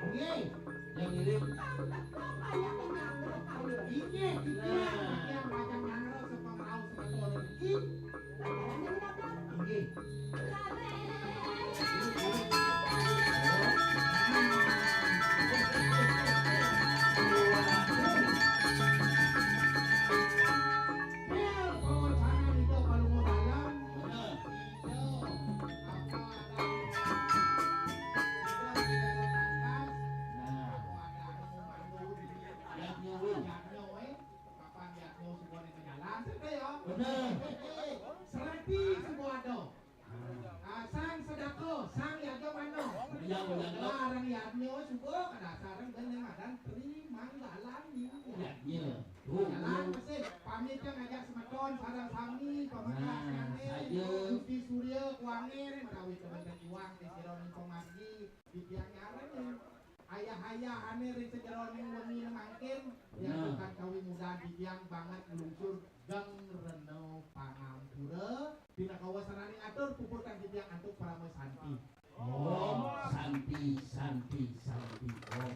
Nggih, yang ngiring. Inggih, titiang, titiang pacang nyanggra sepengrau semeton. Inggih. Inggih. Biar pawacana itu kalau mau dalam, bener. Itu apa ada? Itu ada tangkas. Nah. Ada anu, anu, Yadnya, weh. Yadnya, weh. Papan yadnya sebuah di jalan, sedih ya. Bener. Serati sebuah ada. Ah, sang sedako, sang yaga mano. Iya, iya, iya. Larang yadnya suba kadasarang dengan ngaran Tri Manggalan ni. Iya, iya. Tuh. Jalan masih pamit kan ngajak semeton sareng sami pamekasan. Nah, saya. Gusti Surya kuangin, menawi teman berjuang di Sironi Pemargi, di tiang nyaran ni. Ayah-ayah ane ring sajeroning wengi mangkin, bener. Diaturkan kawimudan titiang banget nglungsur geng rena pangampura. Pinakawa saraning atur puputang titiang antuk parama santi. Om Santi, Santi, Santi, Om.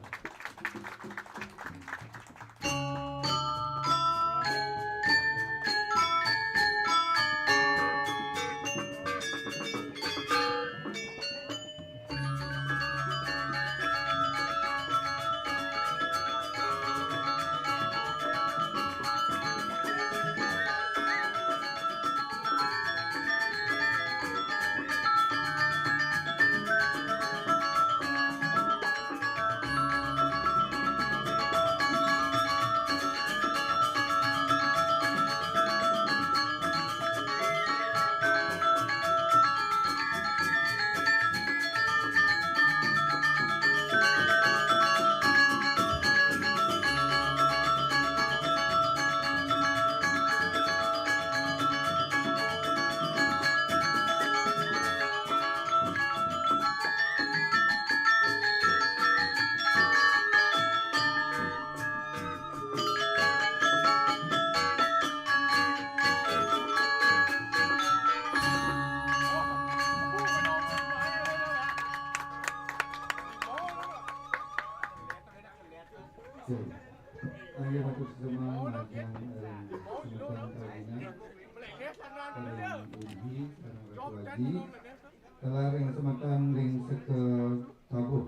Ayo, bagus semua, majang, eh, semeton kawinan. Sareng Unhi, sareng Ratu Aji, taler ring semeton ring seka tabuh.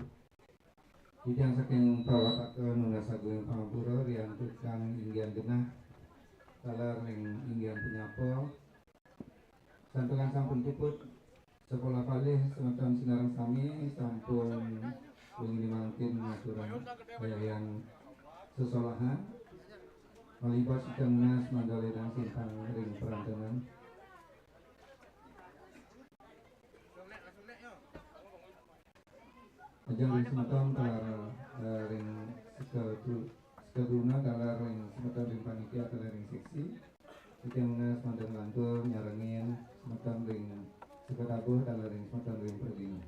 Titiang saking Pawataka nunas agung pangampura riantuk kang inggian genah, taler ring inggian penyapa. Santukan sampun puput, sapolah palih semeton sinareng sami sampun wengi mangkin ngaturang ayahang sesolahan. Malibas titiang nunas mangda ledang simpang ring perantenan. Ajeng ring semeton taler, eh, ring seka tu-, seka duna taler ring semeton ring panitia taler ring seksi. Titiang nunas mangda nglantur nyarengin semeton ring seka tabuh taler ring semeton ring pralina.